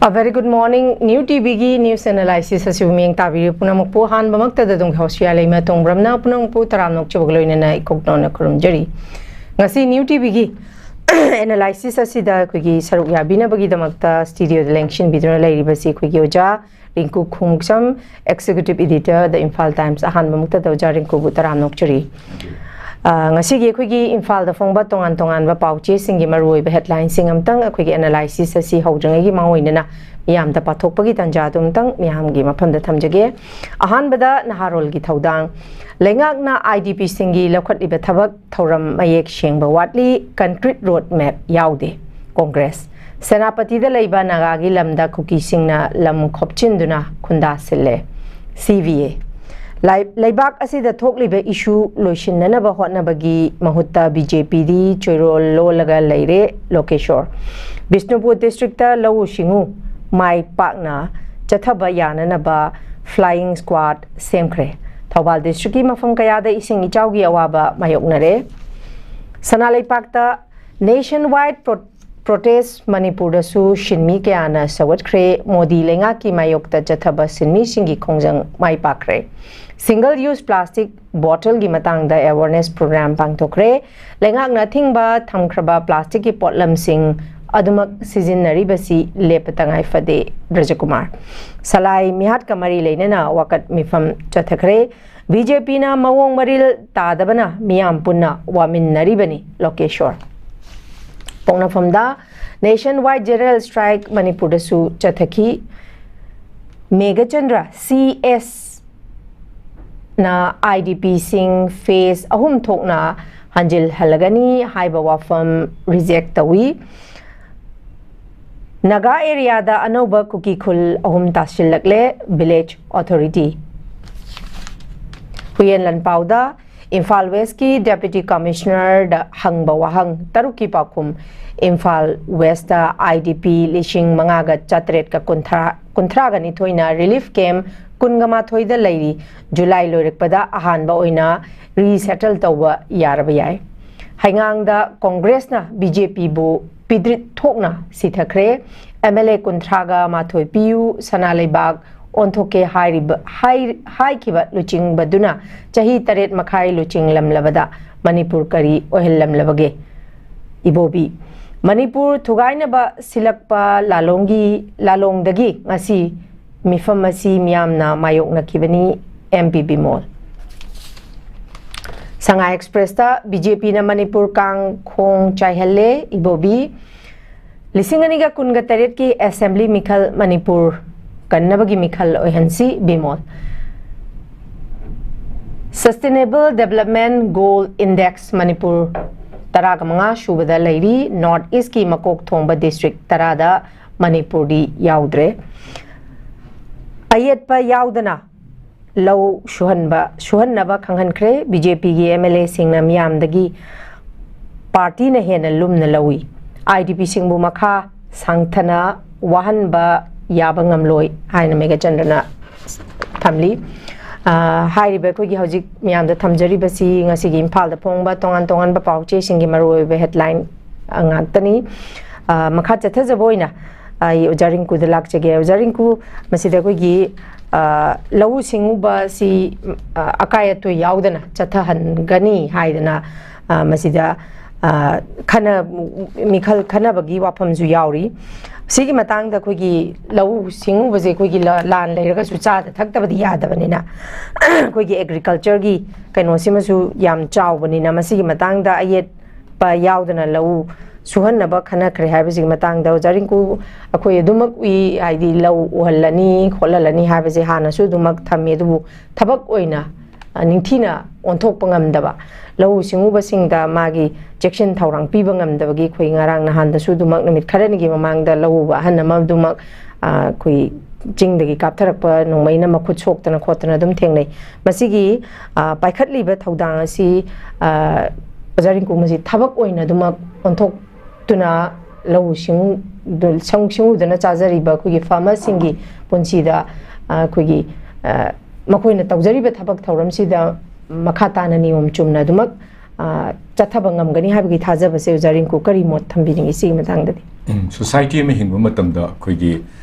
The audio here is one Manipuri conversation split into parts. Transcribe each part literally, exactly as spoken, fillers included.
A very good morning. New ꯇꯤꯚꯤꯒꯤ news analysis ꯑꯁꯤꯕꯨ ꯃꯤꯠꯌꯦꯡ ꯇꯥꯕꯤꯔꯤꯕ ꯄꯨꯝꯅꯃꯛꯄꯨ ꯑꯍꯥꯟꯕꯃꯛꯇꯗ ꯑꯗꯣꯝꯒꯤ host ꯌꯥꯂꯩꯃ ꯇꯣꯡꯕ꯭ꯔꯝꯅ ꯄꯨꯝꯅꯃꯛꯄꯨ ꯇꯔꯥꯝꯅ ꯑꯣꯛꯆꯕꯒ ꯂꯣꯏꯅꯅ ꯏꯀꯣꯛꯅꯧꯅ ꯈꯨꯔꯨꯝꯖꯔꯤ꯫ ꯉꯁꯤ New ꯇꯤꯚꯤꯒꯤ analysis ꯑꯁꯤꯗ ꯑꯩꯈꯣꯏꯒꯤ ꯁꯔꯨꯛ ꯌꯥꯕꯤꯅꯕꯒꯤꯗꯃꯛꯇ studioꯗ ꯂꯦꯡꯁꯤꯟꯕꯤꯗꯨꯅ ꯂꯩꯔꯤꯕꯁꯤ ꯑꯩꯈꯣꯏꯒꯤ ꯑꯣꯖꯥ ꯔꯤꯡꯀꯨ ꯈꯣꯡꯎꯞꯁꯝ, Executive Editor, The Imphal Times꯫ ꯑꯍꯥꯟꯕꯃꯛꯇꯗ ꯑꯣꯖꯥ ꯔꯤꯡꯀꯨꯕꯨ ꯇꯔꯥꯝꯅ ꯑꯣꯛꯆꯔꯤ꯫ ꯑ, ꯉꯁꯤꯒꯤ ꯑꯩꯈꯣꯏꯒꯤ ꯏꯝꯐꯥꯜꯗ ꯐꯣꯡꯕ ꯇꯣꯉꯥꯟ ꯇꯣꯉꯥꯟꯕ ꯄꯥꯎꯆꯦꯁꯤꯡꯒꯤ ꯃꯔꯨꯑꯣꯏꯕ headlineꯁꯤꯡ ꯑꯃꯇꯪ ꯑꯩꯈꯣꯏꯒꯤ analysisꯇ ꯁꯤ ꯍꯧꯗ꯭ꯔꯤꯉꯩꯒꯤ ꯃꯥꯡꯑꯣꯏꯅꯅ ꯃꯤꯌꯥꯝꯗ ꯄꯥꯊꯣꯛꯄꯒꯤ ꯇꯥꯟꯖꯥꯗꯨ ꯑꯃꯇꯪ ꯃꯤꯌꯥꯝꯒꯤ ꯃꯐꯝꯗ ꯊꯝꯖꯒꯦ꯫ ꯑꯍꯥꯟꯕꯗ ꯅꯍꯥꯔꯣꯜꯒꯤ ꯊꯧꯗꯥꯡ꯫ ꯂꯩꯉꯥꯛꯅ IDPꯁꯤꯡꯒꯤ ꯂꯧꯈꯠꯂꯤꯕ ꯊꯕꯛ ꯊꯧꯔꯝ ꯃꯌꯦꯛ ꯁꯦꯡꯕ ꯋꯥꯠꯂꯤ, concrete road map ꯌꯥꯎꯗꯦ꯫ ꯀꯣꯡꯒ꯭ꯔꯦꯁ꯫ ꯁꯦꯅꯥꯄꯇꯤꯗ ꯂꯩꯕ ꯅꯥꯒꯥꯒꯤ ꯂꯝꯗ ꯀꯨꯀꯤꯁꯤꯡꯅ ꯂꯝ ꯈꯣꯞꯆꯤꯟꯗꯨꯅ ꯈꯨꯟꯗꯥ ꯁꯤꯜꯂꯦ꯫ CVA꯫ ꯂꯥꯏ-, ꯂꯩꯕꯥꯛ ꯑꯁꯤꯗ ꯊꯣꯛꯂꯤꯕ issue ꯂꯣꯏꯁꯤꯟꯅꯅꯕ ꯍꯣꯠꯅꯕꯒꯤ ꯃꯍꯨꯠꯇ BJPꯗꯤ ꯆꯣꯏꯔꯣꯜ ꯂꯣꯜꯂꯒ ꯂꯩꯔꯦ, ꯂꯣꯀꯦꯁꯣꯔ꯫ ꯕꯤꯁꯅꯨꯄꯨꯔ districtꯇ ꯂꯧꯎ ꯁꯤꯡꯎ ꯃꯥꯏ ꯄꯥꯛꯅ ꯆꯠꯊꯕ ꯌꯥꯅꯅꯕ flying squad ꯁꯦꯝꯈ꯭ꯔꯦ꯫ ꯊꯧꯕꯥꯜ districtꯀꯤ ꯃꯐꯝ ꯀꯌꯥꯗ ꯏꯁꯤꯡ ꯏꯆꯥꯎꯒꯤ ꯑꯋꯥꯕ ꯃꯥꯌꯣꯛꯅꯔꯦ꯫ ꯁꯅꯥ ꯂꯩꯄꯥꯛꯇ nationwide pro-, protest꯫ ꯃꯅꯤꯄꯨꯔꯗꯁꯨ ꯁꯤꯟꯃꯤ ꯀꯌꯥꯅ ꯁꯧꯒꯠꯈ꯭ꯔꯦ꯫ ꯃꯣꯗꯤ ꯂꯩꯉꯥꯛꯀꯤ ꯃꯥꯌꯣꯛꯇ ꯆꯠꯊꯕ ꯁꯤꯟꯃꯤꯁꯤꯡꯒꯤ ꯈꯣꯡꯖꯪ ꯃꯥꯏ ꯄꯥꯛꯈ꯭ꯔꯦ꯫ Single use plastic bottleꯒꯤ ꯃꯇꯥꯡꯗ awareness program ꯄꯥꯡꯊꯣꯛꯈ꯭ꯔꯦ꯫ ꯂꯩꯉꯥꯛꯅ ꯑꯊꯤꯡꯕ ꯊꯝꯈ꯭ꯔꯕ plasticꯀꯤ ꯄꯣꯠꯂꯝꯁꯤꯡ ꯑꯗꯨꯃꯛ ꯁꯤꯖꯤꯟꯅꯔꯤꯕꯁꯤ ꯂꯦꯞꯄ ꯇꯉꯥꯏ ꯐꯗꯦ, ꯔꯖꯀꯨꯃꯥꯔ꯫ ꯁꯂꯥꯏ ꯃꯤꯍꯥꯠꯀ ꯃꯔꯤ ꯂꯩꯅꯅ ꯋꯥꯀꯠ ꯃꯤꯐꯝ ꯆꯠꯊꯈ꯭ꯔꯦ꯫ BJPꯅ ꯃꯑꯣꯡ ꯃꯔꯤꯜ ꯇꯥꯗꯕꯅ ꯃꯤꯌꯥꯝ ꯄꯨꯟꯅ ꯋꯥꯃꯤꯟꯅꯔꯤꯕꯅꯤ, ꯂꯣꯀꯦꯁꯣꯔ꯫ ꯄꯣꯛꯅꯐꯝꯗ nationwide general strike ꯃꯅꯤꯄꯨꯔꯗꯁꯨ ꯆꯠꯊꯈꯤ꯫ ꯃꯦꯘꯆꯟꯗ꯭ꯔ, CSꯅ IDPꯁꯤꯡ phase ꯑꯍꯨꯝ ꯊꯣꯛꯅ ꯍꯟꯖꯤꯜꯍꯜꯂꯒꯅꯤ ꯍꯥꯏꯕ ꯋꯥꯐꯝ reject ꯇꯧꯏ꯫ ꯅꯥꯒꯥ areaꯗ ꯑꯅꯧꯕ ꯀꯨꯀꯤ ꯈꯨꯜ ꯑꯍꯨꯝ ꯇꯥꯁꯤꯜꯂꯛꯂꯦ, village authority꯫ ꯍꯨꯏꯌꯦꯟ ꯂꯥꯟꯄꯥꯎꯗ ꯏꯝꯐꯥꯜ Westꯀꯤ Deputy Commissionerꯗ ꯍꯪꯕ ꯋꯥꯍꯪ ꯇꯔꯨꯛꯀꯤ ꯄꯥꯎꯈꯨꯝ꯫ ꯏꯝꯐꯥꯜ Westꯇ IDP ꯂꯤꯁꯤꯡ ꯃꯉꯥꯒ ꯆꯥꯇ꯭ꯔꯦꯠꯀ ꯀꯨꯟꯊ꯭ꯔꯥ, ꯀꯨꯟꯊ꯭ꯔꯥꯒ ꯅꯤꯊꯣꯏꯅ relief camp ꯀꯨꯟꯒ ꯃꯥꯊꯣꯏꯗ ꯂꯩꯔꯤ꯫ July ꯂꯣꯏꯔꯛꯄꯗ ꯑꯍꯥꯟꯕ ꯑꯣꯏꯅ resettle ꯇꯧꯕ ꯌꯥꯔꯕ ꯌꯥꯏ꯫ ꯍꯩꯉꯥꯡꯗ ꯀꯣꯡꯒ꯭ꯔꯦꯁꯅ BJPꯕꯨ ꯄꯤꯗ꯭ꯔꯤꯠ ꯊꯣꯛꯅ ꯁꯤꯊꯈ꯭ꯔꯦ꯫ ꯑꯦꯝ ꯑꯦꯜ ꯑꯦ ꯀꯨꯟꯊ꯭ꯔꯥꯒ ꯃꯥꯊꯣꯏ ꯄꯤꯌꯨ, ꯁꯅꯥ ꯂꯩꯕꯥꯛ ꯑꯣꯟꯊꯣꯛꯀꯦ ꯍꯥꯏꯔꯤꯕ, ꯍꯥꯏ-, ꯍꯥꯏꯈꯤꯕ ꯂꯨꯆꯤꯡꯕꯗꯨꯅ ꯆꯍꯤ ꯇꯔꯦꯠ ꯃꯈꯥꯏ ꯂꯨꯆꯤꯡꯂꯝꯂꯕꯗ ꯃꯅꯤꯄꯨꯔ ꯀꯔꯤ ꯑꯣꯏꯍꯜꯂꯝꯂꯕꯒꯦ? ꯏꯕꯣꯕꯤ, ꯃꯅꯤꯄꯨꯔ ꯊꯨꯒꯥꯏꯅꯕ ꯁꯤꯜꯂꯛꯄ ꯂꯥꯂꯣꯡꯒꯤ, ꯂꯥꯂꯣꯡꯗꯒꯤ ꯉꯁꯤ ꯃꯤꯐꯝ ꯑꯁꯤ ꯃꯤꯌꯥꯝꯅ ꯃꯥꯌꯣꯛꯅꯈꯤꯕꯅꯤ, ꯑꯦꯝ ꯄꯤ ꯕꯤꯃꯣꯜ꯫ ꯁꯉꯥꯏ ꯑꯦꯛꯁꯄ꯭ꯔꯦꯁꯇ ꯕꯤ ꯖꯦ ꯄꯤꯅ ꯃꯅꯤꯄꯨꯔ ꯀꯥꯡ ꯈꯣꯡ ꯆꯥꯏꯍꯜꯂꯦ, ꯏꯕꯣꯕꯤ꯫ ꯂꯤꯁꯤꯡ ꯑꯅꯤꯒ ꯀꯨꯟꯒ ꯇꯔꯦꯠꯀꯤ ꯑꯦꯁꯦꯝꯕ꯭ꯂꯤ ꯃꯤꯈꯜ ꯃꯅꯤꯄꯨꯔ ꯀꯟꯅꯕꯒꯤ ꯃꯤꯈꯜ ꯑꯣꯏꯍꯟꯁꯤ, Bimol. Sustainable Development Goal Index Manipur ꯇꯔꯥꯒ ꯃꯉꯥ ꯁꯨꯕꯗ ꯂꯩꯔꯤ꯫ ꯅꯣꯔꯠ ꯏꯁꯀꯤ ꯃꯀꯣꯛ ꯊꯣꯡꯕ ꯗꯤꯁꯇ꯭ꯔꯤꯛ ꯇꯔꯥꯗ ꯃꯅꯤꯄꯨꯔꯗꯤ ꯌꯥꯎꯗ꯭ꯔꯦ꯫ ꯑꯌꯦꯠꯄ ꯌꯥꯎꯗꯅ ꯂꯧ ꯁꯨꯍꯟꯕ, ꯁꯨꯍꯟꯅꯕ ꯈꯪꯍꯟꯈ꯭ꯔꯦ꯫ ꯕꯤ ꯖꯦ ꯄꯤꯒꯤ ꯑꯦꯝ ꯑꯦꯜ ꯑꯦꯁꯤꯡꯅ ꯃꯤꯌꯥꯝꯗꯒꯤ ꯄꯥꯔꯇꯤꯅ ꯍꯦꯟꯅ ꯂꯨꯝꯅ ꯂꯧꯏ꯫ ꯑꯥꯏ ꯗꯤ ꯄꯤꯁꯤꯡꯕꯨ ꯃꯈꯥ ꯁꯥꯡꯊꯅ ꯋꯥꯍꯟꯕ ꯌꯥꯕ ꯉꯝꯂꯣꯏ ꯍꯥꯏꯅ ꯃꯦꯘꯆꯟꯗ꯭ꯔꯅ ꯊꯝꯂꯤ꯫ ꯑ, ꯍꯥꯏꯔꯤꯕ ꯑꯩꯈꯣꯏꯒꯤ ꯍꯧꯖꯤꯛ ꯃꯌꯥꯝꯗ ꯊꯝꯖꯔꯤꯕꯁꯤ ꯉꯁꯤꯒꯤ ꯏꯝꯐꯥꯜꯗ ꯐꯣꯡꯕ ꯇꯣꯉꯥꯟ ꯇꯣꯉꯥꯟꯕ ꯄꯥꯎ ꯆꯦꯁꯤꯡꯒꯤ ꯃꯔꯨꯑꯣꯏꯕ ꯍꯦꯗꯂꯥꯏꯟ, ꯑ, ꯉꯥꯛꯇꯅꯤ꯫ ꯑ, ꯃꯈꯥ ꯆꯠꯊꯖꯕ ꯑꯣꯏꯅ ꯑꯩ ꯑꯣꯖꯥ ꯔꯤꯡꯀꯨꯗ ꯂꯥꯛꯆꯒꯦ꯫ ꯑꯣꯖꯥ ꯔꯤꯡꯀꯨ, ꯃꯁꯤꯗ ꯑꯩꯈꯣꯏꯒꯤ, ꯑ, ꯂꯧꯎ ꯁꯤꯡꯎꯕꯁꯤ, ꯑ, ꯑꯀꯥꯏ ꯑꯇꯣꯏ ꯌꯥꯎꯗꯅ ꯆꯠꯊꯍꯟꯒꯅꯤ ꯍꯥꯏꯗꯅ, ꯑ, ꯃꯁꯤꯗ, ꯑ, ꯈꯟꯅ-, ꯃꯤꯈꯜ ꯈꯟꯅꯕꯒꯤ ꯋꯥꯐꯝꯁꯨ ꯌꯥꯎꯔꯤ꯫ ꯁꯤꯒꯤ ꯃꯇꯥꯡꯗ ꯑꯩꯈꯣꯏꯒꯤ ꯂꯧꯎ ꯁꯤꯡꯎꯕꯁꯦ ꯑꯩꯈꯣꯏꯒꯤ ꯂ-, ꯂꯥꯟ ꯂꯩꯔꯒꯁꯨ ꯆꯥꯗ ꯊꯛꯇꯕꯗꯤ ꯌꯥꯗꯕꯅꯤꯅ, ꯑꯩꯈꯣꯏꯒꯤ ꯑꯦꯒ꯭ꯔꯤꯀꯜꯆꯔꯒꯤ ꯀꯩꯅꯣꯁꯤꯃꯁꯨ ꯌꯥꯝ ꯆꯥꯎꯕꯅꯤꯅ, ꯃꯁꯤꯒꯤ ꯃꯇꯥꯡꯗ ꯑꯌꯦꯠ ꯄ ꯌꯥꯎꯗꯅ ꯂꯧ ꯁꯨꯍꯟꯅꯕ ꯈꯟꯅꯈ꯭ꯔꯦ ꯍꯥꯏꯕꯁꯤꯒꯤ ꯃꯇꯥꯡꯗ ꯑꯣꯖꯥ ꯔꯤꯡꯀꯨ, ꯑꯩꯈꯣꯏ ꯑꯗꯨꯃꯛ ꯎꯏ, ꯍꯥꯏꯗꯤ ꯂꯧ ꯎꯍꯜꯂꯅꯤ, ꯈꯣꯠꯍꯜꯂꯅꯤ ꯍꯥꯏꯕꯁꯦ ꯍꯥꯟꯅꯁꯨ ꯑꯗꯨꯃꯛ ꯊꯝꯃꯤ, ꯑꯗꯨꯕꯨ ꯊꯕꯛ ꯑꯣꯏꯅ, ꯑ, ꯅꯤꯡꯊꯤꯅ ꯑꯣꯟꯊꯣꯛꯄ ꯉꯝꯗꯕ, ꯂꯧꯎ ꯁꯤꯡꯎꯕꯁꯤꯡꯗ ꯃꯥꯒꯤ ꯆꯦꯛꯁꯤꯟ ꯊꯧꯔꯥꯡ ꯄꯤꯕ ꯉꯝꯗꯕꯒꯤ ꯑꯩꯈꯣꯏ ꯉꯔꯥꯡ ꯅꯍꯥꯟꯗꯁꯨ ꯑꯗꯨꯃꯛ ꯅꯨꯃꯤꯠ ꯈꯔꯅꯤꯒꯤ ꯃꯃꯥꯡꯗ ꯂꯧ ꯎꯕ ꯑꯍꯟ ꯑꯃ ꯑꯗꯨꯃꯛ, ꯑ, ꯑꯩꯈꯣꯏ ꯆꯤꯡꯗꯒꯤ ꯀꯥꯞꯊꯔꯛꯄ ꯅꯣꯡꯃꯩꯅ ꯃꯈꯨꯠ ꯁꯣꯛꯇꯅ ꯈꯣꯠꯇꯅ ꯑꯗꯨꯝ ꯊꯦꯡꯅꯩ꯫ ꯃꯁꯤꯒꯤ, ꯑ, ꯄꯥꯏꯈꯠꯂꯤꯕ ꯊꯧꯗꯥꯡ ꯑꯁꯤ, ꯑ, ꯑꯣꯖꯥ ꯔꯤꯡꯀꯨ, ꯃꯁꯤ ꯊꯕꯛ ꯑꯣꯏꯅ ꯑꯗꯨꯃꯛ ꯑꯣꯟꯊꯣꯛꯇꯨꯅ ꯂꯧꯎ ꯁꯤꯡꯎ-, ꯁꯤꯡꯎ ꯁꯤꯡꯎꯗꯨꯅ ꯆꯥꯖꯔꯤꯕ ꯑꯩꯈꯣꯏꯒꯤ ꯐꯥꯔꯃꯔꯁꯤꯡꯒꯤ ꯄꯨꯟꯁꯤꯗ, ꯑ, ꯑꯩꯈꯣꯏꯒꯤ, ꯑ, ꯃꯈꯣꯏꯅ ꯇꯧꯖꯔꯤꯕ ꯊꯕꯛ ꯊꯧꯔꯝꯁꯤꯗ ꯃꯈꯥ ꯇꯥꯅ ꯅꯤꯌꯣꯝ ꯆꯨꯝꯅ ꯑꯗꯨꯃꯛ, ꯑ, ꯆꯠꯊꯕ ꯉꯝꯒꯅꯤ ꯍꯥꯏꯕꯒꯤ ꯊꯥꯖꯕꯁꯦ ꯑꯣꯖꯥ ꯔꯤꯡꯀꯨ ꯀꯔꯤ ꯃꯣꯠ ꯊꯝꯕꯤꯅꯤꯡꯉꯤ ꯁꯤꯒꯤ ꯃꯇꯥꯡꯗꯗꯤ? ꯎꯝ, ꯁꯣꯁꯥꯏꯇꯤ ꯑꯃ ꯍꯤꯡꯕ ꯃꯇꯝꯗ ꯑꯩꯈꯣꯏꯒꯤ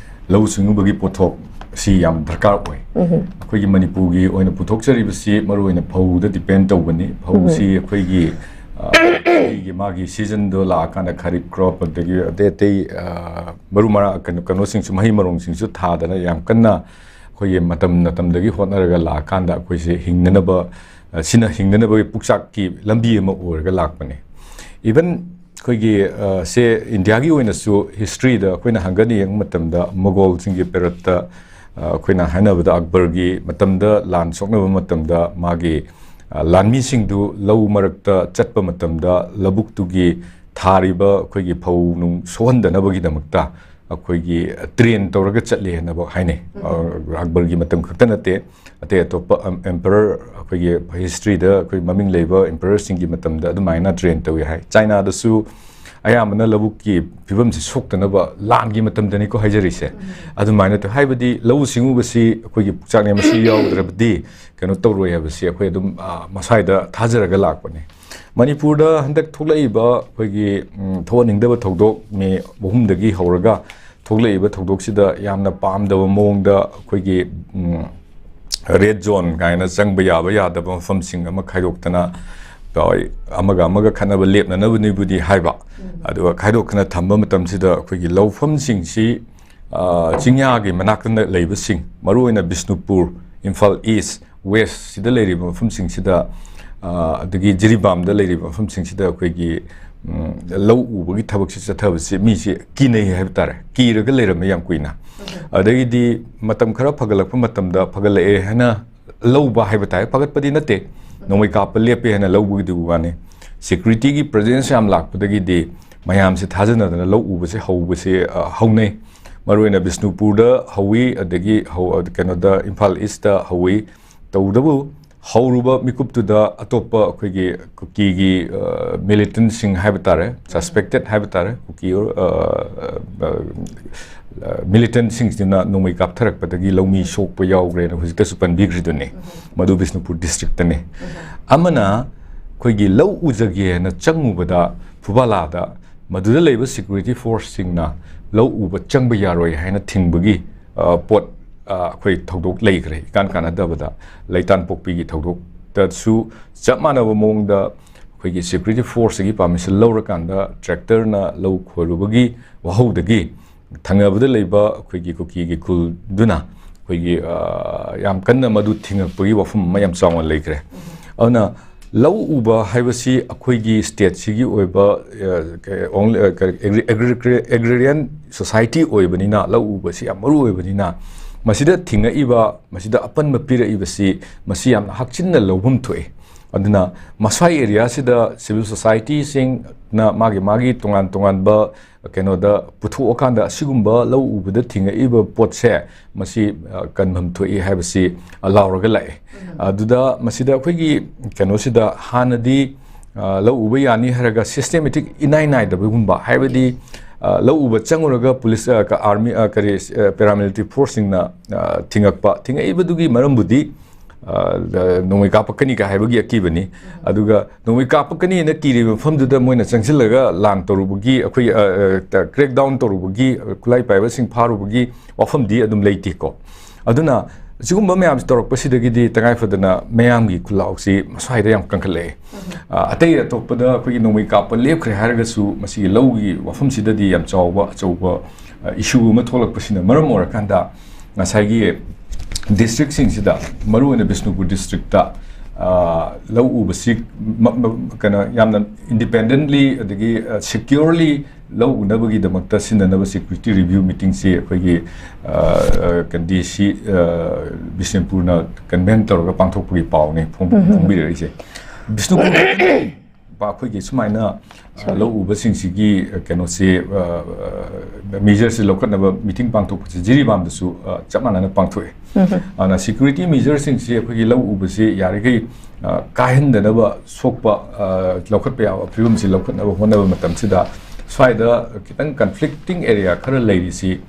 ꯂꯧꯎ ꯁꯤꯡꯎꯕꯒꯤ ꯄꯣꯠꯊꯣꯛ ꯁꯤ ꯌꯥꯝ ꯗꯔꯀꯥꯔ ꯑꯣꯏ꯫ ꯑꯩꯈꯣꯏꯒꯤ ꯃꯅꯤꯄꯨꯔꯒꯤ ꯑꯣꯏꯅ ꯄꯨꯊꯣꯛꯆꯔꯤꯕꯁꯤ ꯃꯔꯨꯑꯣꯏꯅ ꯐꯧꯗ ꯗꯤꯄꯦꯟ ꯇꯧꯕꯅꯤ꯫ ꯐꯧꯁꯤ ꯑꯩꯈꯣꯏꯒꯤ, ꯑ, ꯑꯩꯒꯤ ꯃꯥꯒꯤ ꯁꯤꯖꯟꯗꯣ ꯂꯥꯛꯑꯀꯥꯟꯗ ꯈꯥꯔꯤꯞ ꯀ꯭ꯔꯣꯞ, ꯑꯗꯒꯤ ꯑꯇꯩ ꯑꯇꯩ, ꯑ, ꯃꯔꯨ ꯃꯔꯥꯡ, ꯀꯩꯅꯣ, ꯀꯩꯅꯣꯁꯤꯡꯁꯨ, ꯃꯍꯩ ꯃꯔꯣꯡꯁꯤꯡꯁꯨ ꯊꯥꯗꯅ ꯌꯥꯝ ꯀꯟꯅ ꯑꯩꯈꯣꯏꯒꯤ ꯃꯇꯝ ꯃꯇꯝꯗꯒꯤ ꯍꯣꯠꯅꯔꯒ ꯂꯥꯛꯑꯀꯥꯟꯗ ꯑꯩꯈꯣꯏꯁꯦ ꯍꯤꯡꯅꯅꯕ, ꯑ, ꯁꯤꯅ ꯍꯤꯡꯅꯅꯕꯒꯤ ꯄꯨꯛꯆꯥꯛꯀꯤ ꯂꯝꯕꯤ ꯑꯃ ꯑꯣꯏꯔꯒ ꯂꯥꯛꯄꯅꯦ꯫ Even ꯑꯩꯈꯣꯏꯒꯤ, ꯑ, ꯁꯦ ꯏꯟꯗꯤꯌꯥꯒꯤ ꯑꯣꯏꯅꯁꯨ ꯍꯤꯁꯇ꯭ꯔꯤꯗ ꯑꯩꯈꯣꯏꯅ ꯍꯪꯒꯠꯅ ꯌꯦꯡꯕ ꯃꯇꯝꯗ ꯃꯣꯒꯣꯜꯁꯤꯡꯒꯤ ꯄꯦꯔꯠꯇ, ꯑ, ꯑꯩꯈꯣꯏꯅ ꯍꯥꯏꯅꯕꯗ ꯑꯛꯕꯔꯒꯤ ꯃꯇꯝꯗ ꯂꯥꯟ ꯁꯣꯛꯅꯕ ꯃꯇꯝꯗ ꯃꯥꯒꯤ, ꯑ, ꯂꯥꯟꯃꯤꯁꯤꯡꯗꯨ ꯂꯧ ꯃꯔꯛꯇ ꯆꯠꯄ ꯃꯇꯝꯗ ꯂꯧꯕꯨꯛꯇꯨꯒꯤ ꯊꯥꯔꯤꯕ ꯑꯩꯈꯣꯏꯒꯤ ꯐꯧ ꯅꯨꯡ ꯁꯣꯛꯍꯟꯗꯅꯕꯒꯤꯗꯃꯛꯇ ꯑꯩꯈꯣꯏꯒꯤ ꯇ꯭ꯔꯦꯟ ꯇꯧꯔꯒ ꯆꯠꯂꯦ ꯍꯥꯏꯅꯕ ꯍꯥꯏꯅꯩ꯫ ꯑ, ꯑꯛꯕꯔꯒꯤ ꯃꯇꯝ ꯈꯛꯇ ꯅꯠꯇꯦ, ꯑꯇꯩ ꯑꯇꯣꯞꯄ ꯑꯦꯝ-, ꯑꯦꯝꯄꯔꯔ, ꯑꯩꯈꯣꯏꯒꯤ ꯍꯤꯁꯇ꯭ꯔꯤꯗ ꯑꯩꯈꯣꯏ ꯃꯃꯤꯡ ꯂꯩꯕ ꯑꯦꯝꯄꯔꯔꯁꯤꯡꯒꯤ ꯃꯇꯝꯗ ꯑꯗꯨꯃꯥꯏꯅ ꯇ꯭ꯔꯦꯟ ꯇꯧꯏ ꯍꯥꯏ꯫ ꯆꯥꯏꯅꯥꯗꯁꯨ ꯑꯌꯥꯝꯕꯅ ꯂꯧꯕꯨꯛꯀꯤ ꯐꯤꯕꯝꯁꯤ ꯁꯣꯛꯇꯅꯕ ꯂꯥꯟꯒꯤ ꯃꯇꯝꯗꯅꯤꯀꯣ ꯍꯥꯏꯖꯔꯤꯁꯦ꯫ ꯑꯗꯨꯃꯥꯏꯅ ꯇꯧ-, ꯍꯥꯏꯕꯗꯤ ꯂꯧꯎ ꯁꯤꯡꯎꯕꯁꯤ ꯑꯩꯈꯣꯏꯒꯤ ꯄꯨꯛꯆꯥꯛꯅꯦ, ꯃꯁꯤ ꯌꯥꯎꯗ꯭ꯔꯕꯗꯤ ꯀꯩꯅꯣ ꯇꯧꯔꯣꯏ ꯍꯥꯏꯕꯁꯤ ꯑꯩꯈꯣꯏ ꯑꯗꯨꯝ, ꯑ, ꯃꯁꯥꯏꯗ ꯊꯥꯖꯔꯒ ꯂꯥꯛꯄꯅꯦ꯫ ꯃꯅꯤꯄꯨꯔꯗ ꯍꯟꯗꯛ ꯊꯣꯛꯂꯛꯏꯕ ꯑꯩꯈꯣꯏꯒꯤ, ꯎꯝ, ꯊꯣꯛꯍꯟꯅꯤꯡꯗꯕ ꯊꯧꯗꯣꯛ ꯃꯦ ꯑꯍꯨꯝꯗꯒꯤ ꯍꯧꯔꯒ ꯊꯣꯛꯂꯛꯏꯕ ꯊꯧꯗꯣꯛꯁꯤꯗ ꯌꯥꯝꯅ ꯄꯥꯝꯗꯕ ꯃꯑꯣꯡꯗ ꯑꯩꯈꯣꯏꯒꯤ, ꯎꯝ, ꯔꯦꯗ ꯖꯣꯟ ꯀꯥꯏꯅ ꯆꯪꯕ ꯌꯥꯕ ꯌꯥꯗꯕ ꯃꯐꯝꯁꯤꯡ ꯑꯃ ꯈꯥꯏꯗꯣꯛꯇꯅ, ꯍꯣꯏ, ꯑꯃꯒ ꯑꯃꯒ ꯈꯠꯅꯕ ꯂꯦꯞꯅꯅꯕꯅꯤꯕꯨꯗꯤ ꯍꯥꯏꯕ, ꯑꯗꯨꯒ ꯈꯥꯏꯗꯣꯛꯇꯅ ꯊꯝꯕ ꯃꯇꯝꯁꯤꯗ ꯑꯩꯈꯣꯏꯒꯤ ꯂꯧꯐꯝꯁꯤꯡꯁꯤ, ꯑ, ꯆꯤꯡꯌꯥꯒꯤ ꯃꯅꯥꯛꯇ ꯂꯩꯕꯁꯤꯡ, ꯃꯔꯨꯑꯣꯏꯅ ꯕꯤꯁꯅꯨꯄꯨꯔ, ꯏꯝꯐꯥꯜ ꯏꯁ, ꯋꯦꯁꯁꯤꯗ ꯂꯩꯔꯤꯕ ꯃꯐꯝꯁꯤꯡꯁꯤꯗ, ꯑ, ꯑꯗꯒꯤ ꯖꯤꯔꯤꯕꯥꯝꯗ ꯂꯩꯔꯤꯕ ꯃꯐꯝꯁꯤꯡꯁꯤꯗ ꯑꯩꯈꯣꯏꯒꯤ, ꯎꯝ, ꯂꯧ ꯎꯕꯒꯤ ꯊꯕꯛꯁꯤ ꯆꯠꯊꯕꯁꯤ ꯃꯤꯁꯤ ꯀꯤꯅꯩ ꯍꯥꯏꯕ ꯇꯥꯔꯦ, ꯀꯤꯔꯒ ꯂꯩꯔꯝꯃꯦ ꯌꯥꯝ ꯀꯨꯏꯅ꯫ ꯑꯗꯒꯤꯗꯤ ꯃꯇꯝ ꯈꯔ ꯐꯒꯠꯂꯛꯄ ꯃꯇꯝꯗ ꯐꯒꯠꯂꯛꯑꯦ ꯍꯥꯏꯅ ꯂꯧꯕ ꯍꯥꯏꯕ ꯇꯥꯔꯦ, ꯐꯒꯠꯄꯗꯤ ꯅꯠꯇꯦ, ꯅꯣꯡꯃꯩ ꯀꯥꯞꯄ ꯂꯦꯞꯄꯦ ꯍꯥꯏꯅ ꯂꯧꯕꯒꯤꯗꯨ ꯋꯥꯅꯤ꯫ ꯁꯦꯀ꯭ꯌꯨꯔꯤꯇꯤꯒꯤ ꯄ꯭ꯔꯖꯦꯟꯁ ꯌꯥꯝ ꯂꯥꯛꯄꯗꯒꯤꯗꯤ ꯃꯌꯥꯝꯁꯦ ꯊꯥꯖꯅꯗꯅ ꯂꯧ ꯎꯕꯁꯦ ꯍꯧꯕꯁꯦ, ꯑ, ꯍꯧꯅꯩ꯫ ꯃꯔꯨꯑꯣꯏꯅ ꯕꯤꯁꯅꯨꯄꯨꯔꯗ ꯍꯧꯋꯤ, ꯑꯗꯒꯤ ꯍꯧ-, ꯀꯩꯅꯣꯗ, ꯏꯝꯐꯥꯜ ꯏꯁꯇ ꯍꯧꯋꯤ꯫ ꯇꯧꯕꯇꯕꯨ ꯍꯧꯔꯨꯕ ꯃꯤꯀꯨꯞꯇꯨꯗ ꯑꯇꯣꯞꯄ ꯑꯩꯈꯣꯏꯒꯤ ꯀꯨꯀꯤꯒꯤ, ꯑ, ꯃꯤꯂꯤꯇꯦꯟꯠꯁꯤꯡ ꯍꯥꯏꯕ ꯇꯥꯔꯦ, ꯁꯁꯄꯦꯛꯇꯦꯠ ꯍꯥꯏꯕ ꯇꯥꯔꯦ, ꯀꯨꯀꯤ, ꯑ, ꯑ, ꯃꯤꯂꯤꯇꯦꯟꯠꯁꯤꯡꯁꯤꯅ ꯅꯣꯡꯃꯩ ꯀꯥꯞꯊꯔꯛꯄꯗꯒꯤ ꯂꯧꯃꯤ ꯁꯣꯛꯄ ꯌꯥꯎꯈ꯭ꯔꯦꯅ ꯍꯧꯖꯤꯛꯇꯁꯨ ꯄꯟꯕꯤꯈ꯭ꯔꯤꯗꯨꯅꯤ꯫ ꯃꯗꯨ ꯕꯤꯁꯅꯨꯄꯨꯔ ꯗꯤꯁꯇ꯭ꯔꯤꯛꯇꯅꯤ꯫ ꯑꯃꯅ ꯑꯩꯈꯣꯏꯒꯤ ꯂꯧ ꯎꯖꯒꯦꯅ ꯆꯪꯉꯨꯕꯗ ꯐꯨꯕꯥꯂꯥꯗ ꯃꯗꯨꯗ ꯂꯩꯕ ꯁꯦꯀ꯭ꯌꯨꯔꯤꯇꯤ ꯐꯣꯔꯁꯁꯤꯡꯅ ꯂꯧ ꯎꯕ ꯆꯪꯕ ꯌꯥꯔꯣꯏ ꯍꯥꯏꯅ ꯊꯤꯡꯕꯒꯤ, ꯑ, ꯄꯣꯠ, ꯑ, ꯑꯩꯈꯣꯏ ꯊꯧꯗꯣꯛ ꯂꯩꯈ꯭ꯔꯦ꯫ ꯏꯀꯥꯟ ꯀꯥꯟꯅꯗꯕꯗ ꯂꯩꯇꯥꯟꯄꯣꯛꯄꯤꯒꯤ ꯊꯧꯗꯣꯛꯇꯁꯨ ꯆꯞ ꯃꯥꯟꯅꯕ ꯃꯑꯣꯡꯗ ꯑꯩꯈꯣꯏꯒꯤ ꯁꯦꯀ꯭ꯌꯨꯔꯤꯇꯤ ꯐꯣꯔꯁꯇꯒꯤ ꯄꯥꯔꯃꯤꯁꯟ ꯂꯧꯔꯀꯥꯟꯗ ꯇ꯭ꯔꯦꯛꯇꯔꯅ ꯂꯧ ꯈꯣꯏꯔꯨꯕꯒꯤ ꯋꯥꯍꯧꯗꯒꯤ ꯊꯪꯅꯕꯗ ꯂꯩꯕ ꯑꯩꯈꯣꯏꯒꯤ ꯀꯨꯀꯤꯒꯤ ꯈꯨꯜꯗꯨꯅ ꯑꯩꯈꯣꯏꯒꯤ, ꯑ, ꯌꯥꯝ ꯀꯟꯅ ꯃꯗꯨ ꯊꯤꯡꯉꯛꯄꯒꯤ ꯋꯥꯐꯝ ꯑꯃ ꯌꯥꯝ ꯆꯥꯎꯅ ꯂꯩꯈ꯭ꯔꯦ꯫ ꯑꯗꯨꯅ ꯂꯧ ꯎꯕ ꯍꯥꯏꯕꯁꯤ ꯑꯩꯈꯣꯏꯒꯤ ꯁ꯭ꯇꯦꯠꯁꯤꯒꯤ ꯑꯣꯏꯕ, ꯑ, ꯀ-, only, ꯑ, ꯀꯔꯤ, ꯑꯦꯒ꯭ꯔꯤ-, ꯑꯦꯒ꯭ꯔꯤ-, ꯑꯦꯒ꯭ꯔꯦꯔꯤꯌꯟ ꯁꯣꯁꯥꯏꯇꯤ ꯑꯣꯏꯕꯅꯤꯅ, ꯂꯧ ꯎꯕꯁꯤ ꯌꯥꯝ ꯃꯔꯨ ꯑꯣꯏꯕꯅꯤꯅ, ꯃꯁꯤꯗ ꯊꯤꯡꯉꯛꯏꯕ, ꯃꯁꯤꯗ ꯑꯄꯟꯕ ꯄꯤꯔꯛꯏꯕꯁꯤ, ꯃꯁꯤ ꯌꯥꯝꯅ ꯍꯛꯆꯤꯟꯅ ꯂꯧꯐꯝ ꯊꯣꯛꯏ꯫ ꯑꯗꯨꯅ ꯃꯁ꯭ꯋꯥꯏ ꯑꯦꯔꯤꯌꯥꯁꯤꯗ ꯁꯤꯚꯤꯜ ꯁꯣꯁꯥꯏꯇꯤꯁꯤꯡꯅ ꯃꯥꯒꯤ, ꯃꯥꯒꯤ ꯇꯣꯉꯥꯟ ꯇꯣꯉꯥꯟꯕ ꯀꯩꯅꯣꯗ ꯄꯨꯊꯣꯛꯑꯀꯥꯟꯗ ꯑꯁꯤꯒꯨꯝꯕ ꯂꯧ ꯎꯕꯗ ꯊꯤꯡꯉꯛꯏꯕ ꯄꯣꯠꯁꯦ, ꯃꯁꯤ, ꯑ, ꯀꯟꯐꯝ ꯊꯣꯛꯏ ꯍꯥꯏꯕꯁꯤ, ꯑ, ꯂꯥꯎꯔꯒ ꯂꯥꯛꯑꯦ꯫ ꯎꯝ꯫ ꯑꯗꯨꯗ ꯃꯁꯤꯗ ꯑꯩꯈꯣꯏꯒꯤ ꯀꯩꯅꯣꯁꯤꯗ ꯍꯥꯟꯅꯗꯤ, ꯑ, ꯂꯧ ꯎꯕ ꯌꯥꯅꯤ ꯍꯥꯏꯔꯒ systematic ꯏꯅꯥꯏ ꯅꯥꯏꯗꯕꯒꯨꯝꯕ, ꯍꯥꯏꯕꯗꯤ, ꯑ, ꯂꯧ ꯎꯕ ꯆꯪꯉꯨꯔꯒ ꯄꯨꯂꯤꯁ, ꯑ, ꯀ-, ꯑꯥꯔꯃꯤ, ꯑ, ꯀꯔꯤ, ꯑ, ꯄꯦꯔꯥꯃꯤꯂꯤꯇꯔꯤ ꯐꯣꯔꯁꯁꯤꯡꯅ, ꯑ, ꯊꯤꯡꯉꯛꯄ, ꯊꯤꯡꯉꯛꯏꯕꯗꯨꯒꯤ ꯃꯔꯝꯕꯨꯗꯤ, ꯑ, ꯅꯣꯡꯃꯩ ꯀꯥꯞꯄꯛꯀꯅꯤꯒ ꯍꯥꯏꯕꯒꯤ ꯑꯀꯤꯕꯅꯤ꯫ ꯎꯝ꯫ ꯑꯗꯨꯒ ꯅꯣꯡꯃꯩ ꯀꯥꯞꯄꯛꯀꯅꯤꯅ ꯀꯤꯔꯤꯕ ꯃꯐꯝꯗꯨꯗ ꯃꯣꯏꯅ ꯆꯪꯁꯤꯜꯂꯒ ꯂꯥꯟ ꯇꯧꯔꯨꯕꯒꯤ, ꯑꯩꯈꯣꯏ, ꯑ, ꯑ, crackdown ꯇꯧꯔꯨꯕꯒꯤ, ꯈꯨꯠꯂꯥꯏ ꯄꯥꯏꯕꯁꯤꯡ ꯐꯥꯔꯨꯕꯒꯤ ꯋꯥꯐꯝꯗꯤ ꯑꯗꯨꯝ ꯂꯩꯇꯦꯀꯣ꯫ ꯑꯗꯨꯅ ꯁꯤꯒꯨꯝꯕ ꯃꯌꯥꯝꯁꯤ ꯇꯧꯔꯛꯄꯁꯤꯗꯒꯤꯗꯤ ꯇꯉꯥꯏ ꯐꯗꯅ ꯃꯌꯥꯝꯒꯤ ꯈꯨꯜꯂꯥꯎꯁꯤ ꯃꯁ꯭ꯋꯥꯏꯗ ꯌꯥꯝ ꯀꯟꯈꯠꯂꯛꯑꯦ꯫ ꯎꯝ꯫ ꯑ, ꯑꯇꯩ ꯑꯇꯣꯞꯄꯗ ꯑꯩꯈꯣꯏꯒꯤ ꯅꯣꯡꯃꯩ ꯀꯥꯞꯄ ꯂꯦꯞꯈ꯭ꯔꯦ ꯍꯥꯏꯔꯒꯁꯨ, ꯃꯁꯤꯒꯤ ꯂꯧꯒꯤ ꯋꯥꯐꯝꯁꯤꯗꯗꯤ ꯌꯥꯝ ꯆꯥꯎꯕ, ꯑꯆꯧꯕ, ꯑ, issue ꯑꯃ ꯊꯣꯛꯂꯛꯄꯁꯤꯅ ꯃꯔꯝ ꯑꯣꯏꯔꯀꯥꯟꯗ, ꯉꯁꯥꯏꯒꯤ ꯗꯤꯁꯇ꯭ꯔꯤꯛꯁꯤꯡꯁꯤꯗ, ꯃꯔꯨꯑꯣꯏꯅ ꯕꯤꯁꯅꯨꯄꯨꯔ ꯗꯤꯁꯇ꯭ꯔꯤꯛꯇ, ꯑ, ꯂꯧ ꯎꯕꯁꯤ ꯃ-, ꯃ-, ꯀꯩꯅꯣ, ꯌꯥꯝꯅ independently ꯑꯗꯒꯤ, ꯑ, securely ꯂꯧ ꯎꯅꯕꯒꯤꯗꯃꯛꯇ ꯁꯤꯟꯅꯅꯕ security review meetingꯁꯤ ꯑꯩꯈꯣꯏꯒꯤ, ꯑ, ꯑ, ꯀ-, ꯗꯤ ꯁꯤ, ꯑ, ꯕꯤꯁꯅꯨꯄꯨꯔꯅ convene ꯇꯧꯔꯒ ꯄꯥꯡꯊꯣꯛꯄꯒꯤ ꯄꯥꯎꯅꯤ ꯐꯣꯡ-, ꯎꯝ, ꯎꯝ꯫ ꯐꯣꯡꯕꯤꯔꯛꯏꯁꯦ꯫ ꯕꯤꯁꯅꯨꯄꯨꯔ ꯑꯩꯈꯣꯏꯒꯤ ꯁꯨꯃꯥꯏꯅ, ꯑ, ꯂꯧ ꯎꯕꯁꯤꯡꯁꯤꯒꯤ, ꯑ, ꯀꯩꯅꯣꯁꯤ, ꯑ, ꯑ, measureꯁꯤ ꯂꯧꯈꯠꯅꯕ meeting ꯄꯥꯡꯊꯣꯛꯄꯁꯤ ꯖꯤꯔꯤꯕꯥꯝꯗꯁꯨ, ꯑ, ꯆꯞ ꯃꯥꯟꯅꯅ ꯄꯥꯡꯊꯣꯛꯑꯦ꯫ ꯎꯝ, ꯎꯝ꯫ ꯑꯗꯨꯅ security measureꯁꯤꯡꯁꯤ ꯑꯩꯈꯣꯏꯒꯤ ꯂꯧ ꯎꯕꯁꯤ ꯌꯥꯔꯤꯈꯩ, ꯑ, ꯀꯥꯏꯍꯟꯗꯅꯕ ꯁꯣꯛꯄ, ꯑ, ꯂꯧꯈꯠꯄ ꯌꯥꯕ ꯐꯤꯕꯝꯁꯤ ꯂꯧꯈꯠꯅꯕ ꯍꯣꯠꯅꯕ ꯃꯇꯝꯁꯤꯗ, ꯁ꯭ꯋꯥꯏꯗ ꯈꯤꯇꯪ conflicting area ꯈꯔ ꯂꯩꯔꯤꯁꯤ,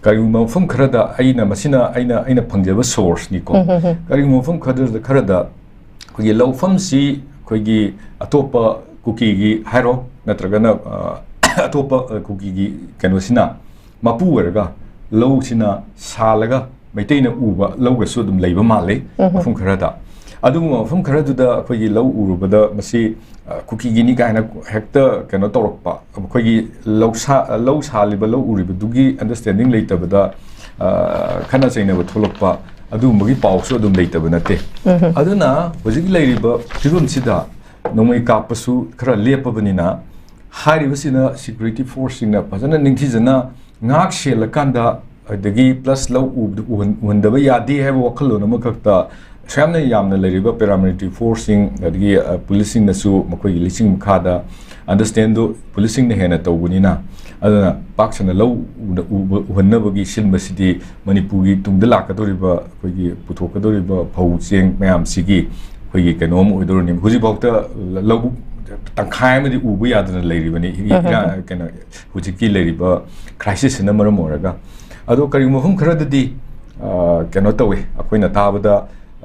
ꯀꯔꯤꯒꯨꯝꯕ ꯃꯐꯝ ꯈꯔꯗ ꯑꯩꯅ, ꯃꯁꯤꯅ ꯑꯩꯅ, ꯑꯩꯅ ꯐꯪꯖꯕ sourceꯅꯤꯀꯣ꯫ ꯎꯝ, ꯎꯝ, ꯎꯝ꯫ ꯀꯔꯤꯒꯨꯝꯕ ꯃꯐꯝ ꯈꯔꯗ, ꯈꯔꯗ ꯑꯩꯈꯣꯏꯒꯤ ꯂꯧꯐꯝꯁꯤ ꯑꯩꯈꯣꯏꯒꯤ ꯑꯇꯣꯞꯄ ꯀꯨꯀꯤꯒꯤ ꯍꯥꯏꯔꯣ, ꯅꯠꯇ꯭ꯔꯒꯅ, ꯑ, ꯑꯇꯣꯞꯄ, ꯑ, ꯀꯨꯀꯤꯒꯤ ꯀꯩꯅꯣꯁꯤꯅ ꯃꯄꯨ ꯑꯣꯏꯔꯒ ꯂꯧꯁꯤꯅ ꯁꯥꯜꯂꯒ ꯃꯩꯇꯩꯅ ꯎꯕ ꯂꯧꯒꯁꯨ ꯑꯗꯨꯝ ꯂꯩꯕ ꯃꯥꯜꯂꯤ ꯃꯐꯝ ꯈꯔꯗ꯫ ꯑꯗꯨꯒꯨꯝꯕ ꯃꯐꯝ ꯈꯔꯗꯨꯗ ꯑꯩꯈꯣꯏꯒꯤ ꯂꯧ ꯎꯔꯨꯕꯗ ꯃꯁꯤ, ꯑ, ꯀꯨꯀꯤꯒꯤꯅꯤ ꯀꯥꯏꯅ ꯍꯦꯛꯇ ꯀꯩꯅꯣ ꯇꯧꯔꯛꯄ, ꯑꯩꯈꯣꯏꯒꯤ ꯂꯧꯁꯥ-, ꯂꯧ ꯁꯥꯜꯂꯤꯕ, ꯂꯧ ꯎꯔꯤꯕꯗꯨꯒꯤ understanding ꯂꯩꯇꯕꯗ, ꯑ, ꯈꯠꯅ ꯆꯩꯅꯕ ꯊꯣꯛꯂꯛꯄ, ꯑꯗꯨꯒꯨꯝꯕꯒꯤ ꯄꯥꯎꯁꯨ ꯑꯗꯨꯝ ꯂꯩꯇꯕ ꯅꯠꯇꯦ꯫ ꯑꯗꯨꯅ ꯍꯧꯖꯤꯛ ꯂꯩꯔꯤꯕ ꯐꯤꯕꯝꯁꯤꯗ ꯅꯣꯡꯃꯩ ꯀꯥꯞꯄꯁꯨ ꯈꯔ ꯂꯦꯞꯄꯕꯅꯤꯅ, ꯍꯥꯏꯔꯤꯕꯁꯤꯅ security forceꯁꯤꯡꯅ ꯐꯖꯅ ꯅꯤꯡꯊꯤꯖꯅ ꯉꯥꯛ ꯁꯦꯜꯂꯀꯥꯟꯗ, ꯑꯗꯒꯤ plus ꯂꯧ ꯎꯕꯗ ꯎꯍꯟ-, ꯎꯍꯟꯗꯕ ꯌꯥꯗꯦ ꯍꯥꯏꯕ ꯋꯥꯈꯜꯂꯣꯟ ꯑꯃꯈꯛꯇ ꯑꯁꯨꯛ ꯌꯥꯝꯅ ꯌꯥꯝꯅ ꯂꯩꯔꯤꯕ paramilitary forceꯁꯤꯡ, ꯑꯗꯒꯤ, ꯑ, ꯄꯨꯂꯤꯁꯁꯤꯡꯅꯁꯨ ꯃꯈꯣꯏꯒꯤ ꯂꯤꯁꯤꯡ ꯃꯈꯥꯗ understandꯗꯨ ꯄꯨꯂꯤꯁꯁꯤꯡꯅ ꯍꯦꯟꯅ ꯇꯧꯕꯅꯤꯅ, ꯑꯗꯨꯅ ꯄꯥꯛ ꯁꯟꯅ ꯂꯧ ꯎꯅ-, ꯎꯕ-, ꯎꯍꯟꯅꯕꯒꯤ ꯁꯤꯟꯕꯁꯤꯗꯤ ꯃꯅꯤꯄꯨꯔꯒꯤ ꯇꯨꯡꯗ ꯂꯥꯛꯀꯗꯧꯔꯤꯕ, ꯑꯩꯈꯣꯏꯒꯤ ꯄꯨꯊꯣꯛꯀꯗꯧꯔꯤꯕ ꯐꯧ ꯆꯦꯡ ꯃꯌꯥꯝꯁꯤꯒꯤ ꯑꯩꯈꯣꯏꯒꯤ ꯀꯩꯅꯣ ꯑꯃ ꯑꯣꯏꯗꯧꯔꯅꯤ꯫ ꯍꯧꯖꯤꯛꯐꯥꯎꯗ ꯂ-, ꯂꯧꯕꯨꯛ ꯇꯪꯈꯥꯏ ꯑꯃꯗꯤ ꯎꯕ ꯌꯥꯗꯅ ꯂꯩꯔꯤꯕꯅꯤ, ꯏ-, ꯏꯔꯥꯡ, ꯀꯩꯅꯣ, ꯍꯧꯖꯤꯛꯀꯤ ꯂꯩꯔꯤꯕ crisisꯁꯤꯅ ꯃꯔꯝ ꯑꯣꯏꯔꯒ꯫ ꯑꯗꯣ ꯀꯔꯤꯒꯨꯝꯕ ꯃꯐꯝ ꯈꯔꯗꯗꯤ, ꯑ, ꯀꯩꯅꯣ ꯇꯧꯋꯤ, ꯑꯩꯈꯣꯏꯅ ꯇꯥꯕꯗ,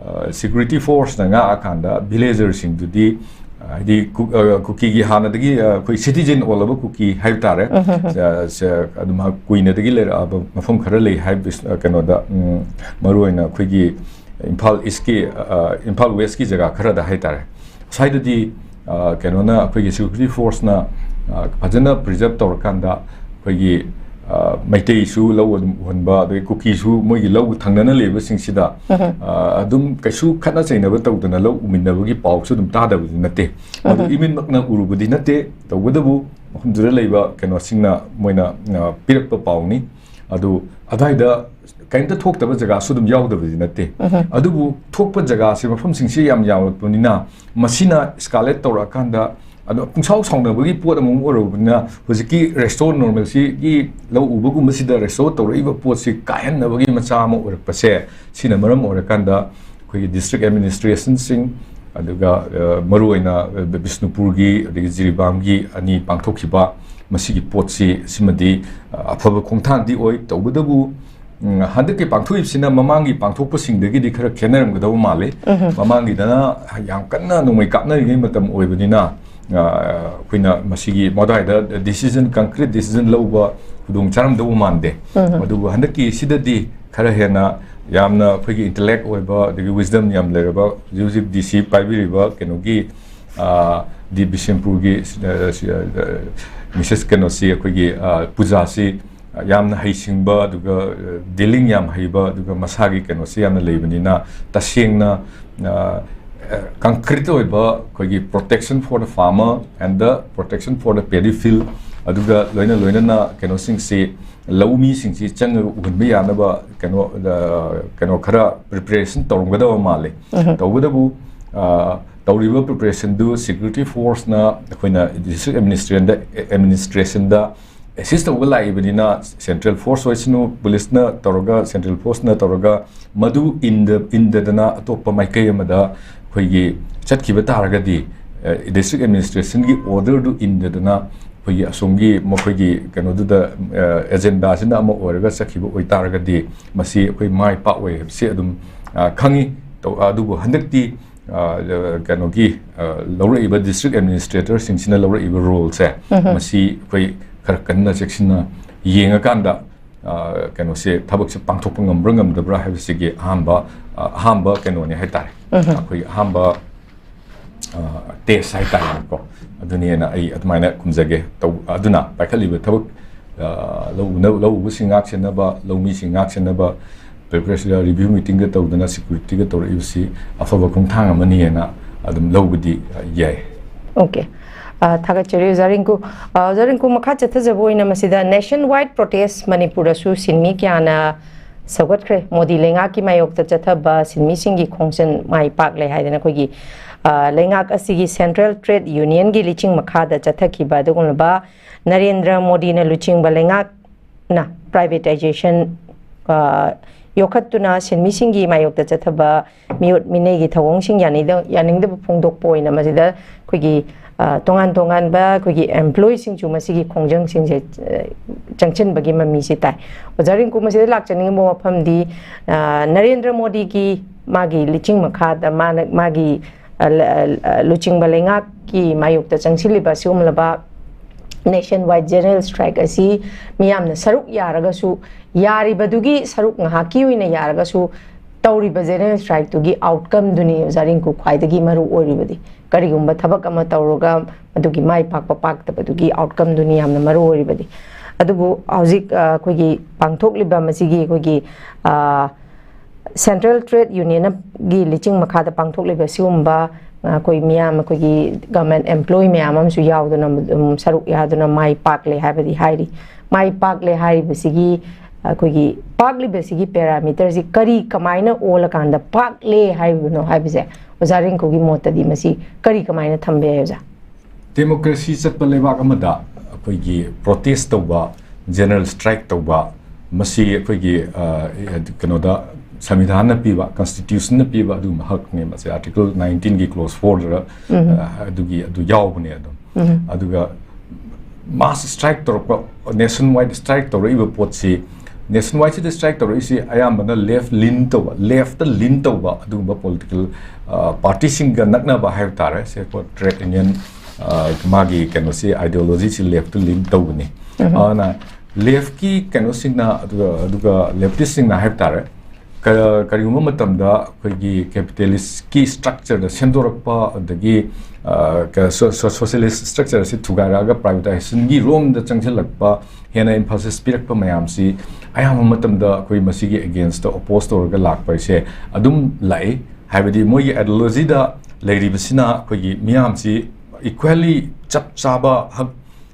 ꯑ, security forceꯅ ꯉꯥꯛꯑꯀꯥꯟꯗ villagerꯁꯤꯡꯗꯨꯗꯤ, ꯑ, ꯍꯥꯏꯗꯤ ꯀꯨ-, ꯑ, ꯀꯨꯀꯤꯒꯤ ꯍꯥꯟꯅꯗꯒꯤ, ꯑ, ꯑꯩꯈꯣꯏ citizen ꯑꯣꯜꯂꯕ ꯀꯨꯀꯤ ꯍꯥꯏꯕ ꯇꯥꯔꯦ꯫ ꯁ-, ꯁ-, ꯑꯗꯨꯝ ꯀꯨꯏꯅꯗꯒꯤ ꯂꯩꯔꯛꯑꯕ ꯃꯐꯝ ꯈꯔ ꯂꯩ ꯍꯥꯏꯕ, ꯑ, ꯀꯩꯅꯣꯗ, ꯎꯝ, ꯃꯔꯨꯑꯣꯏꯅ ꯑꯩꯈꯣꯏꯒꯤ ꯏꯝꯐꯥꯜ Eastꯀꯤ, ꯑ, ꯏꯝꯐꯥꯜ Westꯀꯤ ꯖꯒꯥ ꯈꯔꯗ ꯍꯥꯏ ꯇꯥꯔꯦ꯫ ꯁ꯭ꯋꯥꯏꯗꯗꯤ, ꯑ, ꯀꯩꯅꯣꯅ, ꯑꯩꯈꯣꯏꯒꯤ security forceꯅ, ꯑ, ꯐꯖꯅ preserve ꯇꯧꯔꯀꯥꯟꯗ ꯑꯩꯈꯣꯏꯒꯤ, ꯑ, ꯃꯩꯇꯩꯁꯨ ꯂꯧ ꯑꯗꯨꯝ ꯎꯍꯟꯕ, ꯑꯗꯒꯤ ꯀꯨꯀꯤꯁꯨ ꯃꯣꯏꯒꯤ ꯂꯧ ꯊꯪꯅꯅ ꯂꯩꯕꯁꯤꯡꯁꯤꯗ, ꯑ, ꯑꯗꯨꯝ ꯀꯩꯁꯨ ꯈꯠꯅ ꯆꯩꯅꯕ ꯇꯧꯗꯅ ꯂꯧ ꯎꯃꯤꯟꯅꯕꯒꯤ ꯄꯥꯎꯁꯨ ꯑꯗꯨꯝ ꯇꯥꯗꯕꯗꯤ ꯅꯠꯇꯦ꯫ ꯃꯗꯨ ꯏꯃꯤꯠꯃꯛꯅ ꯎꯔꯨꯕꯗꯤ ꯅꯠꯇꯦ, ꯇꯧꯕꯇꯕꯨ ꯃꯐꯝꯗꯨꯗ ꯂꯩꯕ ꯀꯩꯅꯣꯁꯤꯡꯅ ꯃꯣꯏꯅ, ꯑ, ꯄꯤꯔꯛꯄ ꯄꯥꯎꯅꯤ꯫ ꯑꯗꯨ ꯑꯗ꯭ꯋꯥꯏꯗ ꯀꯔꯤꯝꯇ ꯊꯣꯛꯇꯕ ꯖꯒꯥꯁꯨ ꯑꯗꯨꯝ ꯌꯥꯎꯗꯕꯗꯤ ꯅꯠꯇꯦ꯫ ꯑꯗꯨꯕꯨ ꯊꯣꯛꯄ ꯖꯒꯥꯁꯦ, ꯃꯐꯝꯁꯤꯡꯁꯤ ꯌꯥꯝ ꯌꯥꯝꯂꯛꯄꯅꯤꯅ, ꯃꯁꯤꯅ escalate ꯇꯧꯔꯛꯑꯀꯥꯟꯗ, ꯑꯗꯣ ꯄꯨꯡꯁꯥꯎ ꯁꯥꯎꯅꯕꯒꯤ ꯄꯣꯠ ꯑꯃꯃꯨꯛ ꯑꯣꯏꯔꯨꯕꯅꯤꯅ, ꯍꯧꯖꯤꯛꯀꯤ restore normalcyꯒꯤ ꯂꯧ ꯎꯕꯒꯨꯝꯕꯁꯤꯗ restore ꯇꯧꯔꯛꯏꯕ ꯄꯣꯠꯁꯤ ꯀꯥꯏꯍꯟꯅꯕꯒꯤ ꯃꯆꯥꯛ ꯑꯃ ꯑꯣꯏꯔꯛꯄꯁꯦ, ꯁꯤꯅ ꯃꯔꯝ ꯑꯣꯏꯔꯀꯥꯟꯗ ꯑꯩꯈꯣꯏꯒꯤ district administrationꯁꯤꯡ, ꯑꯗꯨꯒ, ꯑ, ꯃꯔꯨꯑꯣꯏꯅ, ꯑ, ꯕꯤꯁꯅꯨꯄꯨꯔꯒꯤ ꯑꯗꯒꯤ ꯖꯤꯔꯤꯕꯥꯝꯒꯤ ꯑꯅꯤ ꯄꯥꯡꯊꯣꯛꯈꯤꯕ ꯃꯁꯤꯒꯤ ꯄꯣꯠꯁꯤ, ꯁꯤꯃꯗꯤ, ꯑ, ꯑꯐꯕ ꯈꯣꯡꯊꯥꯡꯗꯤ ꯑꯣꯏ꯫ ꯇꯧꯕꯇꯕꯨ ꯎꯝ, ꯍꯟꯗꯛꯀꯤ ꯄꯥꯡꯊꯣꯛꯏꯕꯁꯤꯅ ꯃꯃꯥꯡꯒꯤ ꯄꯥꯡꯊꯣꯛꯄꯁꯤꯡꯗꯒꯤꯗꯤ ꯈꯔ ꯈꯦꯠꯅꯔꯝꯒꯗꯧꯕ ꯃꯥꯜꯂꯤ꯫ ꯃꯃꯥꯡꯒꯤꯗꯅ ꯌꯥꯝ ꯀꯟꯅ ꯅꯣꯡꯃꯩ ꯀꯥꯞꯅꯔꯤꯉꯩ ꯃꯇꯝ ꯑꯣꯏꯕꯅꯤꯅ, ꯑ, ꯑꯩꯈꯣꯏꯅ ꯃꯁꯤꯒꯤ ꯃꯗꯥꯏꯗ decision, concrete decision ꯂꯧꯕ ꯈꯨꯗꯣꯡ ꯆꯥꯔꯝꯗꯧꯕ ꯃꯥꯟꯗꯦ꯫ ꯑꯗꯨꯕꯨ ꯍꯟꯗꯛꯀꯤ ꯁꯤꯗꯗꯤ ꯈꯔ ꯍꯦꯟꯅ ꯌꯥꯝꯅ ꯑꯩꯈꯣꯏꯒꯤ intellect ꯑꯣꯏꯕ, ꯑꯗꯒꯤ wisdom ꯌꯥꯝ ꯂꯩꯔꯕ ꯍꯧꯖꯤꯛ ꯍꯧꯖꯤꯛ D C ꯄꯥꯏꯕꯤꯔꯤꯕ ꯀꯩꯅꯣꯒꯤ, ꯑ, ꯗꯤ ꯕꯤꯁꯦꯝꯄꯨꯔꯒꯤ, ꯑ, ꯁꯤ, ꯑ, ꯃꯤꯁꯦꯁ ꯀꯩꯅꯣꯁꯤ, ꯑꯩꯈꯣꯏꯒꯤ, ꯑ, ꯄꯨꯖꯥꯁꯤ ꯌꯥꯝꯅ ꯍꯩꯁꯤꯡꯕ, ꯑꯗꯨꯒ, ꯑ, dealing ꯌꯥꯝ ꯍꯩꯕ, ꯑꯗꯨꯒ ꯃꯁꯥꯒꯤ ꯀꯩꯅꯣꯁꯤ ꯌꯥꯝꯅ ꯂꯩꯕꯅꯤꯅ, ꯇꯁꯦꯡꯅ, ꯑ, concrete ꯑꯣꯏꯕ ꯑꯩꯈꯣꯏꯒꯤ protection for the farmer and the protection for the paddy field, ꯑꯗꯨꯒ ꯂꯣꯏꯅ ꯂꯣꯏꯅꯅ ꯀꯩꯅꯣꯁꯤꯡꯁꯤ, ꯂꯧꯃꯤꯁꯤꯡꯁꯤ ꯆꯪꯉꯒ ꯎꯍꯟꯕ ꯌꯥꯅꯕ ꯀꯩꯅꯣ, ꯑ, ꯀꯩꯅꯣ ꯈꯔ preparation ꯇꯧꯔꯝꯒꯗꯕ ꯃꯥꯜꯂꯤ꯫ ꯇꯧꯕꯇꯕꯨ, ꯑ, ꯇꯧꯔꯤꯕ preparationꯗꯨ security forceꯅ ꯑꯩꯈꯣꯏꯅ district administrationꯗ, administrationꯗ assist ꯇꯧꯕ ꯂꯥꯛꯏꯕꯅꯤꯅ, central force ꯑꯣꯏꯁꯅꯨ, ꯄꯨꯂꯤꯁꯅ ꯇꯧꯔꯒ, central forceꯅ ꯇꯧꯔꯒ, ꯃꯗꯨ ꯏꯟꯗ-, ꯏꯟꯗꯗꯅ ꯑꯇꯣꯞꯄ ꯃꯥꯏꯀꯩ ꯑꯃꯗ ꯑꯩꯈꯣꯏꯒꯤ ꯆꯠꯈꯤꯕ ꯇꯥꯔꯒꯗꯤ, ꯑ, district administrationꯒꯤ orderꯗꯨ ꯏꯟꯗꯗꯅ ꯑꯩꯈꯣꯏꯒꯤ ꯑꯁꯣꯝꯒꯤ ꯃꯈꯣꯏꯒꯤ ꯀꯩꯅꯣꯗꯨꯗ, ꯑ, agendaꯁꯤꯅ ꯑꯃ ꯑꯣꯏꯔꯒ ꯆꯠꯈꯤꯕ ꯑꯣꯏꯇꯥꯔꯒꯗꯤ, ꯃꯁꯤ ꯑꯩꯈꯣꯏ ꯃꯥꯏ ꯄꯥꯛꯑꯣꯏ ꯍꯥꯏꯕꯁꯤ ꯑꯗꯨꯝ, ꯑ, ꯈꯪꯉꯤ꯫ ꯇꯧ-, ꯑꯗꯨꯕꯨ ꯍꯟꯗꯛꯇꯤ, ꯑ, ꯀꯩꯅꯣꯒꯤ, ꯑ, ꯂꯧꯔꯛꯏꯕ district administratorꯁꯤꯡꯁꯤꯅ ꯂꯧꯔꯛꯏꯕ roleꯁꯦ, ꯃꯁꯤ ꯑꯩꯈꯣꯏ ꯈꯔ ꯀꯟꯅ ꯆꯦꯛꯁꯤꯟꯅ ꯌꯦꯡꯉꯀꯥꯟꯗ, ꯑ, ꯀꯩꯅꯣꯁꯦ, ꯊꯕꯛꯁꯦ ꯄꯥꯡꯊꯣꯛꯄ ꯉꯝꯕ꯭ꯔꯥ ꯉꯝꯗꯕ꯭ꯔꯥ ꯍꯥꯏꯕꯁꯤꯒꯤ ꯑꯍꯥꯟꯕ, ꯑ, ꯑꯍꯥꯟꯕ ꯀꯩꯅꯣꯅꯦ ꯍꯥꯏꯇꯥꯔꯦ꯫ ꯑꯩꯈꯣꯏꯒꯤ ꯑꯍꯥꯟꯕ, ꯑ, test ꯍꯥꯏꯇꯥꯔꯦꯀꯣ꯫ ꯑꯗꯨꯅꯦꯅ ꯑꯩ ꯑꯗꯨꯃꯥꯏꯅ ꯈꯨꯝꯖꯒꯦ꯫ ꯇꯧ-, ꯑꯗꯨꯅ ꯄꯥꯏꯈꯠꯂꯤꯕ ꯊꯕꯛ, ꯑ, ꯂꯧ-, ꯂꯧꯎꯕꯁꯤꯡ ꯉꯥꯛ ꯁꯦꯟꯅꯕ, ꯂꯧꯃꯤꯁꯤꯡ ꯉꯥꯛ ꯁꯦꯟꯅꯕ, preparatory review meetingꯒ ꯇꯧꯗꯅ securityꯒ ꯇꯧꯔꯛꯏꯕꯁꯤ ꯑꯐꯕ ꯈꯣꯡꯊꯥꯡ ꯑꯃꯅꯤꯅ ꯑꯗꯨꯝ ꯂꯧꯕꯗꯤ, ꯑ, ꯌꯥꯏ꯫ OK꯫ ꯑ, ꯊꯥꯒꯠꯆꯔꯤ ꯑꯣꯖꯥ ꯔꯤꯡꯀꯨ꯫ ꯑ, ꯑꯣꯖꯥ ꯔꯤꯡꯀꯨ, ꯃꯈꯥ ꯆꯠꯊꯖꯕ ꯑꯣꯏꯅ ꯃꯁꯤꯗ nationwide protest ꯃꯅꯤꯄꯨꯔꯗꯁꯨ ꯁꯤꯟꯃꯤ ꯀꯌꯥꯅ ꯁꯧꯒꯠꯈ꯭ꯔꯦ꯫ ꯃꯣꯗꯤ ꯂꯩꯉꯥꯛꯀꯤ ꯃꯥꯌꯣꯛꯇ ꯆꯠꯊꯕ ꯁꯤꯟꯃꯤꯁꯤꯡꯒꯤ ꯈꯣꯡꯖꯪ ꯃꯥꯏ ꯄꯥꯛꯂꯦ ꯍꯥꯏꯗꯅ ꯑꯩꯈꯣꯏꯒꯤ, ꯑ, ꯂꯩꯉꯥꯛ ꯑꯁꯤꯒꯤ central trade unionꯒꯤ ꯂꯤꯆꯤꯡ ꯃꯈꯥꯗ ꯆꯠꯊꯈꯤꯕ ꯑꯗꯨꯒꯨꯝꯂꯕ ꯅꯔꯦꯟꯗ꯭ꯔ ꯃꯣꯗꯤꯅ ꯂꯨꯆꯤꯡꯕ ꯂꯩꯉꯥꯛꯅ privatization, ꯑ, ꯌꯣꯛꯈꯠꯇꯨꯅ ꯁꯤꯟꯃꯤꯁꯤꯡꯒꯤ ꯃꯥꯌꯣꯛꯇ ꯆꯠꯊꯕ ꯃꯤꯑꯣꯠ ꯃꯤꯅꯩꯒꯤ ꯊꯧꯑꯣꯡꯁꯤꯡ ꯌꯥꯅꯤꯡꯗ-, ꯌꯥꯅꯤꯡꯗꯕ ꯐꯣꯡꯗꯣꯛꯄ ꯑꯣꯏꯅ ꯃꯁꯤꯗ ꯑꯩꯈꯣꯏꯒꯤ, ꯑ, ꯇꯣꯉꯥꯟ ꯇꯣꯉꯥꯟꯕ ꯑꯩꯈꯣꯏꯒꯤ employeeꯁꯤꯡꯁꯨ ꯃꯁꯤꯒꯤ ꯈꯣꯡꯖꯪꯁꯤꯡꯁꯦ, ꯑ, ꯆꯪꯁꯤꯟꯕꯒꯤ ꯃꯃꯤꯁꯤ ꯇꯥꯏ꯫ ꯑꯣꯖꯥ ꯔꯤꯡꯀꯨ, ꯃꯁꯤꯗ ꯂꯥꯛꯆꯅꯤꯡꯕ ꯋꯥꯐꯝꯗꯤ, ꯑ, ꯅꯔꯦꯟꯗ꯭ꯔ ꯃꯣꯗꯤꯒꯤ ꯃꯥꯒꯤ ꯂꯤꯆꯤꯡ ꯃꯈꯥꯗ ꯃꯥꯅ, ꯃꯥꯒꯤ, ꯑ, ꯂ-, ꯑ, ꯂꯨꯆꯤꯡꯕ ꯂꯩꯉꯥꯛꯀꯤ ꯃꯥꯌꯣꯛꯇ ꯆꯪꯁꯤꯜꯂꯤꯕ ꯑꯁꯤꯒꯨꯝꯂꯕ nationwide general strike ꯑꯁꯤ ꯃꯤꯌꯥꯝꯅ ꯁꯔꯨꯛ ꯌꯥꯔꯒꯁꯨ, ꯌꯥꯔꯤꯕꯗꯨꯒꯤ ꯁꯔꯨꯛ ꯉꯥꯏꯍꯥꯛꯀꯤ ꯑꯣꯏꯅ ꯌꯥꯔꯒꯁꯨ, ꯇꯧꯔꯤꯕ general strikeꯇꯨꯒꯤ outcomeꯗꯨꯅꯤ ꯑꯣꯖꯥ ꯔꯤꯡꯀꯨ ꯈ꯭ꯋꯥꯏꯗꯒꯤ ꯃꯔꯨ ꯑꯣꯏꯔꯤꯕꯗꯤ꯫ ꯀꯔꯤꯒꯨꯝꯕ ꯊꯕꯛ ꯑꯃ ꯇꯧꯔꯒ ꯃꯗꯨꯒꯤ ꯃꯥꯏ ꯄꯥꯛꯄ ꯄꯥꯛꯇꯕꯗꯨꯒꯤ outcomeꯗꯨꯅꯤ ꯌꯥꯝꯅ ꯃꯔꯨ ꯑꯣꯏꯔꯤꯕꯗꯤ꯫ ꯑꯗꯨꯕꯨ ꯍꯧꯖꯤꯛ, ꯑ, ꯑꯩꯈꯣꯏꯒꯤ ꯄꯥꯡꯊꯣꯛꯂꯤꯕ ꯃꯁꯤꯒꯤ ꯑꯩꯈꯣꯏꯒꯤ, ꯑ, Central Trade Unionꯒꯤ ꯂꯤꯆꯤꯡ ꯃꯈꯥꯗ ꯄꯥꯡꯊꯣꯛꯂꯤꯕ ꯁꯤꯒꯨꯝꯕ, ꯑ, ꯑꯩꯈꯣꯏ ꯃꯤꯌꯥꯝ, ꯑꯩꯈꯣꯏꯒꯤ government employee ꯃꯌꯥꯝ ꯑꯃꯁꯨ ꯌꯥꯎꯗꯨꯅ, ꯎꯝ, ꯁꯔꯨꯛ ꯌꯥꯗꯨꯅ ꯃꯥꯏ ꯄꯥꯛꯂꯦ ꯍꯥꯏꯕꯗꯤ ꯍꯥꯏꯔꯤ꯫ ꯃꯥꯏ ꯄꯥꯛꯂꯦ ꯍꯥꯏꯔꯤꯕꯁꯤꯒꯤ, ꯑꯩꯈꯣꯏꯒꯤ ꯄꯥꯛꯂꯤꯕꯁꯤꯒꯤ parameterꯁꯤ ꯀꯔꯤ ꯀꯃꯥꯏꯅ ꯑꯣꯜꯂꯀꯥꯟꯗ ꯄꯥꯛꯂꯦ ꯍꯥꯏꯕꯅꯣ ꯍꯥꯏꯕꯁꯦ ꯑꯣꯖꯥ ꯔꯤꯡꯀꯨꯒꯤ ꯃꯣꯠꯇꯗꯤ ꯃꯁꯤ ꯀꯔꯤ ꯀꯃꯥꯏꯅ ꯊꯝꯕ ꯌꯥꯏ ꯑꯣꯖꯥ? Democracy ꯆꯠꯄ ꯂꯩꯕꯥꯛ ꯑꯃꯗ ꯑꯩꯈꯣꯏꯒꯤ protest ꯇꯧꯕ, general strike ꯇꯧꯕ, ꯃꯁꯤ ꯑꯩꯈꯣꯏꯒꯤ, ꯑ, ꯀꯩꯅꯣꯗ, ꯁꯪꯕꯤꯙꯥꯟꯅ ꯄꯤꯕ, constitutionꯅ ꯄꯤꯕ ꯑꯗꯨꯒꯨꯝꯕ ꯍꯛꯅꯦ꯫ ꯃꯁꯤ Article nineteenꯒꯤ clause fourꯗ, ꯑ, ꯑꯗꯨꯒꯤ, ꯑꯗꯨ ꯌꯥꯎꯕꯅꯦ ꯑꯗꯨꯝ꯫ ꯑꯗꯨꯒ mass strike ꯇꯧꯔꯛꯄ, nationwide strike ꯇꯧꯔꯛꯏꯕ ꯄꯣꯠꯁꯤ, nationwideꯁꯤꯗ strike ꯇꯧꯔꯛꯏꯁꯤ ꯑꯌꯥꯝꯕꯅ left lean ꯇꯧꯕ, leftꯇ lean ꯇꯧꯕ ꯑꯗꯨꯒꯨꯝꯕ political, ꯑ, partyꯁꯤꯡꯒ ꯅꯛꯅꯕ ꯍꯥꯏꯕ ꯇꯥꯔꯦ꯫ ꯁꯦ trade union, ꯑ, ꯃꯥꯒꯤ ꯀꯩꯅꯣꯁꯤ, ideologyꯁꯤ leftꯇ lean ꯇꯧꯕꯅꯤ꯫ ꯑꯗꯨꯅ leftꯀꯤ ꯀꯩꯅꯣꯁꯤꯡꯅ, ꯑꯗꯨꯒ, ꯑꯗꯨꯒ leftistꯁꯤꯡꯅ ꯍꯥꯏꯕ ꯇꯥꯔꯦ, ꯀ-, ꯀꯔꯤꯒꯨꯝꯕ ꯃꯇꯝꯗ ꯑꯩꯈꯣꯏꯒꯤ capitalistꯀꯤ structureꯗ ꯁꯦꯝꯗꯣꯔꯛꯄ, ꯑꯗꯒꯤ, ꯑ, ꯀ-, so-, so-, socialist structure ꯑꯁꯤ ꯊꯨꯒꯥꯏꯔꯛꯑꯒ privatizationꯒꯤ ꯔꯣꯝꯗ ꯆꯪꯁꯤꯜꯂꯛꯄ, ꯍꯦꯟꯅ emphasis ꯄꯤꯔꯛꯄ ꯃꯌꯥꯝꯁꯤ ꯑꯌꯥꯝꯕ ꯃꯇꯝꯗ ꯑꯩꯈꯣꯏ ꯃꯁꯤꯒꯤ againstꯇ oppose ꯇꯧꯔꯒ ꯂꯥꯛꯄ ꯍꯥꯏꯁꯦ ꯑꯗꯨꯝ ꯂꯥꯛꯏ꯫ ꯍꯥꯏꯕꯗꯤ ꯃꯣꯏꯒꯤ ideologyꯗ ꯂꯩꯔꯤꯕꯁꯤꯅ ꯑꯩꯈꯣꯏꯒꯤ ꯃꯤꯌꯥꯝꯁꯤ equally ꯆꯞ ꯆꯥꯕ ꯍꯛ,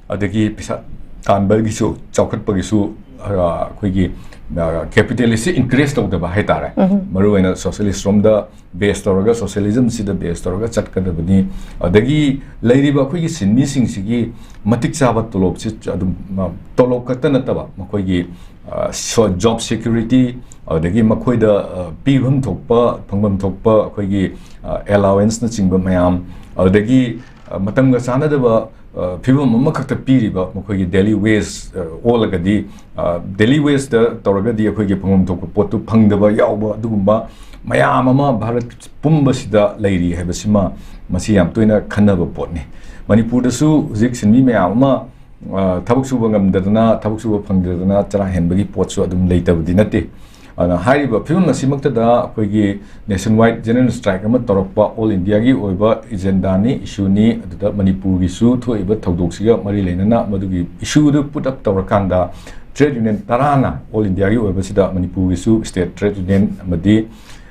ꯑꯗꯒꯤ ꯄꯩꯁꯥ ꯇꯥꯟꯕꯒꯤꯁꯨ, ꯆꯥꯎꯈꯠꯄꯒꯤꯁꯨ, ꯑ, ꯑꯩꯈꯣꯏꯒꯤ, ꯑ, capitalist ꯁꯤ encourage ꯇꯧꯗꯕ ꯍꯥꯏꯇꯥꯔꯦ꯫ ꯃꯔꯨꯑꯣꯏꯅ socialist ꯔꯣꯝꯗ base ꯇꯧꯔꯒ, socialism ꯁꯤꯗ base ꯇꯧꯔꯒ ꯆꯠꯀꯗꯕꯅꯤ꯫ ꯑꯗꯒꯤ ꯂꯩꯔꯤꯕ ꯑꯩꯈꯣꯏꯒꯤ ꯁꯤꯟꯃꯤꯁꯤꯡꯁꯤꯒꯤ ꯃꯇꯤꯛ ꯆꯥꯕ ꯇꯣꯂꯣꯞꯁꯤ ꯑꯗꯨꯝ, ꯑ, ꯇꯣꯂꯣꯞ ꯈꯛꯇ ꯅꯠꯇꯕ, ꯃꯈꯣꯏꯒꯤ, ꯑ, ꯁꯣ-, job security, ꯑꯗꯒꯤ ꯃꯈꯣꯏꯗ, ꯑ, ꯄꯤꯐꯝ ꯊꯣꯛꯄ, ꯐꯪꯐꯝ ꯊꯣꯛꯄ ꯑꯩꯈꯣꯏꯒꯤ, ꯑ, allowance ꯅꯆꯤꯡꯕ ꯃꯌꯥꯝ, ꯑꯗꯒꯤ, ꯑ, ꯃꯇꯝꯒ ꯆꯥꯟꯅꯗꯕ, ꯑ, ꯐꯤꯕꯝ ꯑꯃꯈꯛꯇ ꯄꯤꯔꯤꯕ ꯃꯈꯣꯏꯒꯤ daily wage, ꯑ, ꯑꯣꯜꯂꯒꯗꯤ, ꯑ, daily wage ꯇ ꯇꯧꯔꯒꯗꯤ ꯑꯩꯈꯣꯏꯒꯤ ꯐꯪꯐꯝ ꯊꯣꯛꯄ ꯄꯣꯠꯇꯨ ꯐꯪꯗꯕ ꯌꯥꯎꯕ, ꯑꯗꯨꯒꯨꯝꯕ ꯃꯌꯥꯝ ꯑꯃ ꯚꯥꯔꯠ ꯄꯨꯝꯕꯁꯤꯗ ꯂꯩꯔꯤ ꯍꯥꯏꯕꯁꯤꯃ ꯃꯁꯤ ꯌꯥꯝ ꯇꯣꯏꯅ ꯈꯟꯅꯕ ꯄꯣꯠꯅꯤ꯫ ꯃꯅꯤꯄꯨꯔꯗꯁꯨ ꯍꯧꯖꯤꯛ ꯁꯤꯟꯃꯤ ꯃꯌꯥꯝ ꯑꯃ, ꯑ, ꯊꯕꯛ ꯁꯨꯕ ꯉꯝꯗꯗꯅ, ꯊꯕꯛ ꯁꯨꯕ ꯐꯪꯗꯗꯅ ꯆꯔꯥ ꯍꯦꯟꯕꯒꯤ ꯄꯣꯠꯁꯨ ꯑꯗꯨꯝ ꯂꯩꯇꯕꯗꯤ ꯅꯠꯇꯦ꯫ ꯑꯗꯨꯅ ꯍꯥꯏꯔꯤꯕ ꯐꯤꯕꯝ ꯑꯁꯤꯃꯛꯇꯗ ꯑꯩꯈꯣꯏꯒꯤ nationwide general strike ꯑꯃ ꯇꯧꯔꯛꯄ all India ꯒꯤ ꯑꯣꯏꯕ agenda ꯅꯤ, issue ꯅꯤ꯫ ꯑꯗꯨꯗ ꯃꯅꯤꯄꯨꯔꯒꯤꯁꯨ ꯊꯣꯛꯏꯕ ꯊꯧꯗꯣꯛꯁꯤꯒ ꯃꯔꯤ ꯂꯩꯅꯅ ꯃꯗꯨꯒꯤ issue ꯗꯨ put up ꯇꯧꯔꯀꯥꯟꯗ trade union ꯇꯔꯥꯅ all India ꯒꯤ ꯑꯣꯏꯕꯁꯤꯗ ꯃꯅꯤꯄꯨꯔꯒꯤꯁꯨ state trade union ꯑꯃꯗꯤ,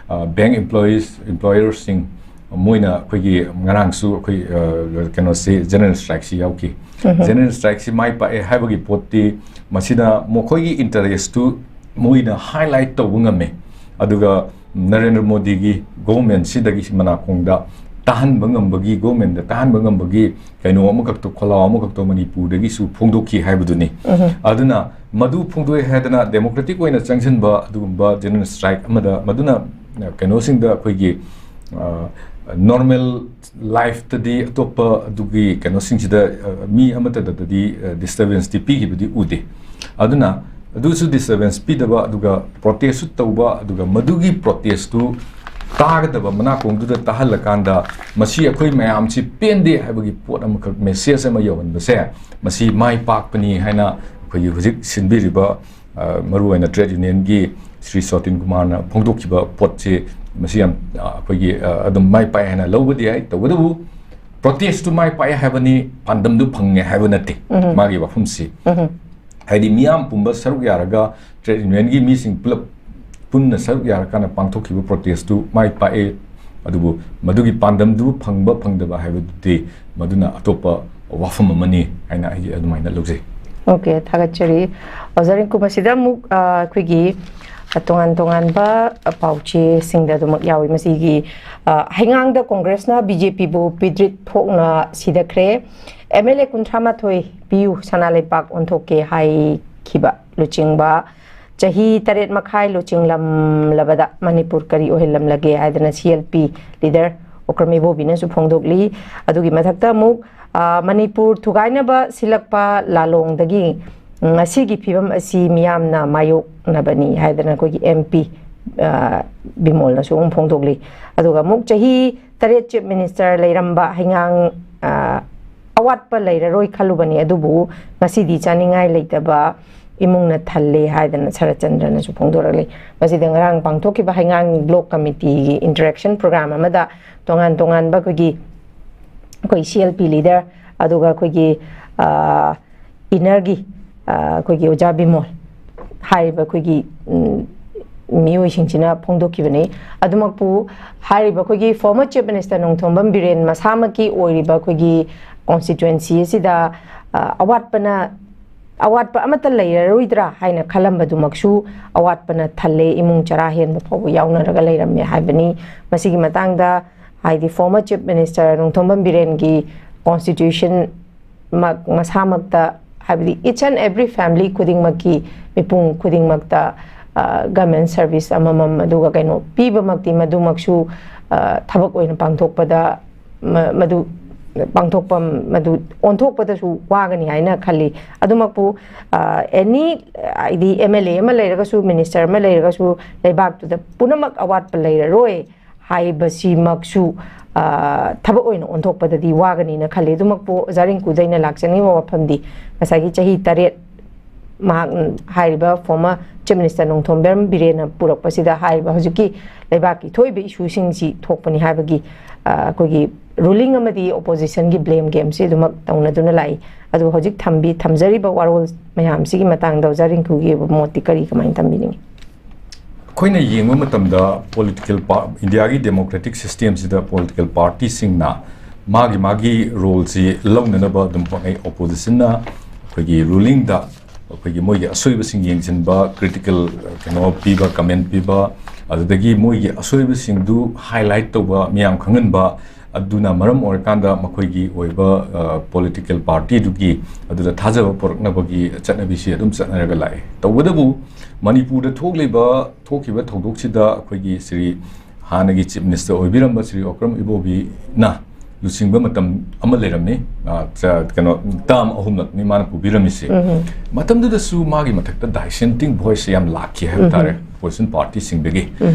ꯑ, bank employees, employer ꯁꯤꯡ ꯃꯣꯏꯅ ꯑꯩꯈꯣꯏꯒꯤ ꯉꯔꯥꯡꯁꯨ ꯑꯩꯈꯣꯏ, ꯑ, ꯀꯩꯅꯣꯁꯤ, general strike ꯁꯤ ꯌꯥꯎꯈꯤ꯫ General strike ꯁꯤ ꯃꯥꯏ ꯄꯥꯛꯑꯦ ꯍꯥꯏꯕꯒꯤ ꯄꯣꯠꯇꯤ ꯃꯁꯤꯅ ꯃꯈꯣꯏꯒꯤ interest ꯇꯨ ꯃꯣꯏꯅ highlight ꯇꯧꯕ ꯉꯝꯃꯦ꯫ ꯑꯗꯨꯒ ꯅꯔꯦꯟꯗ꯭ꯔ ꯃꯣꯗꯤꯒꯤ government ꯁꯤꯗꯒꯤ ꯃꯅꯥꯀꯣꯡꯗ ꯇꯥꯍꯟꯕ ꯉꯝꯕꯒꯤ, government ꯇ ꯇꯥꯍꯟꯕ ꯉꯝꯕꯒꯤ ꯀꯩꯅꯣ ꯑꯃꯈꯛꯇꯣ, ꯈꯣꯜꯂꯥꯎ ꯑꯃꯈꯛꯇꯣ ꯃꯅꯤꯄꯨꯔꯗꯒꯤꯁꯨ ꯐꯣꯡꯗꯣꯛꯈꯤ ꯍꯥꯏꯕꯗꯨꯅꯤ꯫ ꯑꯗꯨꯅ ꯃꯗꯨ ꯐꯣꯡꯗꯣꯛꯑꯦ ꯍꯥꯏꯗꯅ democratic ꯑꯣꯏꯅ ꯆꯪꯁꯤꯟꯕ ꯑꯗꯨꯒꯨꯝꯕ general strike ꯑꯃꯗ, ꯃꯗꯨꯅ ꯀꯩꯅꯣꯁꯤꯡꯗ ꯑꯩꯈꯣꯏꯒꯤ, ꯑ, normal life ꯇꯗꯤ ꯑꯇꯣꯞꯄ ꯑꯗꯨꯒꯤ ꯀꯩꯅꯣꯁꯤꯡꯁꯤꯗ, ꯑ, ꯃꯤ ꯑꯃꯠꯇꯗꯗꯤ, ꯑ, disturbance ꯇꯤ ꯄꯤꯈꯤꯕꯗꯤ ꯎꯗꯦ꯫ ꯑꯗꯨꯅ ꯑꯗꯨꯁꯨ disturbance ꯄꯤꯗꯕ, ꯑꯗꯨꯒ protest ꯁꯨ ꯇꯧꯕ, ꯑꯗꯨꯒ ꯃꯗꯨꯒꯤ protest ꯇꯨ ꯇꯥꯒꯗꯕ ꯃꯅꯥꯀꯣꯡꯗꯨꯗ ꯇꯥꯍꯜꯂꯀꯥꯟꯗ ꯃꯁꯤ ꯑꯩꯈꯣꯏ ꯃꯌꯥꯝꯁꯤ ꯄꯦꯟꯗꯦ ꯍꯥꯏꯕꯒꯤ ꯄꯣꯠ ꯑꯃꯈꯛ, message ꯑꯃ ꯌꯧꯍꯟꯕꯁꯦ, ꯃꯁꯤ ꯃꯥꯏ ꯄꯥꯛꯄꯅꯤ ꯍꯥꯏꯅ ꯑꯩꯈꯣꯏꯒꯤ ꯍꯧꯖꯤꯛ ꯁꯤꯟꯕꯤꯔꯤꯕ, ꯑ, ꯃꯔꯨꯑꯣꯏꯅ trade union ꯒꯤ ꯁ꯭ꯔꯤ ꯁꯣꯇꯤꯟ ꯀꯨꯃꯥꯔꯅ ꯐꯣꯡꯗꯣꯛꯈꯤꯕ ꯄꯣꯠꯁꯤ, ꯃꯁꯤ ꯌꯥꯝ, ꯑ, ꯑꯩꯈꯣꯏꯒꯤ, ꯑ, ꯑꯗꯨꯝ ꯃꯥꯏ ꯄꯥꯛꯑꯦ ꯍꯥꯏꯅ ꯂꯧꯕꯗꯤ ꯌꯥꯏ꯫ ꯇꯧꯕꯇꯕꯨ protest ꯇꯨ ꯃꯥꯏ ꯄꯥꯛꯑꯦ ꯍꯥꯏꯕꯅꯤ, ꯄꯥꯟꯗꯝꯗꯨ ꯐꯪꯉꯦ ꯍꯥꯏꯕ ꯅꯠꯇꯦ ꯃꯥꯒꯤ ꯋꯥꯐꯝꯁꯤ꯫ ꯍꯥꯏꯗꯤ ꯃꯤꯌꯥꯝ ꯄꯨꯝꯕ ꯁꯔꯨꯛ ꯌꯥꯔꯒ, trade union ꯒꯤ ꯃꯤꯁꯤꯡ ꯄꯨꯂꯞ ꯄꯨꯟꯅ ꯁꯔꯨꯛ ꯌꯥꯔꯀꯥꯟꯗ ꯄꯥꯡꯊꯣꯛꯈꯤꯕ protest ꯇꯨ ꯃꯥꯏ ꯄꯥꯛꯑꯦ꯫ ꯑꯗꯨꯕꯨ ꯃꯗꯨꯒꯤ ꯄꯥꯟꯗꯝꯗꯨ ꯐꯪꯕ ꯐꯪꯗꯕ ꯍꯥꯏꯕꯗꯨꯗꯤ ꯃꯗꯨꯅ ꯑꯇꯣꯞꯄ ꯋꯥꯐꯝ ꯑꯃꯅꯤ ꯍꯥꯏꯅ ꯑꯩ ꯑꯗꯨꯃꯥꯏꯅ ꯂꯧꯖꯩ꯫ ꯑꯣꯀꯦ, ꯊꯥꯒꯠꯆꯔꯤ꯫ ꯑꯣꯖꯥ ꯔꯤꯡꯀꯨ, ꯃꯁꯤꯗ ꯑꯃꯨꯛ, ꯑ, ꯑꯩꯈꯣꯏꯒꯤ, ꯑ, ꯇꯣꯉꯥꯟ ꯇꯣꯉꯥꯟꯕ, ꯑ, ꯄꯥꯎꯆꯦꯁꯤꯡꯗ ꯑꯗꯨꯃꯛ ꯌꯥꯎꯏ꯫ ꯃꯁꯤꯒꯤ, ꯑ, ꯍꯩꯉꯥꯡꯗ ꯀꯣꯡꯒ꯭ꯔꯦꯁꯅ ꯕꯤ ꯖꯦ ꯄꯤꯕꯨ ꯄꯤꯗ꯭ꯔꯤꯠ ꯊꯣꯛꯅ ꯁꯤꯗꯈ꯭ꯔꯦ꯫ ꯑꯦꯝ ꯑꯦꯜ ꯑꯦ ꯀꯨꯟꯊ꯭ꯔꯥ ꯃꯥꯊꯣꯏ ꯄꯤꯌꯨ, ꯁꯅꯥ ꯂꯩꯄꯥꯛ ꯑꯣꯟꯊꯣꯛꯀꯦ ꯍꯥꯏꯈꯤꯕ ꯂꯨꯆꯤꯡꯕ ꯆꯍꯤ ꯇꯔꯦꯠ ꯃꯈꯥꯏ ꯂꯨꯆꯤꯡꯂꯝꯂꯕꯗ ꯃꯅꯤꯄꯨꯔ ꯀꯔꯤ ꯑꯣꯏꯍꯜꯂꯝꯂꯒꯦ ꯍꯥꯏꯗꯅ C L P leader Okram ꯏꯕꯣꯕꯤꯅꯁꯨ ꯐꯣꯡꯗꯣꯛꯂꯤ꯫ ꯑꯗꯨꯒꯤ ꯃꯊꯛꯇ ꯑꯃꯨꯛ, ꯑ, ꯃꯅꯤꯄꯨꯔ ꯊꯨꯒꯥꯏꯅꯕ ꯁꯤꯜꯂꯛꯄ ꯂꯥꯂꯣꯡꯗꯒꯤ ꯉꯁꯤꯒꯤ ꯐꯤꯕꯝ ꯑꯁꯤ ꯃꯤꯌꯥꯝꯅ ꯃꯥꯌꯣꯛꯅꯕꯅꯤ ꯍꯥꯏꯗꯅ ꯑꯩꯈꯣꯏꯒꯤ ꯑꯦꯝ ꯄꯤ, ꯑ, ꯕꯤꯃꯣꯜꯅꯁꯨ ꯑꯃꯨꯛ ꯐꯣꯡꯗꯣꯛꯂꯤ꯫ ꯑꯗꯨꯒ ꯑꯃꯨꯛ ꯆꯍꯤ ꯇꯔꯦꯠ ꯆꯤꯐ ꯃꯤꯅꯤꯁꯇꯔ ꯂꯩꯔꯝꯕ ꯍꯩꯉꯥꯡ, ꯑ, ꯑꯋꯥꯠꯄ ꯂꯩꯔꯔꯣꯏ ꯈꯜꯂꯨꯕꯅꯤ, ꯑꯗꯨꯕꯨ ꯉꯁꯤꯗꯤ ꯆꯥꯅꯤꯡꯉꯥꯏ ꯂꯩꯇꯕ ꯏꯃꯨꯡꯅ ꯊꯜꯂꯦ ꯍꯥꯏꯗꯅ ꯁꯔꯠꯆꯟꯗ꯭ꯔꯅꯁꯨ ꯐꯣꯡꯗꯣꯔꯛꯂꯤ꯫ ꯃꯁꯤꯗ ꯉꯔꯥꯡ ꯄꯥꯡꯊꯣꯛꯈꯤꯕ ꯍꯩꯉꯥꯡ ꯕ꯭ꯂꯣꯛ ꯀꯃꯤꯇꯤꯒꯤ ꯏꯟꯇꯔꯦꯛꯁꯟ ꯄ꯭ꯔꯣꯒ꯭ꯔꯥꯝ ꯑꯃꯗ ꯇꯣꯉꯥꯟ ꯇꯣꯉꯥꯟꯕ ꯑꯩꯈꯣꯏꯒꯤ, ꯑꯩꯈꯣꯏ ꯁꯤ ꯑꯦꯜ ꯄꯤ ꯂꯤꯗꯔ, ꯑꯗꯨꯒ ꯑꯩꯈꯣꯏꯒꯤ, ꯑ, ꯏꯟꯅꯔꯒꯤ, ꯑ, ꯑꯩꯈꯣꯏꯒꯤ ꯑꯣꯖꯥ ꯕꯤꯃꯣꯜ ꯍꯥꯏꯔꯤꯕ ꯑꯩꯈꯣꯏꯒꯤ, ꯎꯝ, ꯃꯤꯑꯣꯏꯁꯤꯡꯁꯤꯅ ꯐꯣꯡꯗꯣꯛꯈꯤꯕꯅꯤ꯫ ꯑꯗꯨꯃꯛꯄꯨ ꯍꯥꯏꯔꯤꯕ ꯑꯩꯈꯣꯏꯒꯤ former chief minister Nongthombam Biren ꯃꯁꯥꯃꯛꯀꯤ ꯑꯣꯏꯔꯤꯕ ꯑꯩꯈꯣꯏꯒꯤ ꯀꯣꯟꯁꯇꯤꯇ꯭ꯋꯦꯟꯁꯤ ꯑꯁꯤꯗ, ꯑ, ꯑꯋꯥꯠꯄꯅ, ꯑꯋꯥꯠꯄ ꯑꯃꯠꯇ ꯂꯩꯔꯔꯣꯏꯗ꯭ꯔꯥ ꯍꯥꯏꯅ ꯈꯜꯂꯝꯕꯗꯨꯃꯛꯁꯨ ꯑꯋꯥꯠꯄꯅ ꯊꯜꯂꯦ, ꯏꯃꯨꯡ ꯆꯔꯥ ꯍꯦꯟꯕ ꯐꯥꯎꯕ ꯌꯥꯎꯅꯔꯒ ꯂꯩꯔꯝꯃꯦ ꯍꯥꯏꯕꯅꯤ꯫ ꯃꯁꯤꯒꯤ ꯃꯇꯥꯡꯗ ꯍꯥꯏꯗꯤ ꯐꯣꯔꯃꯔ ꯆꯤꯐ ꯃꯤꯅꯤꯁꯇꯔ ꯅꯣꯡꯊꯣꯝꯕꯝ ꯕꯤꯔꯦꯟꯒꯤ ꯀꯣꯟꯁꯇꯤꯇ꯭ꯌꯨꯁꯟ ꯃꯛ ꯃꯁꯥꯃꯛꯇ, ꯍꯥꯏꯕꯗꯤ each and every family ꯈꯨꯗꯤꯡꯃꯛꯀꯤ, ꯃꯤꯄꯨꯝ ꯈꯨꯗꯤꯡꯃꯛꯇ, ꯑ, ꯒꯚꯔꯟꯃꯦꯟ ꯁꯔꯚꯤꯁ ꯑꯃꯃꯝ, ꯑꯗꯨꯒ ꯀꯩꯅꯣ ꯄꯤꯕꯃꯛꯇꯤ ꯃꯗꯨꯃꯛꯁꯨ, ꯑ, ꯊꯕꯛ ꯑꯣꯏꯅ ꯄꯥꯡꯊꯣꯛꯄꯗ, ꯃ-, ꯃꯗꯨ ꯄꯥꯡꯊꯣꯛꯄ, ꯃꯗꯨ ꯑꯣꯟꯊꯣꯛꯄꯗꯁꯨ ꯋꯥꯒꯅꯤ ꯍꯥꯏꯅ ꯈꯜꯂꯤ꯫ ꯑꯗꯨꯃꯛꯄꯨ, ꯑ, ꯑꯦꯅꯤ, ꯍꯥꯏꯗꯤ ꯑꯦꯝ ꯑꯦꯜ ꯑꯦ ꯑꯃ ꯂꯩꯔꯒꯁꯨ, ꯃꯤꯅꯤꯁꯇꯔ ꯑꯃ ꯂꯩꯔꯒꯁꯨ, ꯂꯩꯕꯥꯛꯇꯨꯗ ꯄꯨꯝꯅꯃꯛ ꯑꯋꯥꯠꯄ ꯂꯩꯔꯔꯣꯏ ꯍꯥꯏꯕꯁꯤꯃꯛꯁꯨ, ꯑ, ꯊꯕꯛ ꯑꯣꯏꯅ ꯑꯣꯟꯊꯣꯛꯄꯗꯗꯤ ꯋꯥꯒꯅꯤꯅ ꯈꯜꯂꯤ꯫ ꯑꯗꯨꯃꯛꯄꯨ ꯑꯣꯖꯥ ꯔꯤꯡꯀꯨꯗ ꯑꯩꯅ ꯂꯥꯛꯆꯅꯤꯡꯕ ꯋꯥꯐꯝꯗꯤ, ꯉꯁꯥꯏꯒꯤ ꯆꯍꯤ ꯇꯔꯦꯠ ꯃꯍꯥꯛ, ꯍꯥꯏꯔꯤꯕ ꯐꯣꯔꯃꯔ ꯆꯤꯐ ꯃꯤꯅꯤꯁꯇꯔ ꯅꯣꯡꯊꯣꯝꯕꯝ ꯕꯤꯔꯦꯟꯅ ꯄꯨꯔꯛꯄꯁꯤꯗ ꯍꯥꯏꯔꯤꯕ ꯍꯧꯖꯤꯛꯀꯤ ꯂꯩꯕꯥꯛꯀꯤ ꯊꯣꯛꯏꯕ ꯏꯁꯨꯁꯤꯡꯁꯤ ꯊꯣꯛꯄꯅꯤ ꯍꯥꯏꯕꯒꯤ, ꯑ, ꯑꯩꯈꯣꯏꯒꯤ ꯔꯨꯂꯤꯡ ꯑꯃꯗꯤ ꯑꯣꯄꯣꯖꯤꯁꯟꯒꯤ ꯕ꯭ꯂꯦꯝ ꯒꯦꯝꯁꯤ ꯑꯗꯨꯃꯛ ꯇꯧꯅꯗꯨꯅ ꯂꯥꯛꯏ꯫ ꯑꯗꯨ ꯍꯧꯖꯤꯛ ꯊꯝꯕꯤ-, ꯊꯝꯖꯔꯤꯕ ꯋꯥꯔꯣꯜ ꯃꯌꯥꯝꯁꯤꯒꯤ ꯃꯇꯥꯡꯗ ꯑꯣꯖꯥ ꯔꯤꯡꯀꯨꯒꯤ ꯑꯣꯏꯕ ꯃꯣꯠꯇꯤ ꯀꯔꯤ, ꯀꯃꯥꯏꯅ ꯊꯝꯕꯤꯅꯤꯡꯉꯤ? ꯑꯩꯈꯣꯏꯅ ꯌꯦꯡꯕ ꯃꯇꯝꯗ ꯄꯣꯂꯤꯇꯤꯀꯦꯜ ꯄꯥ-, ꯏꯟꯗꯤꯌꯥꯒꯤ ꯗꯦꯃꯣꯀ꯭ꯔꯦꯇꯤꯛ ꯁꯤꯁꯇꯦꯝꯁꯤꯗ ꯄꯣꯂꯤꯇꯤꯀꯦꯜ ꯄꯥꯔꯇꯤꯁꯤꯡꯅ ꯃꯥꯒꯤ ꯃꯥꯒꯤ ꯔꯣꯜꯁꯤ ꯂꯧꯅꯅꯕ ꯑꯗꯨꯝ ꯍꯣꯠꯅꯩ꯫ ꯑꯣꯄꯣꯖꯤꯁꯟꯅ ꯑꯩꯈꯣꯏꯒꯤ ꯔꯨꯂꯤꯡꯗ ꯑꯩꯈꯣꯏꯒꯤ ꯃꯣꯏꯒꯤ ꯑꯁꯣꯏꯕꯁꯤꯡ ꯌꯦꯡꯁꯤꯟꯕ, ꯀ꯭ꯔꯤꯇꯤꯀꯦꯜ ꯀꯩꯅꯣ ꯄꯤꯕ, ꯀꯃꯦꯟ ꯄꯤꯕ, ꯑꯗꯨꯗꯒꯤ ꯃꯣꯏꯒꯤ ꯑꯁꯣꯏꯕꯁꯤꯡꯗꯨ ꯍꯥꯏꯂꯥꯏꯠ ꯇꯧꯕ, ꯃꯤꯌꯥꯝ ꯈꯪꯍꯟꯕ, ꯑꯗꯨꯅ ꯃꯔꯝ ꯑꯣꯏꯔꯀꯥꯟꯗ ꯃꯈꯣꯏꯒꯤ ꯑꯣꯏꯕ ꯄꯣꯂꯤꯇꯤꯀꯦꯜ ꯄꯥꯔꯇꯤꯗꯨꯒꯤ ꯑꯗꯨꯗ ꯊꯥꯖꯕ ꯄꯨꯔꯛꯅꯕꯒꯤ ꯆꯠꯅꯕꯤꯁꯤ ꯑꯗꯨꯝ ꯆꯠꯅꯔꯒ ꯂꯥꯛꯑꯦ꯫ ꯇꯧꯕꯇꯕꯨ ꯃꯅꯤꯄꯨꯔꯗ ꯊꯣꯛꯂꯤꯕ, ꯊꯣꯛꯈꯤꯕ ꯊꯧꯗꯣꯛꯁꯤꯗ ꯑꯩꯈꯣꯏꯒꯤ ꯁ꯭ꯔꯤ ꯍꯥꯟꯅꯒꯤ ꯆꯤꯐ ꯃꯤꯅꯤꯁꯇꯔ ꯑꯣꯏꯕꯤꯔꯝꯕ ꯁ꯭ꯔꯤ ꯑꯣꯀ꯭ꯔꯝ ꯏꯕꯣꯕꯤꯅ ꯂꯨꯆꯤꯡꯕ ꯃꯇꯝ ꯑꯃ ꯂꯩꯔꯝꯃꯤ꯫ ꯑ, ꯆ-, ꯀꯩꯅꯣ, ꯇꯥꯝ ꯑꯍꯨꯝꯂꯛꯅꯤ ꯃꯥꯅ ꯄꯨꯕꯤꯔꯝꯃꯤꯁꯦ꯫ ꯃꯇꯝꯗꯨꯗꯁꯨ ꯃꯥꯒꯤ ꯃꯊꯛꯇ ꯗꯥꯏꯁꯦꯟꯇꯤꯡ ꯚꯣꯏꯁꯁꯦ ꯌꯥꯝ ꯂꯥꯛꯈꯤ ꯍꯥꯏꯕ ꯇꯥꯔꯦ, ꯑꯣꯄꯣꯖꯤꯁꯟ ꯄꯥꯔꯇꯤꯁꯤꯡꯗꯒꯤ꯫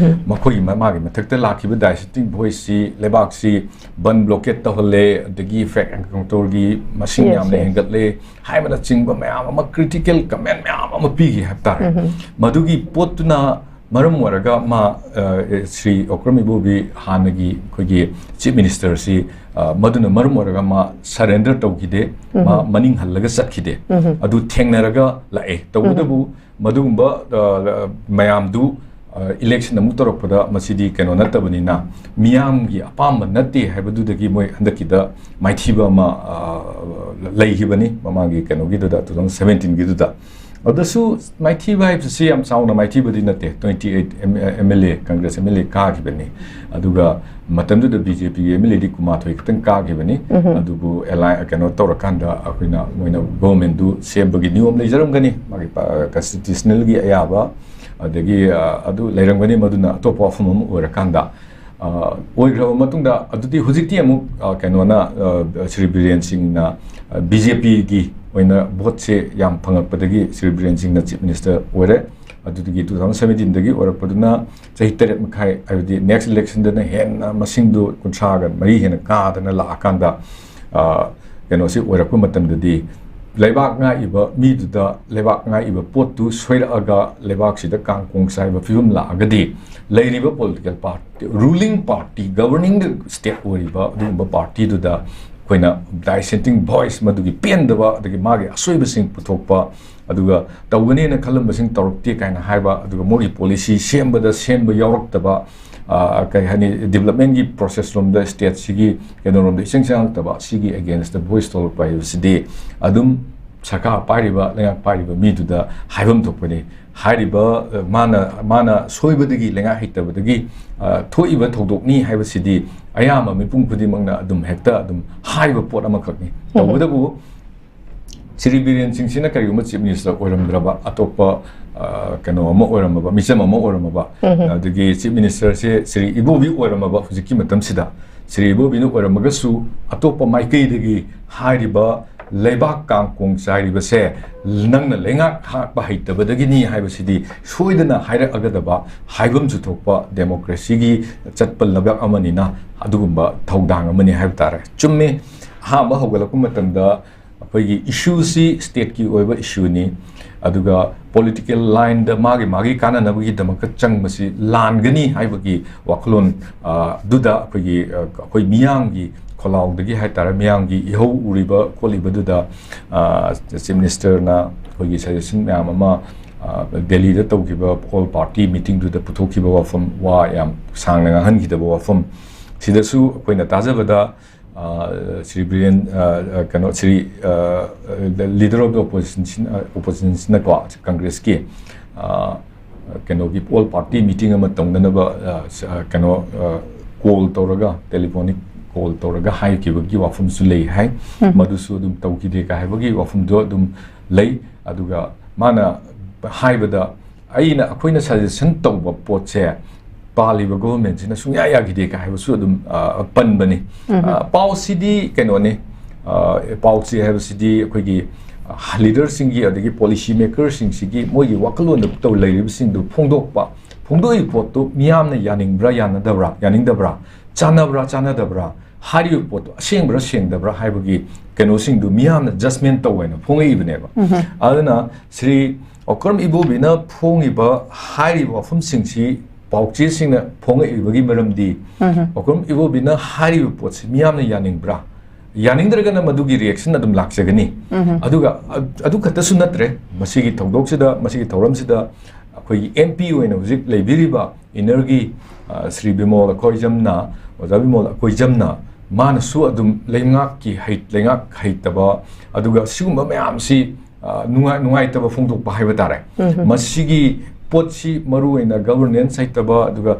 ꯃꯈꯣꯏꯒꯤ ꯃ-, ꯃꯥꯒꯤ ꯃꯊꯛꯇ ꯂꯥꯛꯈꯤꯕ ꯗꯥꯏꯁꯦꯟꯇꯤꯡ ꯚꯣꯏꯁꯁꯤ ꯂꯩꯕꯥꯛꯁꯤ ꯕꯟ ꯕ꯭ꯂꯣꯀꯦꯠ ꯇꯧꯍꯜꯂꯦ, ꯑꯗꯒꯤ ꯐꯦꯛ ꯑꯦꯟꯀꯥꯎꯟꯇꯔꯒꯤ ꯃꯁꯤꯡ Yes, ꯌꯥꯝꯅ yes. ꯍꯦꯟꯒꯠꯂꯦ ꯍꯥꯏꯕꯅꯆꯤꯡꯕ ꯃꯌꯥꯝ ꯑꯃ, ꯀ꯭ꯔꯤꯇꯤꯀꯦꯜ ꯀꯃꯦꯟ ꯃꯌꯥꯝ ꯑꯃ ꯄꯤꯈꯤ ꯍꯥꯏꯕ ꯇꯥꯔꯦ꯫ ꯃꯗꯨꯒꯤ ꯄꯣꯠꯇꯨꯅ ꯃꯔꯝ ꯑꯣꯏꯔꯒ ꯃꯥ, ꯑ, ꯁ꯭ꯔꯤ ꯑꯣꯀ꯭ꯔꯝ ꯏꯕꯣꯕꯤ ꯍꯥꯟꯅꯒꯤ ꯑꯩꯈꯣꯏꯒꯤ ꯆꯤꯐ ꯃꯤꯅꯤꯁꯇꯔꯁꯤ, ꯑ, ꯃꯗꯨꯅ ꯃꯔꯝ ꯑꯣꯏꯔꯒ ꯃꯥ ꯁꯔꯦꯟꯗꯔ ꯇꯧꯈꯤꯗꯦ, ꯃꯥ ꯃꯅꯤꯡ ꯍꯜꯂꯒ ꯆꯠꯈꯤꯗꯦ꯫ ꯑꯗꯨ ꯊꯦꯡꯅꯔꯒ ꯂꯥꯛꯑꯦ꯫ ꯇꯧꯕꯇꯕꯨ ꯃꯗꯨꯒꯨꯝꯕ, ꯑ, ꯃꯌꯥꯝꯗꯨ, ꯑ, ꯏꯂꯦꯛꯁꯟ ꯑꯃꯨꯛ ꯇꯧꯔꯛꯄꯗ ꯃꯁꯤꯗꯤ ꯀꯩꯅꯣ ꯅꯠꯇꯕꯅꯤꯅ, ꯃꯤꯌꯥꯝꯒꯤ ꯑꯄꯥꯝꯕ ꯅꯠꯇꯦ ꯍꯥꯏꯕꯗꯨꯗꯒꯤ ꯃꯣꯏ ꯍꯟꯗꯛꯀꯤꯗ ꯃꯥꯏꯊꯤꯕ ꯑꯃ, ꯑ, ꯂꯩꯈꯤꯕꯅꯤ ꯃꯃꯥꯡꯒꯤ ꯀꯩꯅꯣꯒꯤꯗꯨꯗ, two thousand seventeenꯒꯤꯗꯨꯗ꯫ ꯑꯗꯨꯁꯨ ꯃꯥꯏꯊꯤꯕ ꯍꯥꯏꯕꯁꯤ ꯌꯥꯝ ꯆꯥꯎꯅ ꯃꯥꯏꯊꯤꯕꯗꯤ ꯅꯠꯇꯦ꯫ Twenty eight M-, MLA, Congress MLA ꯀꯥꯈꯤꯕꯅꯤ꯫ ꯑꯗꯨꯒ ꯃꯇꯝꯗꯨꯗ BJPꯒꯤ MLAꯗꯤ ꯀꯨꯟꯃꯥꯊꯣꯏ ꯈꯛꯇꯪ ꯀꯥꯈꯤꯕꯅꯤ꯫ ꯑꯗꯨꯕꯨ ꯑꯦꯂꯥꯏ-, ꯀꯩꯅꯣ ꯇꯧꯔꯀꯥꯟꯗ ꯑꯩꯈꯣꯏꯅ, ꯃꯣꯏꯅ ꯒꯣꯚꯔꯟꯃꯦꯟꯠꯗꯨ ꯁꯦꯝꯕꯒꯤ ꯅꯤꯌꯣꯝ ꯂꯩꯖꯔꯝꯒꯅꯤ, ꯃꯥꯒꯤ ꯄ-, ꯀꯟꯁꯇꯤꯇ꯭ꯌꯨꯁꯅꯦꯜꯒꯤ ꯑꯌꯥꯕ, ꯑꯗꯒꯤ, ꯑ, ꯑꯗꯨ ꯂꯩꯔꯝꯒꯅꯤ꯫ ꯃꯗꯨꯅ ꯑꯇꯣꯞꯄ ꯋꯥꯐꯝ ꯑꯃ ꯑꯣꯏꯔꯀꯥꯟꯗ, ꯑ, ꯑꯣꯏꯈ꯭ꯔꯕ ꯃꯇꯨꯡꯗ, ꯑꯗꯨꯗꯤ ꯍꯧꯖꯤꯛꯇꯤ ꯑꯃꯨꯛ, ꯑ, ꯀꯩꯅꯣꯅ, ꯑ, ꯁ꯭ꯔꯤ ꯕꯤꯔꯦꯟ ꯁꯤꯡꯅ, ꯑ, BJPꯒꯤ ꯑꯣꯏꯅ ꯚꯣꯠꯁꯦ ꯌꯥꯝ ꯐꯪꯉꯛꯄꯗꯒꯤ ꯁ꯭ꯔꯤ ꯕꯤꯔꯦꯟ ꯁꯤꯡꯅ ꯆꯤꯐ ꯃꯤꯅꯤꯁꯇꯔ ꯑꯣꯏꯔꯦ꯫ ꯑꯗꯨꯗꯒꯤ two thousand seventeenꯗꯒꯤ ꯑꯣꯏꯔꯛꯄꯗꯨꯅ ꯆꯍꯤ ꯇꯔꯦꯠ ꯃꯈꯥꯏ, ꯍꯥꯏꯕꯗꯤ ꯅꯦꯛꯁ ꯏꯂꯦꯛꯁꯟꯗꯅ ꯍꯦꯟꯅ ꯃꯁꯤꯡꯗꯣ ꯀꯨꯟꯊ꯭ꯔꯥꯒ ꯃꯔꯤ ꯍꯦꯟꯅ ꯀꯥꯗꯅ ꯂꯥꯛꯑꯀꯥꯟꯗ, ꯑ, ꯀꯩꯅꯣꯁꯤ ꯑꯣꯏꯔꯛꯄ ꯃꯇꯝꯗꯗꯤ ꯂꯩꯕꯥꯛ ꯉꯥꯛꯏꯕ ꯃꯤꯗꯨꯗ ꯂꯩꯕꯥꯛ ꯉꯥꯛꯏꯕ ꯄꯣꯠꯇꯨ ꯁꯣꯏꯔꯛꯑꯒ ꯂꯩꯕꯥꯛꯁꯤꯗ ꯀꯥꯡ ꯀꯣꯡ ꯆꯥꯏꯕ ꯐꯤꯕꯝ ꯂꯥꯛꯑꯒꯗꯤ ꯂꯩꯔꯤꯕ political party, ruling party, governing state ꯑꯣꯏꯔꯤꯕ ꯑꯗꯨꯒꯨꯝꯕ ꯄꯥꯔꯇꯤꯗꯨꯗ ꯑꯩꯈꯣꯏꯅ ꯗꯥꯏꯁꯦꯟꯇꯤꯡ ꯚꯣꯏꯁ, ꯃꯗꯨꯒꯤ ꯄꯦꯟꯗꯕ, ꯑꯗꯒꯤ ꯃꯥꯒꯤ ꯑꯁꯣꯏꯕꯁꯤꯡ ꯄꯨꯊꯣꯛꯄ, ꯑꯗꯨꯒ ꯇꯧꯒꯅꯦꯅ ꯈꯜꯂꯝꯕꯁꯤꯡ ꯇꯧꯔꯛꯇꯦ ꯀꯥꯏꯅ ꯍꯥꯏꯕ, ꯑꯗꯨꯒ ꯃꯣꯏꯒꯤ ꯄꯣꯂꯤꯁꯤ ꯁꯦꯝꯕꯗ ꯁꯦꯝꯕ ꯌꯥꯎꯔꯛꯇꯕ, ꯑ, ꯀꯩ ꯍꯥꯏꯅꯤ, ꯗꯤꯕꯂꯞꯃꯦꯟꯒꯤ ꯄ꯭ꯔꯣꯁꯦꯁ ꯔꯣꯝꯗ, ꯁ꯭ꯇꯦꯠꯁꯤꯒꯤ ꯀꯩꯅꯣꯔꯣꯝꯗ ꯏꯆꯪ ꯆꯪꯉꯛꯇꯕ, ꯁꯤꯒꯤ ꯑꯦꯒꯦꯟꯁꯇ ꯚꯣꯏꯁ ꯊꯣꯛꯂꯛꯄ ꯍꯥꯏꯕꯁꯤꯗꯤ ꯑꯗꯨꯝ ꯁꯔꯀꯥꯔ ꯄꯥꯏꯔꯤꯕ, ꯂꯩꯉꯥꯛ ꯄꯥꯏꯔꯤꯕ ꯃꯤꯗꯨꯗ ꯍꯥꯏꯐꯝ ꯊꯣꯛꯄꯅꯤ꯫ ꯍꯥꯏꯔꯤꯕ, ꯑ, ꯃꯥꯅ, ꯃꯥꯅ ꯁꯣꯏꯕꯗꯒꯤ, ꯂꯩꯉꯥꯛ ꯍꯩꯇꯕꯗꯒꯤ, ꯑ, ꯊꯣꯛꯏꯕ ꯊꯧꯗꯣꯛꯅꯤ ꯍꯥꯏꯕꯁꯤꯗꯤ ꯑꯌꯥꯝꯕ ꯃꯤꯄꯨꯝ ꯈꯨꯗꯤꯡꯃꯛꯅ ꯑꯗꯨꯝ ꯍꯦꯛꯇ ꯑꯗꯨꯝ ꯍꯥꯏꯕ ꯄꯣꯠ ꯑꯃꯈꯛꯅꯤ꯫ ꯎꯝ꯫ ꯇꯧꯕꯇꯕꯨ ꯁ꯭ꯔꯤ ꯕꯤꯔꯦꯟ ꯁꯤꯡꯁꯤꯅ ꯀꯔꯤꯒꯨꯝꯕ Chief Minister ꯑꯣꯏꯔꯝꯗ꯭ꯔꯕ, ꯑꯇꯣꯞꯄ, ꯑ, ꯀꯩꯅꯣ ꯑꯃ ꯑꯣꯏꯔꯝꯃꯕ, ꯃꯤꯆꯝ ꯑꯃ ꯑꯣꯏꯔꯝꯃꯕ, ꯎꯝ꯫ ꯑꯗꯒꯤ Chief Minister ꯁꯦ ꯁ꯭ꯔꯤ ꯏꯕꯣꯕꯤ ꯑꯣꯏꯔꯝꯃꯕ ꯍꯧꯖꯤꯛꯀꯤ ꯃꯇꯝꯁꯤꯗ, ꯁ꯭ꯔꯤ ꯏꯕꯣꯕꯤꯅ ꯑꯣꯏꯔꯝꯃꯒꯁꯨ ꯑꯇꯣꯞꯄ ꯃꯥꯏꯀꯩꯗꯒꯤ ꯍꯥꯏꯔꯤꯕ ꯂꯩꯕꯥꯛ ꯀꯥꯡꯈꯣꯡ ꯆꯥꯏꯔꯤꯕꯁꯦ ꯅꯪꯅ ꯂꯩꯉꯥꯛ ꯍꯥꯠꯄ ꯍꯩꯇꯕꯗꯒꯤꯅꯤ ꯍꯥꯏꯕꯁꯤꯗꯤ ꯁꯣꯏꯗꯅ ꯍꯥꯏꯔꯛꯑꯒꯗꯕ, ꯍꯥꯏꯐꯝꯁꯨ ꯊꯣꯛꯄ democracy ꯒꯤ ꯆꯠꯄ ꯂꯩꯕꯥꯛ ꯑꯃꯅꯤꯅ ꯑꯗꯨꯒꯨꯝꯕ ꯊꯧꯗꯥꯡ ꯑꯃꯅꯤ ꯍꯥꯏꯕ ꯇꯥꯔꯦ꯫ ꯆꯨꯝꯃꯤ, ꯑꯍꯥꯟꯕ ꯍꯧꯒꯠꯂꯛꯄ ꯃꯇꯝꯗ ꯑꯩꯈꯣꯏꯒꯤ issue ꯁꯤ state ꯀꯤ ꯑꯣꯏꯕ issue ꯅꯤ, ꯑꯗꯨꯒ political line ꯗ ꯃꯥꯒꯤ ꯃꯥꯒꯤ ꯀꯥꯟꯅꯅꯕꯒꯤꯗꯃꯛꯇ ꯆꯪꯕꯁꯤ ꯂꯥꯟꯒꯅꯤ ꯍꯥꯏꯕꯒꯤ ꯋꯥꯈꯜꯂꯣꯟ, ꯑ, ꯗꯨꯗ ꯑꯩꯈꯣꯏꯒꯤ, ꯑ, ꯑꯩꯈꯣꯏ ꯃꯤꯌꯥꯝꯒꯤ ꯈꯣꯜꯂꯥꯎꯗꯒꯤ ꯍꯥꯏꯇꯥꯔꯦ, ꯃꯤꯌꯥꯝꯒꯤ ꯏꯍꯧ ꯎꯔꯤꯕ ꯈꯣꯠꯂꯤꯕꯗꯨꯗ, ꯑ, Chief Minister ꯅ ꯑꯩꯈꯣꯏꯒꯤ suggestion ꯃꯌꯥꯝ ꯑꯃ, ꯑ, ꯗꯦꯜꯂꯤꯗ ꯇꯧꯈꯤꯕ all party meeting ꯗꯨꯗ ꯄꯨꯊꯣꯛꯈꯤꯕ ꯋꯥꯐꯝ, ꯋꯥ ꯌꯥꯝ ꯁꯥꯡꯅ ꯉꯥꯡꯍꯟꯈꯤꯗꯕ ꯋꯥꯐꯝ ꯁꯤꯗꯁꯨ ꯑꯩꯈꯣꯏꯅ ꯇꯥꯖꯕꯗ, ꯑ, ꯁ꯭ꯔꯤ ꯕꯤꯔꯦꯟ, ꯑ, ꯑ, ꯀꯩꯅꯣ, ꯁ꯭ꯔꯤ, ꯑ, ꯑ, leader of the opposition, ꯑ, opposition ꯅꯀꯣ, Congress ꯀꯤ, ꯑ, ꯀꯩꯅꯣꯒꯤ all party meeting ꯑꯃ ꯇꯧꯅꯅꯕ, ꯑ, ꯁ-, ꯑ, ꯀꯩꯅꯣ, ꯑ, call ꯇꯧꯔꯒ, telephonic call ꯇꯧꯔꯒ ꯍꯥꯏꯈꯤꯕꯒꯤ ꯋꯥꯐꯝꯁꯨ ꯂꯩ ꯍꯥꯏ꯫ ꯎꯝ꯫ ꯃꯗꯨꯁꯨ ꯑꯗꯨꯝ ꯇꯧꯈꯤꯗꯦ ꯀ ꯍꯥꯏꯕꯒꯤ ꯋꯥꯐꯝꯗꯣ ꯑꯗꯨꯝ ꯂꯩ꯫ ꯑꯗꯨꯒ ꯃꯥꯅ ꯍꯥꯏꯕꯗ, ꯑꯩꯅ, ꯑꯩꯈꯣꯏꯅ suggestion ꯇꯧꯕ ꯄꯣꯠꯁꯦ ꯄꯥꯜꯂꯤꯕ government ꯁꯤꯅ ꯁꯨꯡꯌꯥ ꯌꯥꯈꯤꯗꯦ ꯀ ꯍꯥꯏꯕꯁꯨ ꯑꯗꯨꯝ, ꯑ, ꯄꯟꯕꯅꯤ꯫ ꯎꯝ꯫ ꯑ, ꯄꯥꯎꯁꯤꯗꯤ ꯀꯩꯅꯣꯅꯤ, ꯑ, ꯄꯥꯎꯆꯦ ꯍꯥꯏꯕꯁꯤꯗꯤ ꯑꯩꯈꯣꯏꯒꯤ, ꯑ, leader ꯁꯤꯡꯒꯤ ꯑꯗꯒꯤ policy maker ꯁꯤꯡꯁꯤꯒꯤ ꯃꯣꯏꯒꯤ ꯋꯥꯈꯜꯂꯣꯟꯗ ꯇꯧ ꯂꯩꯔꯤꯕꯁꯤꯡꯗꯨ ꯐꯣꯡꯗꯣꯛꯄ, ꯐꯣꯡꯗꯣꯛꯏꯕ ꯄꯣꯠꯇꯨ ꯃꯤꯌꯥꯝꯅ ꯌꯥꯅꯤꯡꯕ꯭ꯔꯥ, ꯌꯥꯅꯗꯕ꯭ꯔꯥ, ꯌꯥꯅꯤꯡꯗꯕ꯭ꯔꯥ, ꯆꯥꯟꯅꯕ꯭ꯔꯥ, ꯆꯥꯟꯅꯗꯕ꯭ꯔꯥ, ꯍꯥꯏꯔꯤꯕ ꯄꯣꯠꯇꯣ ꯑꯁꯦꯡꯕ꯭ꯔꯥ, ꯁꯦꯡꯗꯕ꯭ꯔꯥ ꯍꯥꯏꯕꯒꯤ ꯀꯩꯅꯣꯁꯤꯡꯗꯨ ꯃꯤꯌꯥꯝꯅ judgment ꯇꯧ ꯍꯥꯏꯅ ꯐꯣꯡꯉꯛꯏꯕꯅꯦꯕ꯫ ꯎꯝ꯫ ꯑꯗꯨꯅ ꯁ꯭ꯔꯤ ꯑꯣꯀ꯭ꯔꯝ ꯏꯕꯣꯕꯤꯅ ꯐꯣꯡꯉꯤꯕ, ꯍꯥꯏꯔꯤꯕ ꯋꯥꯐꯝꯁꯤꯡꯁꯤ ꯄꯥꯎꯆꯦꯁꯤꯡꯅ ꯐꯣꯡꯉꯛꯏꯕꯒꯤ ꯃꯔꯝꯗꯤ, ꯎꯝ꯫ ꯑꯣꯀ꯭ꯔꯝ ꯏꯕꯣꯕꯤꯅ ꯍꯥꯏꯔꯤꯕ ꯄꯣꯠꯁꯤ ꯃꯤꯌꯥꯝꯅ ꯌꯥꯅꯤꯡꯕ꯭ꯔꯥ? ꯌꯥꯅꯤꯡꯗ꯭ꯔꯒꯅ ꯃꯗꯨꯒꯤ reaction ꯑꯗꯨꯝ ꯂꯥꯛꯆꯒꯅꯤ꯫ ꯎꯝ꯫ ꯑꯗꯨꯒ ꯑ-, ꯑꯗꯨ ꯈꯛꯇꯁꯨ ꯅꯠꯇ꯭ꯔꯦ, ꯃꯁꯤꯒꯤ ꯊꯧꯗꯣꯛꯁꯤꯗ, ꯃꯁꯤꯒꯤ ꯊꯧꯔꯝꯁꯤꯗ ꯑꯩꯈꯣꯏꯒꯤ M P ꯑꯣꯏꯅ ꯍꯧꯖꯤꯛ ꯂꯩꯕꯤꯔꯤꯕ inner ꯒꯤ, ꯑ, ꯁ꯭ꯔꯤ ꯕꯤꯃꯣꯜ ꯑꯩꯈꯣꯏꯖꯝꯅ, ꯑꯣꯖꯥ ꯕꯤꯃꯣꯜ ꯑꯩꯈꯣꯏꯖꯝꯅ ꯃꯥꯅꯁꯨ ꯑꯗꯨꯝ ꯂꯩꯉꯥꯛꯀꯤ ꯍꯩ-, ꯂꯩꯉꯥꯛ ꯍꯩꯇꯕ, ꯑꯗꯨꯒ ꯁꯤꯒꯨꯝꯕ ꯃꯌꯥꯝꯁꯤ, ꯑ, ꯅꯨꯡꯉꯥꯏ-, ꯅꯨꯡꯉꯥꯏꯇꯕ ꯐꯣꯡꯗꯣꯛꯄ ꯍꯥꯏꯕ ꯇꯥꯔꯦ꯫ ꯎꯝ꯫ ꯃꯁꯤꯒꯤ ꯄꯣꯠꯁꯤ ꯃꯔꯨ ꯑꯣꯏꯅ governance ꯍꯩꯇꯕ, ꯑꯗꯨꯒ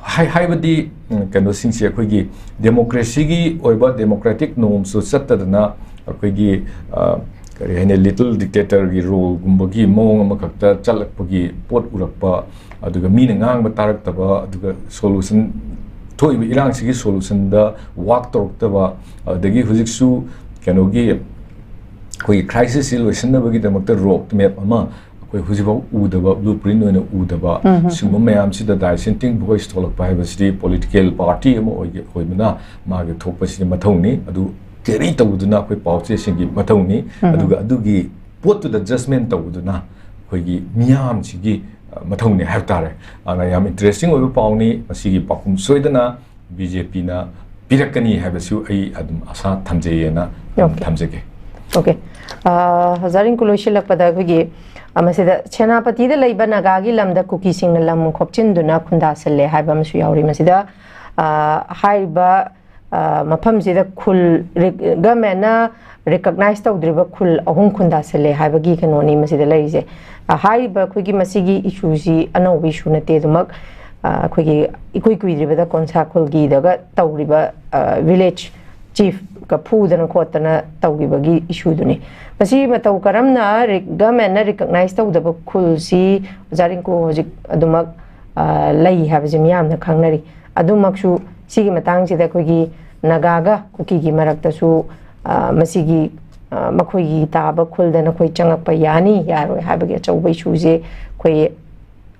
ꯍꯥꯏ-, ꯍꯥꯏꯕꯗꯤ, ꯎꯝ, ꯀꯩꯅꯣꯁꯤꯡꯁꯦ ꯑꯩꯈꯣꯏꯒꯤ democracyꯒꯤ ꯑꯣꯏꯕ democratic normꯁꯨ ꯆꯠꯇꯗꯅ ꯑꯩꯈꯣꯏꯒꯤ, ꯑ, ꯀꯔꯤ ꯍꯥꯏꯅꯤ, little dictatorꯒꯤ roleꯒꯨꯝꯕꯒꯤ ꯃꯑꯣꯡ ꯑꯃꯈꯛꯇ ꯆꯠꯂꯛꯄꯒꯤ ꯄꯣꯠ ꯎꯔꯛꯄ, ꯑꯗꯨꯒ ꯃꯤꯅ ꯉꯥꯡꯕ ꯇꯥꯔꯛꯇꯕ, ꯑꯗꯨꯒ solution, ꯊꯣꯛꯏꯕ ꯏꯔꯥꯡꯁꯤꯒꯤ solutionꯗ work ꯇꯧꯔꯛꯇꯕ, ꯑꯗꯒꯤ ꯍꯧꯖꯤꯛꯁꯨ ꯀꯩꯅꯣꯒꯤ ꯑꯩꯈꯣꯏꯒꯤ crisisꯁꯤ ꯂꯣꯏꯁꯤꯟꯅꯕꯒꯤꯗꯃꯛꯇ road map ꯑꯃ ꯑꯩꯈꯣꯏ ꯍꯧꯖꯤꯛꯐꯥꯎ ꯎꯗꯕ, blueprint ꯑꯣꯏꯅ ꯎꯗꯕ, ꯎꯝ, ꯎꯝ, ꯁꯤꯒꯨꯝꯕ ꯃꯌꯥꯝꯁꯤꯗ dissenting voice ꯊꯣꯛꯂꯛꯄ ꯍꯥꯏꯕꯁꯤꯗꯤ political party ꯑꯃ ꯑꯣꯏꯒꯦ-, ꯑꯣꯏꯕꯅ ꯃꯥꯒꯤ ꯊꯣꯛꯄꯁꯤꯗꯤ ꯃꯊꯧꯅꯤ꯫ ꯑꯗꯨ carry ꯇꯧꯗꯨꯅ ꯑꯩꯈꯣꯏ ꯄꯥꯎꯆꯦꯁꯤꯡꯒꯤ ꯃꯊꯧꯅꯤ꯫ ꯎꯝ, ꯎꯝ꯫ ꯑꯗꯨꯒ ꯑꯗꯨꯒꯤ ꯄꯣꯠꯇꯨꯗ judgment ꯇꯧꯕꯗꯨꯅ ꯑꯩꯈꯣꯏꯒꯤ ꯃꯤꯌꯥꯝꯁꯤꯒꯤ, ꯑ, ꯃꯊꯧꯅꯤ ꯍꯥꯏꯕ ꯇꯥꯔꯦ꯫ ꯑꯗꯨꯅ ꯌꯥꯝ interesting ꯑꯣꯏꯕ ꯄꯥꯎꯅꯤ꯫ ꯃꯁꯤꯒꯤ ꯄꯥꯎꯈꯨꯝ ꯁꯣꯏꯗꯅ BJPꯅ ꯄꯤꯔꯛꯀꯅꯤ ꯍꯥꯏꯕꯁꯨ ꯑꯩ ꯑꯗꯨꯝ ꯑꯥꯁꯥ ꯊꯝꯖꯩꯌꯦꯅ ꯑꯗꯨꯝ Okay꯫ ꯊꯝꯖꯒꯦ꯫ Okay꯫ ꯑ, ꯑꯣꯖꯥ ꯔꯤꯡꯀꯨ, ꯂꯣꯏꯁꯤꯜꯂꯛꯄꯗ ꯑꯩꯈꯣꯏꯒꯤ, ꯑ, ꯃꯁꯤꯗ ꯁꯦꯅꯥꯄꯇꯤꯗ ꯂꯩꯕ ꯅꯥꯒꯥꯒꯤ ꯂꯝꯗ ꯀꯨꯀꯤꯁꯤꯡꯅ ꯂꯝ ꯈꯣꯞꯆꯤꯟꯗꯨꯅ ꯈꯨꯟꯗꯥꯁꯤꯜꯂꯦ ꯍꯥꯏꯕ ꯑꯃꯁꯨ ꯌꯥꯎꯔꯤ꯫ ꯃꯁꯤꯗ, ꯑ, ꯍꯥꯏꯔꯤꯕ, ꯑ, ꯃꯐꯝꯁꯤꯗ ꯈꯨꯜ ꯔꯤ-, governmentꯅ recognize ꯇꯧꯗ꯭ꯔꯤꯕ ꯈꯨꯜ ꯑꯍꯨꯝ ꯈꯨꯟꯗꯥꯁꯤꯜꯂꯦ ꯍꯥꯏꯕꯒꯤ ꯀꯩꯅꯣꯅꯤ ꯃꯁꯤꯗ ꯂꯩꯔꯤꯁꯦ꯫ ꯑ, ꯍꯥꯏꯔꯤꯕ ꯑꯩꯈꯣꯏꯒꯤ ꯃꯁꯤꯒꯤ issueꯁꯤ ꯑꯅꯧꯕ issue ꯅꯠꯇꯦ꯫ ꯑꯗꯨꯃꯛ, ꯑ, ꯑꯩꯈꯣꯏꯒꯤ ꯏꯀꯨꯏ ꯀꯨꯏꯗ꯭ꯔꯤꯕꯗ ꯀꯣꯟꯁꯥ ꯈꯨꯜꯒꯤꯗꯒ ꯇꯧꯔꯤꯕ, ꯑ, village chiefꯀ ꯐꯨꯗꯅ ꯈꯣꯠꯇꯅ ꯇꯧꯈꯤꯕꯒꯤ issueꯗꯨꯅꯤ꯫ ꯃꯁꯤ ꯃꯇꯧ ꯀꯔꯝꯅ ꯔꯤ-, governmentꯅ recognize ꯇꯧꯗꯕ ꯈꯨꯜꯁꯤ ꯑꯣꯖꯥ ꯔꯤꯡꯀꯨ ꯍꯧꯖꯤꯛ ꯑꯗꯨꯃꯛ, ꯑ, ꯂꯩ ꯍꯥꯏꯕꯁꯤ ꯃꯤꯌꯥꯝꯅ ꯈꯪꯅꯔꯤ꯫ ꯑꯗꯨꯃꯛꯁꯨ ꯁꯤꯒꯤ ꯃꯇꯥꯡꯁꯤꯗ ꯑꯩꯈꯣꯏꯒꯤ ꯅꯥꯒꯥꯒ ꯀꯨꯀꯤꯒꯤ ꯃꯔꯛꯇꯁꯨ, ꯑ, ꯃꯁꯤꯒꯤ, ꯑ, ꯃꯈꯣꯏꯒꯤ ꯇꯥꯕ ꯈꯨꯜꯗ ꯅꯈꯣꯏ ꯆꯪꯉꯛꯄ ꯌꯥꯅꯤ ꯌꯥꯔꯣꯏ ꯍꯥꯏꯕꯒꯤ ꯑꯆꯧꯕ issueꯁꯦ ꯑꯩꯈꯣꯏ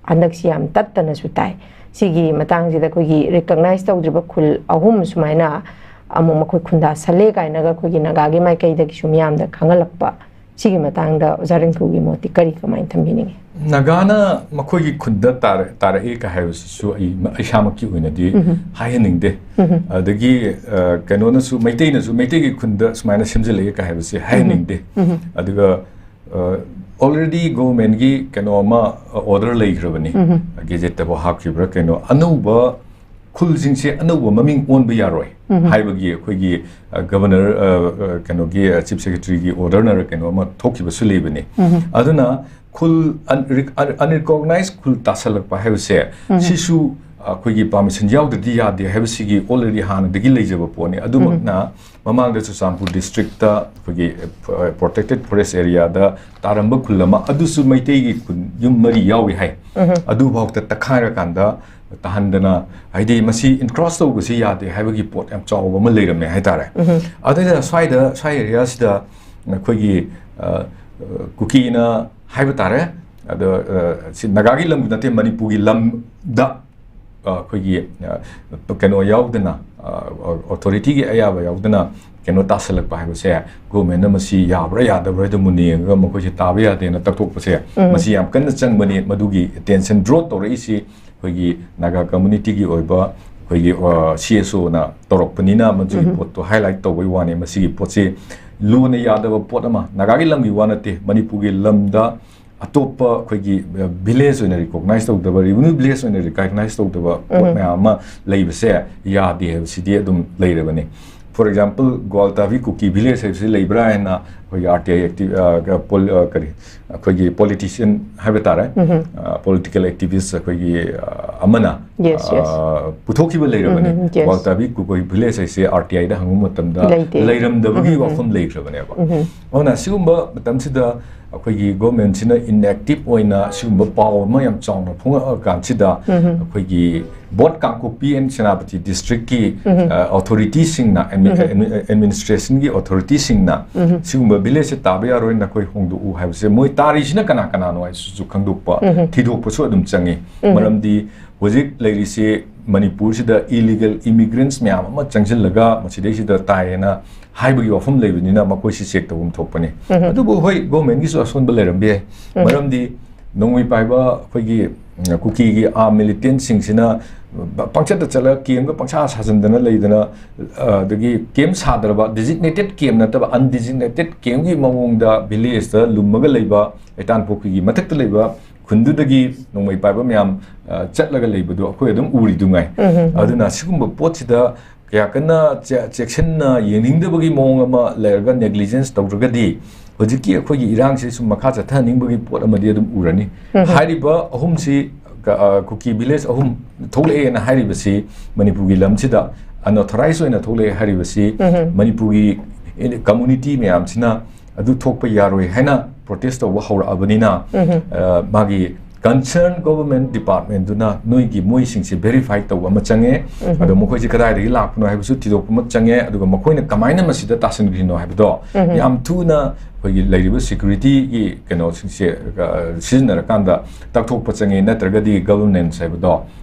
ꯍꯟꯗꯛꯁꯤ ꯌꯥꯝ ꯇꯠꯇꯅꯁꯨ ꯇꯥꯏ꯫ ꯁꯤꯒꯤ ꯃꯇꯥꯡꯁꯤꯗ ꯑꯩꯈꯣꯏꯒꯤ recognize ꯇꯧꯗ꯭ꯔꯤꯕ ꯈꯨꯜ ꯑꯍꯨꯝ ꯁꯨꯃꯥꯏꯅ ꯑꯃꯨꯛ ꯃꯈꯣꯏ ꯈꯨꯟꯗꯥꯁꯜꯂꯦ ꯀꯥꯏꯅꯒ ꯑꯩꯈꯣꯏꯒꯤ ꯅꯥꯒꯥꯒꯤ ꯃꯥꯏꯀꯩꯗꯒꯤꯁꯨ ꯃꯤꯌꯥꯝꯗ ꯈꯪꯍꯜꯂꯛꯄ, ꯁꯤꯒꯤ ꯃꯇꯥꯡꯗ ꯑꯣꯖꯥ ꯔꯤꯡꯀꯨꯒꯤ ꯃꯣꯠꯇꯤ ꯀꯔꯤ, ꯀꯃꯥꯏꯅ ꯊꯝꯕꯤꯅꯤꯡꯉꯤ? ꯅꯥꯒꯥꯅ ꯃꯈꯣꯏꯒꯤ ꯈꯨꯟꯗ ꯇꯥꯔ-, ꯇꯥꯔꯛꯏ ꯀ ꯍꯥꯏꯕꯁꯤꯁꯨ ꯑꯩ, ꯑꯩ ꯏꯁꯥꯃꯛꯀꯤ ꯑꯣꯏꯅꯗꯤ ꯎꯝꯍꯨꯝ꯫ ꯍꯥꯏꯍꯟꯅꯤꯡꯗꯦ꯫ ꯎꯝꯍꯨꯝ꯫ ꯑꯗꯒꯤ, ꯑ, ꯀꯩꯅꯣꯅꯁꯨ, ꯃꯩꯇꯩꯅꯁꯨ ꯃꯩꯇꯩꯒꯤ ꯈꯨꯟꯗ ꯁꯨꯃꯥꯏꯅ ꯁꯦꯝꯖꯤꯜꯂꯛꯏ ꯀ ꯍꯥꯏꯕꯁꯤ ꯍꯥꯏꯍꯟꯅꯤꯡꯗꯦ꯫ ꯎꯝꯍꯨꯝ꯫ ꯑꯗꯨꯒ, ꯑ, already governmentꯀꯤ ꯀꯩꯅꯣ ꯑꯃ, ꯑ, order ꯂꯩꯈ꯭ꯔꯕꯅꯤ꯫ ꯎꯝꯍꯨꯝ꯫ Gazetteꯇꯕꯨ ꯍꯥꯞꯈꯤꯕ꯭ꯔꯥ ꯀꯩꯅꯣ, ꯑꯅꯧꯕ ꯈꯨꯜꯁꯤꯡꯁꯦ ꯑꯅꯧꯕ ꯃꯃꯤꯡ ꯑꯣꯟꯕ ꯌꯥꯔꯣꯏ ꯍꯥꯏꯕꯒꯤ ꯑꯩꯈꯣꯏꯒꯤ, ꯑ, ꯒꯕꯔꯅꯔ, ꯑ, ꯑ, ꯀꯩꯅꯣꯒꯤ, ꯑ, ꯆꯤꯐ ꯁꯦꯀ꯭ꯔꯦꯇꯔꯤꯒꯤ ꯑꯣꯔꯗꯔꯅꯔ ꯀꯩꯅꯣ ꯑꯃ ꯊꯣꯛꯈꯤꯕꯁꯨ ꯂꯩꯕꯅꯤ꯫ ꯑꯗꯨꯅ ꯈꯨꯜ ꯑꯟ-, ꯔꯤꯛ-, ꯑꯟ-, ꯑꯟꯔꯤꯀꯣꯒꯅꯥꯏꯖ ꯈꯨꯜ ꯇꯥꯁꯜꯂꯛꯄ ꯍꯥꯏꯕꯁꯦ, ꯁꯤꯁꯨ ꯑꯩꯈꯣꯏꯒꯤ ꯄꯥꯔꯃꯤꯁꯟ ꯌꯥꯎꯗ꯭ꯔꯗꯤ ꯌꯥꯗꯦ ꯍꯥꯏꯕꯁꯤꯒꯤ already ꯍꯥꯟꯅꯗꯒꯤ ꯂꯩꯖꯕ ꯄꯣꯠꯅꯤ꯫ ꯑꯗꯨꯃꯛꯅ ꯃꯃꯥꯡꯗ ꯆꯨꯔꯆꯥꯟꯄꯨꯔ ꯗꯤꯁꯇ꯭ꯔꯤꯛꯇ ꯑꯩꯈꯣꯏꯒꯤ, ꯑ, ꯄ꯭ꯔꯣꯇꯦꯛꯇꯦꯗ ꯐꯣꯔꯦꯁ ꯑꯦꯔꯤꯌꯥꯗ ꯇꯥꯔꯝꯕ ꯈꯨꯜ ꯑꯃ, ꯑꯗꯨꯁꯨ ꯃꯩꯇꯩꯒꯤ ꯈꯨꯟ ꯌꯨꯝ ꯃꯔꯤ ꯌꯥꯎꯏ ꯍꯥꯏ꯫ ꯎꯝ꯫ ꯑꯗꯨꯐꯥꯎꯗ ꯇꯛꯈꯥꯏꯔꯀꯥꯟꯗ ꯇꯥꯍꯟꯗꯅ, ꯍꯥꯏꯗꯤ ꯃꯁꯤ ꯏꯟꯀ꯭ꯔꯣꯁ ꯇꯧꯕꯁꯤ ꯌꯥꯗꯦ ꯍꯥꯏꯕꯒꯤ ꯄꯣꯠ ꯌꯥꯝ ꯆꯥꯎꯕ ꯑꯃ ꯂꯩꯔꯝꯃꯦ ꯍꯥꯏꯇꯥꯔꯦ꯫ ꯎꯝ꯫ ꯑꯗꯨꯅ ꯁ꯭ꯋꯥꯏꯗ, ꯁ꯭ꯋꯥꯏ ꯑꯦꯔꯤꯌꯥꯁꯤꯗ ꯑꯩꯈꯣꯏꯒꯤ, ꯑ, ꯀꯨꯀꯤꯅ ꯍꯥꯏꯕ ꯇꯥꯔꯦ, ꯑꯗꯣ, ꯑ, ꯁꯤ ꯅꯥꯒꯥꯒꯤ ꯂꯝ ꯅꯠꯇꯦ, ꯃꯅꯤꯄꯨꯔꯒꯤ ꯂꯝꯗ, ꯑ, ꯑꯩꯈꯣꯏꯒꯤ, ꯑ, ꯀꯩꯅꯣ ꯌꯥꯎꯗꯅ, ꯑ, ꯑꯣꯊꯣꯔꯤꯇꯤꯒꯤ ꯑꯌꯥꯕ ꯌꯥꯎꯗꯅ ꯀꯩꯅꯣ ꯇꯥꯁꯜꯂꯛꯄ ꯍꯥꯏꯕꯁꯦ, ꯒꯣꯔꯃꯦꯟꯅ ꯃꯁꯤ ꯌꯥꯕ꯭ꯔꯥ ꯌꯥꯗꯕ꯭ꯔꯥ ꯍꯥꯏꯗꯣ ꯃꯨꯟꯅ ꯌꯦꯡꯉꯒ ꯃꯈꯣꯏꯁꯦ ꯇꯥꯕ ꯌꯥꯗꯦꯅ ꯇꯛꯊꯣꯛꯄꯁꯦ, ꯎꯝ꯫ ꯃꯁꯤ ꯌꯥꯝ ꯀꯟꯅ ꯆꯪꯕꯅꯤ꯫ ꯃꯗꯨꯒꯤ ꯑꯦꯇꯦꯟꯁꯟ ꯗ꯭ꯔꯣ ꯇꯧꯔꯛꯏꯁꯤ ꯑꯩꯈꯣꯏꯒꯤ ꯅꯥꯒꯥ ꯀꯝꯃꯨꯅꯤꯇꯤꯒꯤ ꯑꯣꯏꯕ ꯑꯩꯈꯣꯏꯒꯤ, ꯑ, ꯁꯤ ꯑꯦꯁ ꯑꯣꯅ ꯇꯧꯔꯛꯄꯅꯤꯅ ꯃꯗꯨꯒꯤ ꯎꯝ꯫ ꯄꯣꯠꯇꯣ ꯍꯥꯏꯂꯥꯏꯠ ꯇꯧꯕꯒꯤ ꯋꯥꯅꯤ꯫ ꯃꯁꯤꯒꯤ ꯄꯣꯠꯁꯤ ꯂꯨꯅ ꯌꯥꯗꯕ ꯄꯣꯠ ꯑꯃ, ꯅꯥꯒꯥꯒꯤ ꯂꯝꯒꯤ ꯋꯥ ꯅꯠꯇꯦ, ꯃꯅꯤꯄꯨꯔꯒꯤ ꯂꯝꯗ ꯑꯇꯣꯞꯄ ꯑꯩꯈꯣꯏꯒꯤ, ꯑ, ꯚꯤꯂꯦꯖ ꯑꯣꯏꯅ ꯔꯤꯀꯣꯒꯅꯥꯏꯖ ꯇꯧꯗꯕ, ꯔꯦꯚꯤꯅ꯭ꯌꯨ ꯚꯤꯂꯦꯖ ꯑꯣꯏꯅ ꯔꯤꯀꯣꯒꯅꯥꯏꯖ ꯇꯧꯗꯕ ꯄꯣꯠ ꯎꯝ꯫ ꯃꯌꯥꯝ ꯑꯃ ꯂꯩꯕꯁꯦ ꯌꯥꯗꯦ ꯍꯥꯏꯕꯁꯤꯗꯤ ꯑꯗꯨꯝ ꯂꯩꯔꯕꯅꯤ꯫ For example, ꯒ꯭ꯋꯥꯜꯇꯥꯕꯤ ꯀꯨꯀꯤ ꯚꯤꯂꯦꯖ ꯍꯥꯏꯕꯁꯤ ꯂꯩꯕ꯭ꯔꯥ ꯍꯥꯏꯅ ꯑꯩꯈꯣꯏꯒꯤ ꯑꯥꯔ ꯇꯤ ꯑꯥꯏ ꯑꯦꯛꯇꯤꯚ, ꯑ, ꯄꯣꯜ-, ꯑ, ꯀꯔꯤ, ꯑꯩꯈꯣꯏꯒꯤ ꯄꯣꯂꯤꯇꯤꯁꯤꯌꯟ ꯍꯥꯏꯕ ꯇꯥꯔꯦ, ꯎꯝ꯫ ꯑ, ꯄꯣꯂꯤꯇꯤꯀꯦꯜ ꯑꯦꯛꯇꯤꯚꯤꯁ ꯑꯩꯈꯣꯏꯒꯤ, ꯑ, ꯑꯃꯅ, Yes, yes. ꯑ, ꯄꯨꯊꯣꯛꯈꯤꯕ ꯂꯩꯔꯕꯅꯤ꯫ ꯎꯝ, yes. ꯒ꯭ꯋꯥꯜꯇꯥꯕꯤ ꯀꯨꯀꯤ ꯚꯤꯂꯦꯖ ꯍꯥꯏꯁꯦ ꯑꯥꯔ ꯇꯤ ꯑꯥꯏꯗ ꯍꯪꯕ ꯃꯇꯝꯗ ꯂꯩꯇꯦ꯫ ꯂꯩꯔꯝꯗꯕꯒꯤ ꯎꯝ, ꯎꯝ꯫ ꯋꯥꯐꯝ ꯂꯩꯈ꯭ꯔꯕꯅꯦꯕ꯫ ꯎꯝ꯫ ꯑꯗꯨꯅ ꯁꯤꯒꯨꯝꯕ ꯃꯇꯝꯁꯤꯗ ꯑꯩꯈꯣꯏꯒꯤ ꯒꯣꯔꯃꯦꯟꯁꯤꯅ ꯏꯟꯑꯦꯛꯇꯤꯚ ꯑꯣꯏꯅ ꯁꯤꯒꯨꯝꯕ ꯄꯥꯎ ꯑꯃ ꯌꯥꯝ ꯆꯥꯎꯅ ꯐꯣꯡꯉꯛꯑꯀꯥꯟꯁꯤꯗ, ꯎꯝ꯫ ꯑꯩꯈꯣꯏꯒꯤ ꯕꯣꯠ ꯀꯥꯡꯄꯣꯛꯄꯤ and ꯁꯦꯅꯥꯄꯇꯤ ꯗꯤꯁꯇ꯭ꯔꯤꯛꯀꯤ, ꯎꯝ꯫ ꯑ, ꯑꯣꯊꯣꯔꯤꯇꯤꯁꯤꯡꯅ, ꯑꯦꯗꯃꯤ-, ꯎꯝ꯫ ꯑꯦꯗꯃꯤ-, ꯑꯦꯗꯃꯤꯅꯤꯁꯇ꯭ꯔꯦꯁꯟꯒꯤ ꯑꯣꯊꯣꯔꯤꯇꯤꯁꯤꯡꯅ ꯎꯝ꯫ ꯁꯤꯒꯨꯝꯕ ꯚꯤꯂꯦꯖꯁꯦ ꯇꯥꯕ ꯌꯥꯔꯣꯏ, ꯅꯈꯣꯏ ꯍꯣꯡꯗꯣꯛꯎ ꯍꯥꯏꯕꯁꯦ, ꯃꯣꯏ ꯇꯥꯔꯤꯁꯤꯅ ꯀꯅꯥ ꯀꯅꯥꯅꯣ ꯍꯥꯏꯕꯁꯤꯁꯨ ꯈꯪꯗꯣꯛꯄ, ꯎꯝ꯫ ꯊꯤꯗꯣꯛꯄꯁꯨ ꯑꯗꯨꯝ ꯆꯪꯉꯤ꯫ ꯎꯝ꯫ ꯃꯔꯝꯗꯤ ꯍꯧꯖꯤꯛ ꯂꯩꯔꯤꯁꯤ ꯃꯅꯤꯄꯨꯔꯁꯤꯗ ꯏꯂꯤꯒꯦꯜ ꯏꯃꯤꯒ꯭ꯔꯦꯟꯠꯁ ꯃꯌꯥꯝ ꯑꯃ ꯆꯪꯁꯤꯜꯂꯒ ꯃꯁꯤꯗꯩꯁꯤꯗ ꯇꯥꯏꯌꯦꯅ ꯍꯥꯏꯕꯒꯤ ꯋꯥꯐꯝ ꯂꯩꯕꯅꯤꯅ ꯃꯈꯣꯏꯁꯤ ꯆꯦꯛ ꯇꯧꯐꯝ ꯊꯣꯛꯄꯅꯤ꯫ ꯎꯝ꯫ ꯑꯗꯨꯕꯨ ꯍꯣꯏ, ꯒꯣꯔꯃꯦꯟꯒꯤꯁꯨ ꯑꯁꯣꯟꯕ ꯂꯩꯔꯝꯕ ꯌꯥꯏ꯫ ꯎꯝ꯫ ꯃꯔꯝꯗꯤ ꯅꯣꯡꯃꯩ ꯄꯥꯏꯕ ꯑꯩꯈꯣꯏꯒꯤ, ꯎꯝ, ꯀꯨꯀꯤꯒꯤ ꯑꯥꯔꯝ ꯃꯤꯂꯤꯇꯦꯟꯠꯁꯤꯡꯁꯤꯅ ꯄꯪꯆꯠꯇ ꯆꯠꯂꯒ ꯀꯦꯝꯒ ꯄꯪꯁꯥ ꯁꯥꯖꯤꯟꯗꯅ ꯂꯩꯗꯅ, ꯑ, ꯑꯗꯒꯤ ꯀꯦꯝ ꯁꯥꯗ꯭ꯔꯕ, ꯗꯤꯖꯤꯒꯅꯦꯇꯦꯗ ꯀꯦꯝ ꯅꯠꯇꯕ ꯑꯟꯗꯤꯖꯤꯒꯅꯦꯇꯦꯗ ꯀꯦꯝꯒꯤ ꯃꯑꯣꯡꯗ ꯚꯤꯂꯦꯖꯇ ꯂꯨꯝꯃꯒ ꯂꯩꯕ, ꯂꯩꯇꯥꯟꯄꯣꯛꯄꯤꯒꯤ ꯃꯊꯛꯇ ꯂꯩꯕ ꯈꯨꯟꯗꯨꯗꯒꯤ ꯅꯣꯡꯃꯩ ꯄꯥꯏꯕ ꯃꯌꯥꯝ, ꯑ, ꯆꯠꯂꯒ ꯂꯩꯕꯗꯨ ꯑꯩꯈꯣꯏ ꯑꯗꯨꯝ ꯎꯔꯤꯗꯨꯉꯥꯏ꯫ ꯎꯝ, ꯎꯝ, ꯎꯝ꯫ ꯑꯗꯨꯅ ꯁꯤꯒꯨꯝꯕ ꯄꯣꯠꯁꯤꯗ ꯀꯌꯥ ꯀꯟꯅ ꯆꯦ-, ꯆꯦꯛꯁꯤꯟꯅ ꯌꯦꯡꯅꯤꯡꯗꯕꯒꯤ ꯃꯑꯣꯡ ꯑꯃ ꯂꯩꯔꯒ, ꯅꯦꯒ꯭ꯂꯤꯖꯦꯟꯁ ꯇꯧꯗ꯭ꯔꯒꯗꯤ, ꯍꯧꯖꯤꯛꯀꯤ ꯑꯩꯈꯣꯏꯒꯤ ꯏꯔꯥꯡꯁꯤ ꯁꯨꯝ ꯃꯈꯥ ꯆꯠꯊꯍꯟꯅꯤꯡꯕꯒꯤ ꯄꯣꯠ ꯑꯃꯗꯤ ꯑꯗꯨꯝ ꯎꯔꯅꯤ꯫ ꯎꯝ, ꯎꯝ꯫ ꯍꯥꯏꯔꯤꯕ ꯑꯍꯨꯝꯁꯤ, ꯀ-, ꯑ, ꯀꯨꯀꯤ ꯚꯤꯂꯦꯖ ꯑꯍꯨꯝ ꯊꯣꯛꯂꯛꯑꯦꯅ ꯍꯥꯏꯔꯤꯕꯁꯤ ꯃꯅꯤꯄꯨꯔꯒꯤ ꯂꯝꯁꯤꯗ ꯑꯟꯑꯣꯊꯣꯔꯥꯏꯖ ꯑꯣꯏꯅ ꯊꯣꯛꯂꯛꯑꯦ ꯍꯥꯏꯔꯤꯕꯁꯤ, ꯎꯝ, ꯎꯝ꯫ ꯃꯅꯤꯄꯨꯔꯒꯤ ꯀꯝꯃꯨꯅꯤꯇꯤ ꯃꯌꯥꯝꯁꯤꯅ ꯑꯗꯨ ꯊꯣꯛꯄ ꯌꯥꯔꯣꯏ ꯍꯥꯏꯅ ꯄ꯭ꯔꯣꯇꯦꯁ ꯇꯧꯕ ꯍꯧꯔꯛꯑꯕꯅꯤꯅ, ꯎꯝ, ꯎꯝ꯫ ꯑ, ꯃꯥꯒꯤ ꯀꯟꯁꯔꯟ ꯒꯣꯚꯔꯟꯃꯦꯟꯠ ꯗꯤꯄꯥꯔꯠꯃꯦꯟꯠꯇꯨꯅ ꯅꯣꯏꯒꯤ ꯃꯣꯏꯁꯤꯡꯁꯦ ꯚꯦꯔꯤꯐꯥꯏ ꯇꯧꯕ ꯑꯃ ꯆꯪꯉꯦ꯫ ꯎꯝ, ꯎꯝ꯫ ꯑꯗꯣ ꯃꯈꯣꯏꯁꯦ ꯀꯗꯥꯏꯗꯒꯤ ꯂꯥꯛꯄꯅꯣ ꯍꯥꯏꯕꯁꯨ ꯊꯤꯗꯣꯛꯄ ꯑꯃ ꯆꯪꯉꯦ꯫ ꯑꯗꯨꯒ ꯃꯈꯣꯏꯅ ꯀꯃꯥꯏꯅ ꯃꯁꯤꯗ ꯇꯥꯁꯤꯟꯈ꯭ꯔꯤꯅꯣ ꯍꯥꯏꯕꯗꯣ, ꯎꯝ, ꯎꯝ꯫ ꯌꯥꯝ ꯊꯨꯅ ꯑꯩꯈꯣꯏꯒꯤ ꯂꯩꯔꯤꯕ ꯁꯦꯀ꯭ꯌꯨꯔꯤꯇꯤꯒꯤ ꯀꯩꯅꯣꯁꯤꯡꯁꯦ, ꯑ, ꯁꯤꯖꯤꯟꯅꯔꯀꯥꯟꯗ ꯇꯥꯛꯊꯣꯛꯄ ꯆꯪꯉꯦ, ꯅꯠꯇ꯭ꯔꯒꯗꯤ ꯒꯣꯚꯔꯅꯦꯟꯁ ꯍꯥꯏꯕꯗꯣ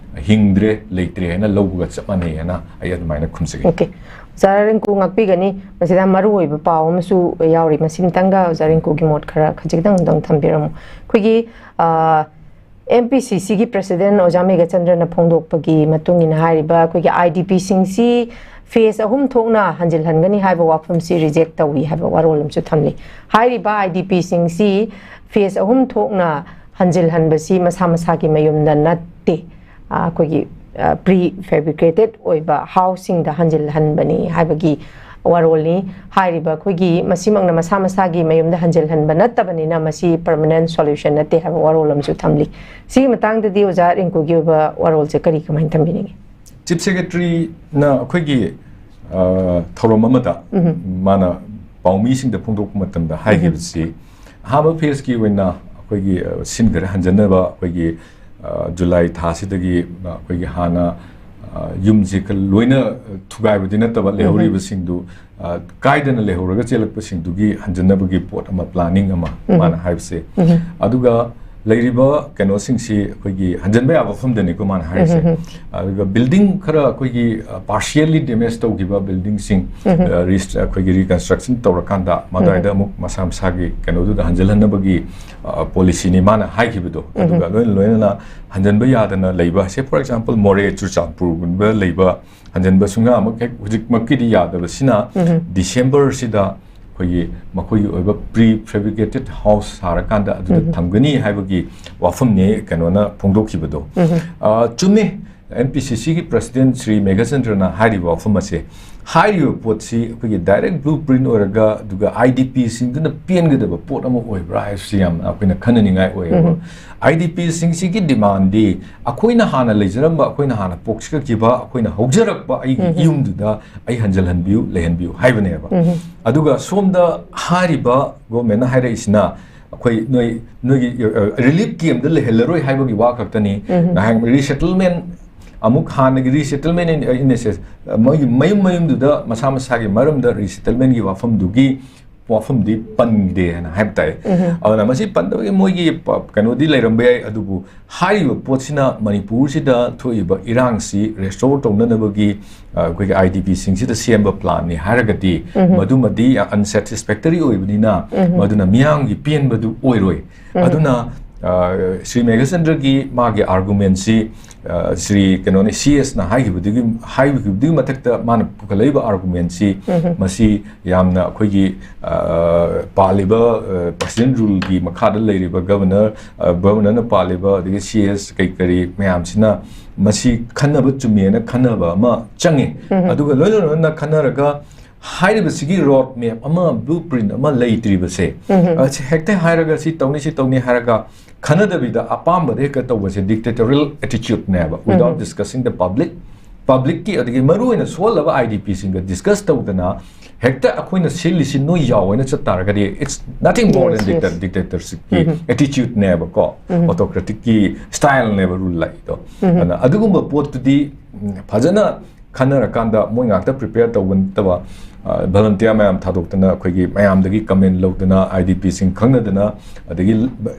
ꯍꯤꯡꯗ꯭ꯔꯦ, ꯂꯩꯇ꯭ꯔꯦ ꯍꯥꯏꯅ ꯂꯧꯕꯒ ꯆꯞ ꯃꯥꯟꯅꯩ ꯍꯥꯏꯅ ꯑꯩ ꯑꯗꯨꯃꯥꯏꯅ ꯈꯨꯝꯖꯒꯦ꯫ ꯑꯣꯀꯦ꯫ ꯑꯣꯖꯥ ꯔꯤꯡꯀꯨ ꯉꯥꯛꯄꯤꯒꯅꯤ꯫ ꯃꯁꯤꯗ ꯃꯔꯨꯑꯣꯏꯕ ꯄꯥꯎ ꯑꯃꯁꯨ ꯌꯥꯎꯔꯤ꯫ ꯃꯁꯤ ꯑꯃꯇꯪꯒ ꯑꯣꯖꯥ ꯔꯤꯡꯀꯨꯒꯤ ꯃꯣꯠ ꯈꯔ ꯈꯖꯤꯛꯇꯪ ꯑꯃꯇꯪ ꯊꯝꯕꯤꯔꯝꯃꯨ꯫ ꯑꯩꯈꯣꯏꯒꯤ, ꯑ, ꯑꯦꯝ ꯄꯤ ꯁꯤ ꯁꯤꯒꯤ ꯄ꯭ꯔꯦꯁꯤꯗꯦꯟ ꯑꯣꯖꯥ ꯃꯦꯘꯆꯟꯗ꯭ꯔꯅ ꯐꯣꯡꯗꯣꯛꯄꯒꯤ ꯃꯇꯨꯡ ꯏꯟꯅ ꯍꯥꯏꯔꯤꯕ ꯑꯩꯈꯣꯏꯒꯤ ꯑꯥꯏ ꯗꯤ ꯄꯤꯁꯤꯡꯁꯤ ꯐꯦꯁ ꯑꯍꯨꯝ ꯊꯣꯛꯅ ꯍꯟꯖꯤꯜꯍꯟꯒꯅꯤ ꯍꯥꯏꯕ ꯋꯥꯐꯝꯁꯤ ꯔꯤꯖꯦꯛ ꯇꯧꯏ ꯍꯥꯏꯕ ꯋꯥꯔꯣꯜ ꯑꯃꯁꯨ ꯊꯝꯂꯤ꯫ ꯍꯥꯏꯔꯤꯕ ꯑꯥꯏ ꯗꯤ ꯄꯤꯁꯤꯡꯁꯤ ꯐꯦꯁ ꯑꯍꯨꯝ ꯊꯣꯛꯅ ꯍꯟꯖꯤꯜꯍꯟꯕꯁꯤ ꯃꯁꯥ ꯃꯁꯥꯒꯤ ꯃꯌꯨꯝꯗ ꯅꯠꯇꯦ꯫ ꯑ, ꯑꯩꯈꯣꯏꯒꯤ, ꯑ, ꯄ꯭ꯔꯤ ꯐꯦꯕ꯭ꯔꯤꯀꯦꯇꯦꯗ ꯑꯣꯏꯕ ꯍꯥꯎꯁꯁꯤꯡꯗ ꯍꯟꯖꯤꯜꯍꯟꯕꯅꯤ ꯍꯥꯏꯕꯒꯤ ꯋꯥꯔꯣꯜꯅꯤ꯫ ꯍꯥꯏꯔꯤꯕ ꯑꯩꯈꯣꯏꯒꯤ ꯃꯁꯤꯃꯛꯅ ꯃꯁꯥ ꯃꯁꯥꯒꯤ ꯃꯌꯨꯝꯗ ꯍꯟꯖꯤꯜꯍꯟꯕ ꯅꯠꯇꯕꯅꯤꯅ ꯃꯁꯤ ꯄꯔꯃꯅꯦꯟꯠ ꯁꯣꯂꯨꯁꯟ ꯅꯠꯇꯦ ꯍꯥꯏꯕ ꯋꯥꯔꯣꯜ ꯑꯃꯁꯨ ꯊꯝꯂꯤ꯫ ꯁꯤꯒꯤ ꯃꯇꯥꯡꯗꯗꯤ ꯑꯣꯖꯥ ꯔꯤꯡꯀꯨꯒꯤ ꯑꯣꯏꯕ ꯋꯥꯔꯣꯜꯁꯦ ꯀꯔꯤ ꯀꯃꯥꯏꯅ ꯊꯝꯕꯤꯅꯤꯡꯉꯤ? ꯆꯤꯐ ꯁꯦꯀ꯭ꯔꯦꯇꯔꯤꯅ ꯑꯩꯈꯣꯏꯒꯤ, ꯑ, ꯊꯧꯔꯝ ꯑꯃꯗ ꯎꯝ꯫ ꯃꯥꯅ ꯄꯥꯎꯃꯤꯁꯤꯡꯗ ꯐꯣꯡꯗꯣꯛꯄ ꯃꯇꯝꯗ ꯎꯝ꯫ ꯍꯥꯏꯈꯤꯕꯁꯤ, ꯑꯍꯥꯟꯕ ꯐꯦꯁꯀꯤ ꯑꯣꯏꯅ ꯑꯩꯈꯣꯏꯒꯤ, ꯑ, ꯁꯤꯟꯈꯔꯦ ꯍꯟꯖꯟꯅꯕ ꯑꯩꯈꯣꯏꯒꯤ, ꯑ, ꯖꯨꯂꯥꯏ ꯊꯥꯁꯤꯗꯒꯤ, ꯑ, ꯑꯩꯈꯣꯏꯒꯤ ꯍꯥꯟꯅ, ꯑ, ꯌꯨꯝꯁꯤ ꯈ-, ꯂꯣꯏꯅ ꯊꯨꯒꯥꯏꯕꯗꯤ ꯅꯠꯇꯕ, ꯎꯝ꯫ ꯂꯩꯍꯧꯔꯤꯕꯁꯤꯡꯗꯨ, ꯑ, ꯀꯥꯏꯗꯅ ꯂꯩꯍꯧꯔꯒ ꯆꯦꯜꯂꯛꯄꯁꯤꯡꯗꯨꯒꯤ ꯍꯟꯖꯟꯅꯕꯒꯤ ꯄꯣꯠ ꯑꯃ, ꯄ꯭ꯂꯥꯅꯤꯡ ꯑꯃ ꯎꯝ꯫ ꯃꯥꯅ ꯍꯥꯏꯕꯁꯦ꯫ ꯎꯝ꯫ ꯑꯗꯨꯒ ꯂꯩꯔꯤꯕ ꯀꯩꯅꯣꯁꯤꯡꯁꯤ ꯑꯩꯈꯣꯏꯒꯤ ꯍꯟꯖꯟꯕ ꯌꯥꯕ ꯃꯐꯝꯗꯅꯤꯀꯣ ꯃꯥꯅ ꯍꯥꯏꯔꯤꯁꯦ꯫ ꯎꯝ, ꯎꯝ, ꯎꯝ꯫ ꯑꯗꯨꯒ ꯕꯤꯜꯗꯤꯡ ꯈꯔ ꯑꯩꯈꯣꯏꯒꯤ, ꯑ, ꯄꯥꯔꯁꯤꯌꯦꯜꯂꯤ ꯗꯦꯃꯦꯖ ꯇꯧꯈꯤꯕ ꯕꯤꯜꯗꯤꯡꯁꯤꯡ, ꯎꯝ, ꯎꯝ꯫ ꯑ, ꯔꯤꯁ-, ꯑꯩꯈꯣꯏꯒꯤ ꯔꯤꯀꯟꯁꯇ꯭ꯔꯛꯁꯟ ꯇꯧꯔꯀꯥꯟꯗ ꯃꯗꯨꯋꯥꯏꯗ ꯎꯝ꯫ ꯑꯃꯨꯛ ꯃꯁꯥ ꯃꯁꯥꯒꯤ ꯀꯩꯅꯣꯗꯨꯗ ꯍꯟꯖꯜꯍꯟꯅꯕꯒꯤ, ꯑ, ꯄꯣꯂꯤꯁꯤꯅꯤ ꯃꯥꯅ ꯍꯥꯏꯈꯤꯕꯗꯣ꯫ ꯎꯝ, ꯎꯝ꯫ ꯑꯗꯨꯒ ꯂꯣꯏꯅ ꯂꯣꯏꯅꯅ ꯍꯟꯖꯟꯕ ꯌꯥꯗꯅ ꯂꯩꯕ, ꯁꯦ, ꯐꯣꯔ ꯑꯦꯛꯖꯥꯝꯄꯜ, ꯃꯣꯔꯦ, ꯆꯨꯔꯆꯥꯟꯄꯨꯔꯒꯨꯝꯕ ꯂꯩꯕ ꯍꯟꯖꯟꯕ ꯁꯨꯡꯌꯥꯃꯛ ꯍꯦꯛ ꯍꯧꯖꯤꯛꯃꯛꯀꯤꯗꯤ ꯌꯥꯗꯕꯁꯤꯅ ꯎꯝ, ꯎꯝ꯫ ꯗꯤꯁꯦꯝꯕꯔꯁꯤꯗ ꯑꯩꯈꯣꯏꯒꯤ ꯃꯈꯣꯏꯒꯤ ꯑꯣꯏꯕ pre fabricated house ꯁꯥꯔꯀꯥꯟꯗ ꯑꯗꯨꯗ ꯊꯝꯒꯅꯤ ꯍꯥꯏꯕꯒꯤ ꯋꯥꯐꯝꯅꯤ ꯀꯩꯅꯣꯅ ꯐꯣꯡꯗꯣꯛꯈꯤꯕꯗꯣ꯫ ꯑ, ꯆꯨꯝꯃꯤ, ꯑꯦꯟ ꯄꯤ ꯁꯤ ꯁꯤꯒꯤ president ꯁ꯭ꯔꯤ ꯃꯦꯘꯆꯟꯗ꯭ꯔꯅ ꯍꯥꯏꯔꯤꯕ ꯋꯥꯐꯝ ꯑꯁꯦ, ꯍꯥꯏꯔꯤꯕ ꯄꯣꯠꯁꯤ ꯑꯩꯈꯣꯏꯒꯤ direct blueprint ꯑꯣꯏꯔꯒ, ꯑꯗꯨꯒ ꯑꯥꯏ ꯗꯤ ꯄꯤꯁꯤꯡꯗꯨꯅ ꯄꯦꯟꯒꯗꯕ ꯄꯣꯠ ꯑꯃ ꯑꯣꯏꯕ꯭ꯔꯥ ꯍꯥꯏꯕꯁꯤ ꯌꯥꯝꯅ ꯑꯩꯈꯣꯏꯅ ꯈꯟꯅꯅꯤꯡꯉꯥꯏ ꯑꯣꯏꯌꯦꯕ꯫ ꯑꯥꯏ ꯗꯤ ꯄꯤꯁꯤꯡꯁꯤꯒꯤ demandꯗꯤ ꯑꯩꯈꯣꯏꯅ ꯍꯥꯟꯅ ꯂꯩꯖꯔꯝꯕ, ꯑꯩꯈꯣꯏꯅ ꯍꯥꯟꯅ ꯄꯣꯛꯆꯈꯤꯕ, ꯑꯩꯈꯣꯏꯅ ꯍꯧꯖꯔꯛꯄ ꯑꯩꯒꯤ ꯌꯨꯝꯗꯨꯗ ꯑꯩ ꯍꯟꯖꯜꯍꯟꯕꯤꯌꯨ, ꯂꯩꯍꯟꯕꯤꯌꯨ ꯍꯥꯏꯕꯅꯦꯕ꯫ ꯑꯗꯨꯒ ꯁꯣꯝꯗ ꯍꯥꯏꯔꯤꯕ governmentꯅ ꯍꯥꯏꯔꯛꯏꯁꯤꯅ, ꯑꯩꯈꯣꯏ ꯅꯣꯏ, ꯅꯣꯏꯒꯤ, ꯑ, relief campꯇ ꯂꯩꯍꯜꯂꯔꯣꯏ ꯍꯥꯏꯕꯒꯤ ꯋꯥ ꯈꯛꯇꯅꯤ꯫ ꯉꯥꯏꯍꯥꯛ resettlement, ꯑꯃꯨꯛ ꯍꯥꯟꯅꯒꯤ resettlement in, in a sense, ꯃꯣꯏꯒꯤ ꯃꯌꯨꯝ ꯃꯌꯨꯝꯗꯨꯗ ꯃꯁꯥ ꯃꯁꯥꯒꯤ ꯃꯔꯝꯗ resettlementꯀꯤ ꯋꯥꯐꯝꯗꯨꯒꯤ ꯋꯥꯐꯝꯗꯤ ꯄꯟꯗꯦ ꯍꯥꯏꯅ ꯍꯥꯏꯕ ꯇꯥꯏ꯫ ꯑꯗꯨꯅ ꯃꯁꯤ ꯄꯟꯗꯕꯒꯤ ꯃꯣꯏꯒꯤ ꯄ-, ꯀꯩꯅꯣꯗꯤ ꯂꯩꯔꯝꯕ ꯌꯥꯏ, ꯑꯗꯨꯕꯨ ꯍꯥꯏꯔꯤꯕ ꯄꯣꯠꯁꯤꯅ ꯃꯅꯤꯄꯨꯔꯁꯤꯗ ꯊꯣꯛꯏꯕ ꯏꯔꯥꯡꯁꯤ restore ꯇꯧꯅꯅꯕꯒꯤ, ꯑ, ꯑꯩꯈꯣꯏꯒꯤ ꯑꯥꯏ ꯗꯤ ꯄꯤꯁꯤꯡꯁꯤꯗ ꯁꯦꯝꯕ planꯅꯤ ꯍꯥꯏꯔꯒꯗꯤ, ꯃꯗꯨꯃꯗꯤ unsatisfactory ꯑꯣꯏꯕꯅꯤꯅ, ꯃꯗꯨꯅ ꯃꯤꯌꯥꯝꯒꯤ ꯄꯦꯟꯕꯗꯨ ꯑꯣꯏꯔꯣꯏ꯫ ꯑꯗꯨꯅ, ꯑ, ꯁ꯭ꯔꯤ ꯃꯦꯘꯆꯟꯗ꯭ꯔꯒꯤ ꯃꯥꯒꯤ argumentꯁꯤ, ꯑ, ꯁ꯭ꯔꯤ ꯀꯩꯅꯣꯅꯤ, ꯁꯤ ꯑꯦꯁꯅ ꯍꯥꯏꯈꯤꯕꯗꯨꯒꯤ, ꯍꯥꯏꯈꯤꯕꯗꯨꯒꯤ ꯃꯊꯛꯇ ꯃꯥꯅ ꯄꯨꯈꯠꯂꯛꯏꯕ argumentꯁꯤ, ꯃꯁꯤ ꯌꯥꯝꯅ ꯑꯩꯈꯣꯏꯒꯤ, ꯑ, ꯄꯥꯜꯂꯤꯕ, ꯑ, president ruleꯒꯤ ꯃꯈꯥꯗ ꯂꯩꯔꯤꯕ governor, ꯑ, governorꯅ ꯄꯥꯜꯂꯤꯕ, ꯑꯗꯒꯤ ꯁꯤ ꯑꯦꯁ ꯀꯩ ꯀꯔꯤ ꯃꯌꯥꯝꯁꯤꯅ ꯃꯁꯤ ꯈꯟꯅꯕ ꯆꯨꯝꯃꯦꯅ ꯈꯟꯅꯕ ꯑꯃ ꯆꯪꯉꯤ꯫ ꯑꯗꯨꯒ ꯂꯣꯏꯅ ꯂꯣꯏꯅꯅ ꯈꯟꯅꯔꯒ ꯍꯥꯏꯔꯤꯕꯁꯤꯒꯤ road map ꯑꯃ, blueprint ꯑꯃ ꯂꯩꯇ꯭ꯔꯤꯕꯁꯦ, ꯑ, ꯁꯤ ꯍꯦꯛꯇ ꯍꯥꯏꯔꯒ ꯁꯤ ꯇꯧꯅꯤ, ꯁꯤ ꯇꯧꯅꯤ ꯍꯥꯏꯔꯒ ꯈꯟꯅꯗꯕꯤꯗ ꯑꯄꯥꯝꯕꯗ ꯍꯦꯛꯇ ꯇꯧꯕꯁꯦ dictatorial attitudeꯅꯦꯕ, without discussing the public꯫ Publicꯀꯤ, ꯑꯗꯒꯤ ꯃꯔꯨꯑꯣꯏꯅ ꯁꯣꯜꯂꯕ ꯑꯥꯏ ꯗꯤ ꯄꯤꯁꯤꯡꯒ discuss ꯇꯧꯗꯅ ꯍꯦꯛꯇ ꯑꯩꯈꯣꯏꯅ ꯁꯤꯜꯂꯤꯁꯤ ꯅꯣꯏ ꯌꯥꯎ ꯍꯥꯏꯅ ꯆꯠ ꯇꯥꯔꯒꯗꯤ, it's nothing more than dicta-, dictatorshipꯀꯤ attitudeꯅꯦꯕꯀꯣ, autocraticꯀꯤ styleꯅꯦꯕ rule ꯂꯥꯛꯏꯗꯣ꯫ ꯑꯗꯨꯅ ꯑꯗꯨꯒꯨꯝꯕ ꯄꯣꯠꯇꯨꯗꯤ, ꯎꯝ, ꯐꯖꯅ ꯈꯟꯅꯔꯀꯥꯟꯗ ꯃꯣꯏ ꯉꯥꯛꯇ prepare ꯇꯧꯕ ꯅꯠꯇꯕ, ꯑ, volunteer ꯃꯌꯥꯝ ꯊꯥꯗꯣꯛꯇꯅ ꯑꯩꯈꯣꯏꯒꯤ ꯃꯌꯥꯝꯗꯒꯤ comment ꯂꯧꯗꯅ, ꯑꯥꯏ ꯗꯤ ꯄꯤꯁꯤꯡ ꯈꯪꯅꯗꯅ, ꯑꯗꯒꯤ,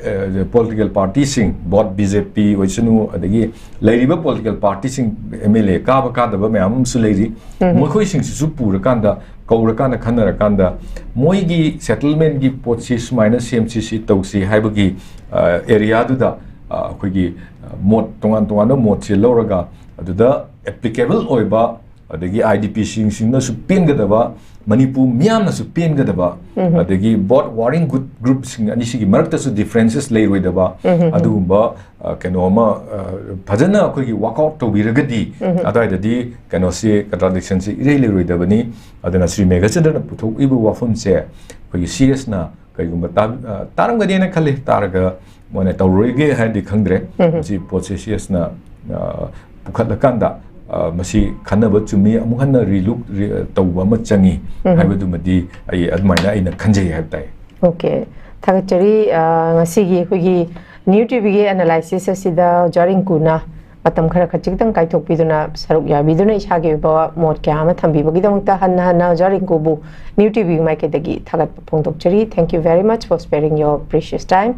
ꯑ, political partyꯁꯤꯡ, both ꯕꯤ ꯖꯦ ꯄꯤ ꯑꯣꯏꯁꯅꯨ, ꯑꯗꯒꯤ ꯂꯩꯔꯤꯕ political partyꯁꯤꯡ, ꯑꯦꯝ ꯑꯦꯜ ꯑꯦ ꯀꯥꯕ ꯀꯥꯗꯕ ꯃꯌꯥꯝ ꯑꯃꯁꯨ ꯂꯩꯔꯤ, ꯃꯈꯣꯏꯁꯤꯡꯁꯤꯁꯨ ꯄꯨꯔꯀꯥꯟꯗ, ꯀꯧꯔꯀꯥꯟꯗ, ꯈꯟꯅꯔꯀꯥꯟꯗ ꯃꯣꯏꯒꯤ settlementꯀꯤ ꯄꯣꯠꯁꯤ ꯁꯨꯃꯥꯏꯅ ꯁꯦꯝꯁꯤ, ꯁꯤ ꯇꯧꯁꯤ ꯍꯥꯏꯕꯒꯤ, ꯑ, areaꯗꯨꯗ, ꯑ, ꯑꯩꯈꯣꯏꯒꯤ, ꯑ, ꯃꯣꯠ, ꯇꯣꯉꯥꯟ ꯇꯣꯉꯥꯟꯕ ꯃꯣꯠꯁꯦ ꯂꯧꯔꯒ ꯑꯗꯨꯗ applicable ꯑꯣꯏꯕ, ꯑꯗꯒꯤ ꯑꯥꯏ ꯗꯤ ꯄꯤꯁꯤꯡꯁꯤꯡꯅꯁꯨ ꯄꯦꯟꯒꯗꯕ, ꯃꯅꯤꯄꯨꯔ ꯃꯤꯌꯥꯝꯅꯁꯨ ꯄꯦꯟꯒꯗꯕ, ꯑꯗꯒꯤ both warring group, groupꯁꯤꯡ ꯑꯅꯤꯁꯤꯒꯤ ꯃꯔꯛꯇꯁꯨ differences ꯂꯩꯔꯣꯏꯗꯕ, ꯑꯗꯨꯒꯨꯝꯕ, ꯑ, ꯀꯩꯅꯣ ꯑꯃ, ꯑ, ꯐꯖꯅ ꯑꯩꯈꯣꯏꯒꯤ work out ꯇꯧꯕꯤꯔꯒꯗꯤ, ꯑꯗꯨꯋꯥꯏꯗꯗꯤ ꯀꯩꯅꯣꯁꯤ, contradictionꯁꯤ ꯏꯔꯩ ꯂꯩꯔꯣꯏꯗꯕꯅꯤ꯫ ꯑꯗꯨꯅ ꯁ꯭ꯔꯤ ꯃꯦꯘꯆꯟꯗ꯭ꯔꯅ ꯄꯨꯊꯣꯛꯏꯕ ꯋꯥꯐꯝꯁꯦ ꯑꯩꯈꯣꯏꯒꯤ CSꯅ ꯀꯩꯒꯨꯝꯕ ꯇꯥ-, ꯑ, ꯇꯥꯔꯝꯒꯅꯤꯅ ꯈꯜꯂꯤ꯫ ꯇꯥꯔꯒ ꯃꯣꯏꯅ ꯇꯧꯔꯣꯏꯒꯦ ꯍꯥꯏꯔꯗꯤ ꯈꯪꯗ꯭ꯔꯦ꯫ ꯃꯁꯤ ꯄꯣꯠꯁꯦ CSꯅ, ꯑ, ꯄꯨꯈꯠꯂꯀꯥꯟꯗ, ꯑ, ꯃꯁꯤ ꯈꯟꯅꯕ ꯆꯨꯝꯃꯤ, ꯑꯃꯨꯛ ꯍꯟꯅ relook, ꯔꯤ-, ꯑ, ꯇꯧꯕ ꯑꯃ ꯆꯪꯉꯤ ꯍꯥꯏꯕꯗꯨꯃꯗꯤ ꯑꯩ ꯑꯗꯨꯃꯥꯏꯅ ꯑꯩꯅ ꯈꯟꯖꯩ ꯍꯥꯏꯕ ꯇꯥꯏ꯫ Okay, ꯊꯥꯒꯠꯆꯔꯤ꯫ ꯑ, ꯉꯁꯤꯒꯤ ꯑꯩꯈꯣꯏꯒꯤ New TVꯒꯤ analysis ꯑꯁꯤꯗ ꯑꯣꯖꯥ ꯔꯤꯡꯀꯨꯅ ꯃꯇꯝ ꯈꯔ ꯈꯖꯤꯛꯇꯪ ꯀꯥꯏꯊꯣꯛꯄꯤꯗꯨꯅ, ꯁꯔꯨꯛ ꯌꯥꯕꯤꯗꯨꯅ ꯏꯁꯥꯒꯤ ꯑꯣꯏꯕ ꯃꯣꯠ ꯀꯌꯥ ꯑꯃ ꯊꯝꯕꯤꯕꯒꯤꯗꯃꯛꯇ ꯍꯟꯅ ꯍꯟꯅ ꯑꯣꯖꯥ ꯔꯤꯡꯀꯨꯕꯨ New TVꯒꯤ ꯃꯥꯏꯀꯩꯗꯒꯤ ꯊꯥꯒꯠꯄ ꯐꯣꯡꯗꯣꯛꯆꯔꯤ꯫ Thank you very much for sparing your precious time.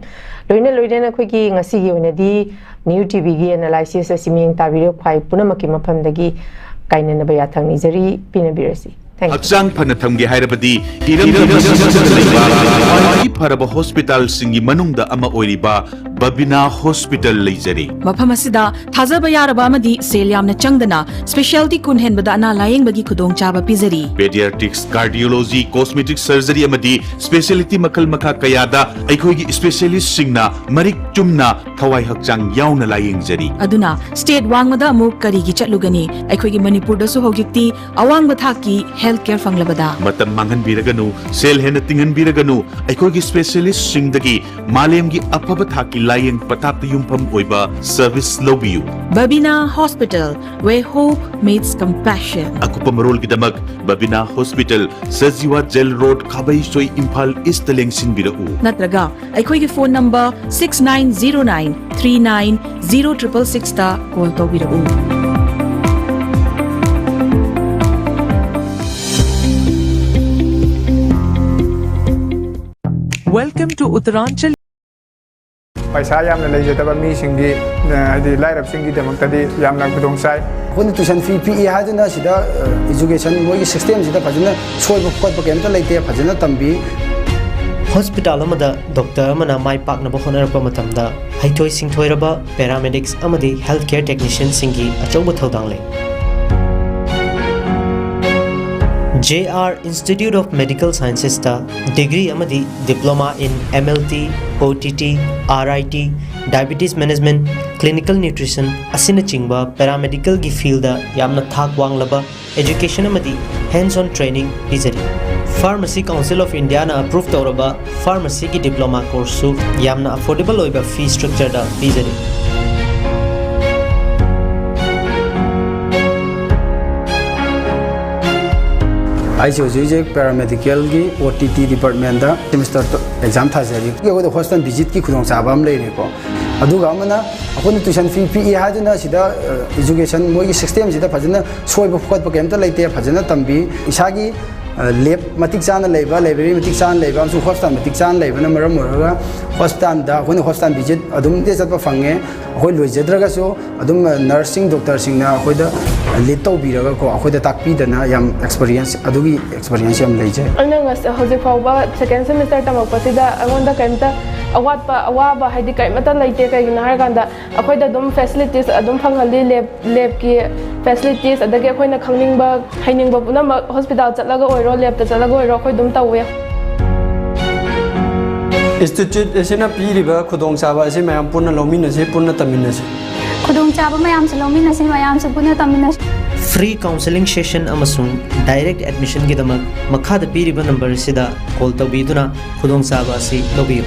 ꯂꯣꯏꯅ ꯂꯣꯏꯅꯅ ꯑꯩꯈꯣꯏꯒꯤ ꯉꯁꯤꯒꯤ ꯑꯣꯏꯅꯗꯤ New TVꯒꯤ analysis ꯑꯁꯤ ꯃꯤꯠꯌꯦꯡ ꯇꯥꯕꯤꯔꯤꯕ ꯈ꯭ꯋꯥꯏ ꯄꯨꯝꯅꯃꯛꯀꯤ ꯃꯐꯝꯗꯒꯤ ꯀꯥꯏꯅꯅꯕ ꯌꯥꯊꯪ ꯅꯤꯖꯔꯤ, ꯄꯤꯅꯕꯤꯔꯁꯤ꯫ Thank you. ꯍꯛꯆꯥꯡ ꯐꯅ ꯊꯝꯒꯦ ꯍꯥꯏꯔꯕꯗꯤ ꯏꯔꯝꯗꯝ ꯑꯁꯤꯗ ꯂꯩꯕ ꯈ꯭ꯋꯥꯏꯗꯒꯤ ꯐꯔꯕ ꯍꯣꯁꯄꯤꯇꯥꯜꯁꯤꯡꯒꯤ ꯃꯅꯨꯡꯗ ꯑꯃ ꯑꯣꯏꯔꯤꯕ ꯕꯕꯤꯅꯥ ꯍꯣꯁꯄꯤꯇꯥꯜ ꯂꯩꯖꯔꯦ꯫ ꯃꯐꯝ ꯑꯁꯤꯗ ꯊꯥꯖꯕ ꯌꯥꯔꯕ ꯑꯃꯗꯤ ꯁꯦꯜ ꯌꯥꯝꯅ ꯆꯪꯗꯅ specialty ꯀꯨꯟ ꯍꯦꯟꯕꯗ ꯑꯅꯥ ꯂꯥꯌꯦꯡꯕꯒꯤ ꯈꯨꯗꯣꯡꯆꯥꯕ ꯄꯤꯖꯔꯤ꯫ Pediatrics, cardiology, cosmetic surgery ꯑꯃꯗꯤ specialty ꯃꯈꯜ ꯃꯈꯥ ꯀꯌꯥꯗ ꯑꯩꯈꯣꯏꯒꯤ specialistꯁꯤꯡꯅ ꯃꯔꯤꯛ ꯆꯨꯝꯅ ꯊꯋꯥꯏ ꯍꯛꯆꯥꯡ ꯌꯥꯎꯅ ꯂꯥꯌꯦꯡꯖꯔꯤ꯫ ꯑꯗꯨꯅ state ꯋꯥꯡꯃꯗ ꯑꯃꯨꯛ ꯀꯔꯤꯒꯤ ꯆꯠꯂꯨꯒꯅꯤ? ꯑꯩꯈꯣꯏꯒꯤ ꯃꯅꯤꯄꯨꯔꯗꯁꯨ ꯍꯧꯖꯤꯛꯇꯤ ꯑꯋꯥꯡꯕ ꯊꯥꯛꯀꯤ health care ꯐꯪꯂꯕꯗ꯫ ꯃꯇꯝ ꯃꯥꯡꯍꯟꯕꯤꯔꯒꯅꯨ, ꯁꯦꯜ ꯍꯦꯟꯅ ꯇꯤꯡꯍꯟꯕꯤꯔꯒꯅꯨ, ꯑꯩꯈꯣꯏꯒꯤ specialistꯁꯤꯡꯗꯒꯤ ꯃꯥꯂꯦꯝꯒꯤ ꯑꯐꯕ ꯊꯥꯛꯀꯤ ꯂꯥꯌꯦꯡ ꯄꯊꯥꯞꯇ ꯌꯨꯝꯐꯝ ꯑꯣꯏꯕ service ꯂꯧꯕꯤꯌꯨ꯫ Babina Hospital, where hope meets compassion. ꯑꯀꯨꯞꯄ ꯃꯔꯣꯜꯒꯤꯗꯃꯛ Babina hospital, Sajiwa jail road, Khabeisoi, Imphal east ꯂꯦꯡꯁꯤꯟꯕꯤꯔꯛꯎ꯫ ꯅꯠꯇ꯭ꯔꯒ ꯑꯩꯈꯣꯏꯒꯤ phone number six nine zero nine three nine zero triple sixꯇ call ꯇꯧꯕꯤꯔꯛꯎ꯫ Welcome to Uttaranchal. ꯄꯩꯁꯥ ꯌꯥꯝꯅ ꯂꯩꯖꯗꯕ ꯃꯤꯁꯤꯡꯒꯤ, ꯑ, ꯍꯥꯏꯗꯤ ꯂꯥꯏꯔꯕꯁꯤꯡꯒꯤꯗꯃꯛꯇꯗꯤ ꯌꯥꯝꯅ ꯈꯨꯗꯣꯡ ꯆꯥꯏ꯫ ꯑꯩꯈꯣꯏꯅ tuition fee ꯄꯤꯛꯏ ꯍꯥꯏꯗꯨꯅ ꯁꯤꯗ, ꯑ, education ꯃꯣꯏꯒꯤ systemꯁꯤꯗ ꯐꯖꯅ ꯁꯣꯏꯕ ꯈꯣꯠꯄ ꯀꯩꯝꯇ ꯂꯩꯇꯦ, ꯐꯖꯅ ꯇꯝꯕꯤ꯫ Hospital ꯑꯃꯗ doctor ꯑꯃꯅ ꯃꯥꯏ ꯄꯥꯛꯅꯕ ꯍꯣꯠꯅꯔꯛꯄ ꯃꯇꯝꯗ ꯍꯩꯊꯣꯏ ꯁꯤꯡꯊꯣꯏꯔꯕ paramedics ꯑꯃꯗꯤ healthcare technicianꯁꯤꯡꯒꯤ ꯑꯆꯧꯕ ꯊꯧꯗꯥꯡ ꯂꯩ꯫ J R Institute of Medical Sciences ꯇ degree ꯑꯃꯗꯤ Diploma in M L T, O T T, R I T, Diabetes Management, Clinical Nutrition ꯑꯁꯤꯅꯆꯤꯡꯕ paramedical ꯒꯤ field ꯗ ꯌꯥꯝꯅ ꯊꯥꯛ ꯋꯥꯡꯂꯕ education ꯑꯃꯗꯤ hands-on training ꯄꯤꯖꯔꯤ꯫ Pharmacy Council of India ꯅ approve ꯇꯧꯔꯕ pharmacy ꯒꯤ diploma course ꯁꯨ ꯌꯥꯝꯅ affordable ꯑꯣꯏꯕ fee structure ꯗ ꯄꯤꯖꯔꯤ꯫ ꯑꯩꯁꯦ ꯍꯧꯖꯤꯛ ꯍꯧꯖꯤꯛ paramedical ꯒꯤ O T T department ꯇ semester exam ꯊꯥꯖꯔꯤ꯫ ꯑꯩꯈꯣꯏꯗ hospital visit ꯀꯤ ꯈꯨꯗꯣꯡꯆꯥꯕ ꯑꯃ ꯂꯩꯔꯦꯀꯣ꯫ ꯑꯗꯨꯒ ꯑꯃꯅ ꯑꯩꯈꯣꯏꯅ tuition fee ꯄꯤꯛꯏ ꯍꯥꯏꯗꯨꯅ ꯁꯤꯗ, ꯑ, education ꯃꯣꯏꯒꯤ system ꯁꯤꯗ ꯐꯖꯅ ꯁꯣꯏꯕ ꯈꯣꯠꯄ ꯀꯩꯝꯇ ꯂꯩꯇꯦ, ꯐꯖꯅ ꯇꯝꯕꯤ꯫ ꯏꯁꯥꯒꯤ, ꯑ, lab ꯃꯇꯤꯛ ꯆꯥꯅ ꯂꯩꯕ, library ꯃꯇꯤꯛ ꯆꯥꯅ ꯂꯩꯕ, ꯑꯃꯁꯨꯡ hospital ꯃꯇꯤꯛ ꯆꯥꯅ ꯂꯩꯕꯅ ꯃꯔꯝ ꯑꯣꯏꯔꯒ hospital ꯗ ꯑꯩꯈꯣꯏꯅ hospital visit ꯑꯗꯨꯝ ꯆꯠꯄ ꯐꯪꯉꯦ꯫ ꯑꯩꯈꯣꯏ ꯂꯣꯏꯖꯗ꯭ꯔꯒꯁꯨ ꯑꯗꯨꯝ, ꯑ, nurse ꯁꯤꯡ, doctor ꯁꯤꯡꯅ ꯑꯩꯈꯣꯏꯗ lead ꯇꯧꯕꯤꯔꯒꯀꯣ, ꯑꯩꯈꯣꯏꯗ ꯇꯥꯛꯄꯤꯗꯅ ꯌꯥꯝ experience, ꯑꯗꯨꯒꯤ experience ꯌꯥꯝ ꯂꯩꯖꯩ꯫ ꯑꯩꯅ ꯉꯁ-, ꯍꯧꯖꯤꯛ ꯐꯥꯎꯕ second semester ꯇꯝꯃꯛꯄꯁꯤꯗ ꯑꯩꯉꯣꯟꯗ ꯀꯔꯤꯝꯇ ꯑꯋꯥꯠꯄ, ꯑꯋꯥꯕ ꯍꯥꯏꯗꯤ ꯀꯔꯤꯃꯠꯇ ꯂꯩꯇꯦ꯫ ꯀꯩꯒꯤꯅꯣ ꯍꯥꯏꯔꯀꯥꯟꯗ ꯑꯩꯈꯣꯏꯗ ꯑꯗꯨꯝ facilities ꯑꯗꯨꯝ ꯐꯪꯍꯜꯂꯤ, lab, lab ꯀꯤ facilities, ꯑꯗꯒꯤ ꯑꯩꯈꯣꯏꯅ ꯈꯪꯅꯤꯡꯕ, ꯍꯩꯅꯤꯡꯕ ꯄꯨꯝꯅꯃꯛ hospital ꯆꯠꯂꯒ ꯑꯣꯏꯔꯣ, lab ꯇ ꯆꯠꯂꯒ ꯑꯣꯏꯔꯣ, ꯑꯩꯈꯣꯏ ꯑꯗꯨꯝ ꯇꯧꯋꯦ꯫ Institute ꯑꯁꯤꯅ ꯄꯤꯔꯤꯕ ꯈꯨꯗꯣꯡꯆꯥꯕ ꯑꯁꯤ ꯃꯌꯥꯝ ꯄꯨꯟꯅ ꯂꯧꯃꯤꯟꯅꯁꯤ, ꯄꯨꯟꯅ ꯇꯝꯃꯤꯟꯅꯁꯤ꯫ ꯈꯨꯗꯣꯡꯆꯥꯕ ꯃꯌꯥꯝꯁꯨ ꯂꯧꯃꯤꯟꯅꯁꯤ, ꯃꯌꯥꯝꯁꯨ ꯄꯨꯟꯅ ꯇꯝꯃꯤꯟꯅꯁꯤ꯫ Free counseling session ꯑꯃꯁꯨꯡ direct admission ꯒꯤꯗꯃꯛ ꯃꯈꯥꯗ ꯄꯤꯔꯤꯕ number ꯑꯁꯤꯗ call ꯇꯧꯕꯤꯗꯨꯅ ꯈꯨꯗꯣꯡꯆꯥꯕ ꯑꯁꯤ ꯂꯧꯕꯤꯌꯨ꯫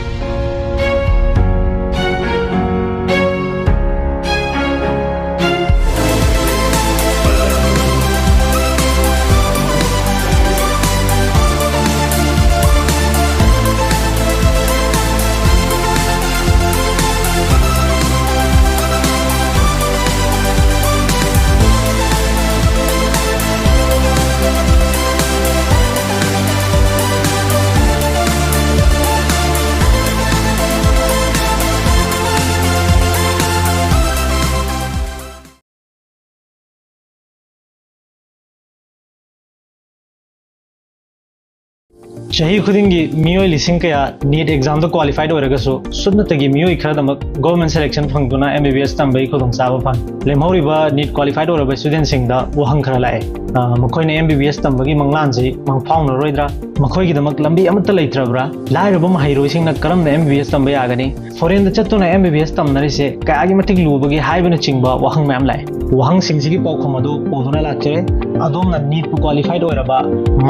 ꯆꯍꯤ ꯈꯨꯗꯤꯡꯒꯤ ꯃꯤꯑꯣꯏ ꯂꯤꯁꯤꯡ ꯀꯌꯥ ꯅꯤꯠ ꯑꯦꯛꯖꯥꯝꯗ ꯀ꯭ꯋꯥꯂꯤꯐꯥꯏꯗ ꯑꯣꯏꯔꯒꯁꯨ ꯁꯨꯞꯅꯇꯒꯤ ꯃꯤꯑꯣꯏ ꯈꯔꯗꯃꯛ ꯒꯣꯔꯃꯦꯟ ꯁꯦꯂꯦꯛꯁꯟ ꯐꯪꯗꯨꯅ ꯑꯦꯝ ꯕꯤ ꯕꯤ ꯑꯦꯁ ꯇꯝꯕꯒꯤ ꯈꯨꯗꯣꯡꯆꯥꯕ ꯐꯪꯏ꯫ ꯂꯦꯝꯍꯧꯔꯤꯕ ꯅꯤꯠ ꯀ꯭ꯋꯥꯂꯤꯐꯥꯏꯗ ꯑꯣꯏꯔꯕ ꯏꯁꯇꯨꯗꯦꯟꯁꯤꯡꯗ ꯋꯥꯍꯪ ꯈꯔ ꯂꯥꯛꯑꯦ꯫ ꯑ, ꯃꯈꯣꯏꯅ ꯑꯦꯝ ꯕꯤ ꯕꯤ ꯑꯦꯁ ꯇꯝꯕꯒꯤ ꯃꯪꯂꯥꯟꯁꯤ ꯃꯪꯐꯥꯎꯅꯔꯣꯏꯗ꯭ꯔꯥ? ꯃꯈꯣꯏꯒꯤꯗꯃꯛ ꯂꯝꯕꯤ ꯑꯃꯠꯇ ꯂꯩꯇ꯭ꯔꯕ꯭ꯔꯥ? ꯂꯥꯏꯔꯕ ꯃꯍꯩꯔꯣꯏꯁꯤꯡꯅ ꯀꯔꯝꯅ ꯑꯦꯝ ꯕꯤ ꯕꯤ ꯑꯦꯁ ꯇꯝꯕ ꯌꯥꯒꯅꯤ? ꯐꯣꯔꯦꯟꯗ ꯆꯠꯇꯨꯅ ꯑꯦꯝ ꯕꯤ ꯕꯤ ꯑꯦꯁ ꯇꯝꯅꯔꯤꯁꯦ ꯀꯌꯥꯒꯤ ꯃꯇꯤꯛ ꯂꯨꯕꯒꯦ ꯍꯥꯏꯕꯅꯆꯤꯡꯕ ꯋꯥꯍꯪ ꯃꯌꯥꯝ ꯂꯥꯛꯑꯦ꯫ ꯋꯥꯍꯪꯁꯤꯡꯁꯤꯒꯤ ꯄꯥꯎꯈꯨꯝ ꯑꯗꯨ ꯄꯨꯗꯨꯅ ꯂꯥꯛꯆꯔꯦ꯫ ꯑꯗꯣꯝꯅ ꯅꯤꯠꯄꯨ ꯀ꯭ꯋꯥꯂꯤꯐꯥꯏꯗ ꯑꯣꯏꯔꯕ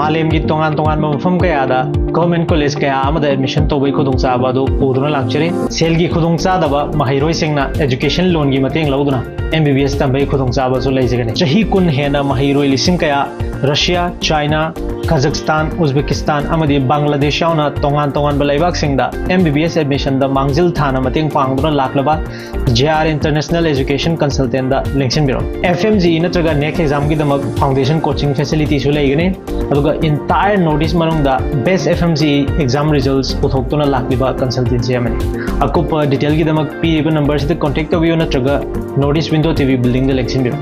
ꯃꯥꯂꯦꯝꯒꯤ ꯇꯣꯉꯥꯟ ꯇꯣꯉꯥꯟꯕ ꯃꯐꯝ ꯀꯌꯥꯗ ꯒꯣꯔꯃꯦꯟ ꯀꯣꯂꯦꯖ ꯀꯌꯥ ꯑꯃꯗ ꯑꯦꯗꯃꯤꯁꯟ ꯇꯧꯕꯒꯤ ꯈꯨꯗꯣꯡꯆꯥꯕ ꯑꯗꯨ ꯄꯨꯗꯨꯅ ꯂꯥꯛꯆꯔꯤ꯫ ꯁꯦꯜꯒꯤ ꯈꯨꯗꯣꯡꯆꯥꯗꯕ ꯃꯍꯩꯔꯣꯏꯁꯤꯡꯅ ꯑꯦꯖꯨꯀꯦꯁꯟ ꯂꯣꯟꯒꯤ ꯃꯇꯦꯡ ꯂꯧꯗꯨꯅ ꯑꯦꯝ ꯕꯤ ꯕꯤ ꯑꯦꯁ ꯇꯝꯕꯒꯤ ꯈꯨꯗꯣꯡꯆꯥꯕꯁꯨ ꯂꯩꯖꯒꯅꯤ꯫ ꯆꯍꯤ ꯀꯨꯟ ꯍꯦꯟꯅ ꯃꯍꯩꯔꯣꯏ ꯂꯤꯁꯤꯡ ꯀꯌꯥ ꯔꯁꯤꯌꯥ, ꯆꯥꯏꯅꯥ, ꯀꯥꯖꯥꯛꯁꯇꯥꯟ, ꯎꯖꯕꯦꯀꯤꯁꯇꯥꯟ ꯑꯃꯗꯤ ꯕꯪꯒ꯭ꯂꯥꯗꯦꯁ ꯌꯥꯎꯅ ꯇꯣꯉꯥꯟ ꯇꯣꯉꯥꯟꯕ ꯂꯩꯕꯥꯛꯁꯤꯡꯗ ꯑꯦꯝ ꯕꯤ ꯕꯤ ꯑꯦꯁ ꯑꯦꯗꯃꯤꯁꯟꯗ ꯃꯥꯡꯖꯤꯜ ꯊꯥꯅ ꯃꯇꯦꯡ ꯄꯥꯡꯗꯨꯅ ꯂꯥꯛꯂꯕ ꯖꯦ ꯑꯥꯔ ꯏꯟꯇꯔꯅꯦꯁꯅꯦꯜ ꯑꯦꯖꯨꯀꯦꯁꯟ ꯀꯟꯁꯜꯇꯦꯟꯗ ꯂꯦꯡꯁꯤꯟꯕꯤꯔꯣ꯫ ꯑꯦꯐ ꯑꯦꯝ ꯖꯤ ꯏ ꯅꯠꯇ꯭ꯔꯒ ꯅꯦꯛ ꯑꯦꯛꯖꯥꯝꯒꯤꯗꯃꯛ ꯐꯥꯎꯟꯗꯦꯁꯟ ꯀꯣꯆꯤꯡ ꯐꯦꯁꯤꯂꯤꯇꯤꯁꯨ ꯂꯩꯒꯅꯤ꯫ ꯑꯗꯨꯒ entire North East ꯃꯅꯨꯡꯗ best F M G E exam results ꯄꯨꯊꯣꯛꯇꯨꯅ ꯂꯥꯛꯂꯤꯕ ꯀꯟꯁꯜꯇꯦꯟꯁꯤ ꯑꯃꯅꯤ꯫ ꯑꯀꯨꯞꯄ ꯗꯤꯇꯦꯜꯒꯤꯗꯃꯛ ꯄꯤꯔꯤꯕ ꯅꯝꯕꯔꯁꯤꯗ ꯀꯣꯟꯇꯦꯛ ꯇꯧꯕꯤꯌꯨ ꯅꯠꯇ꯭ꯔꯒ North East Window T V buildingꯗ ꯂꯦꯡꯁꯤꯟꯕꯤꯔꯣ꯫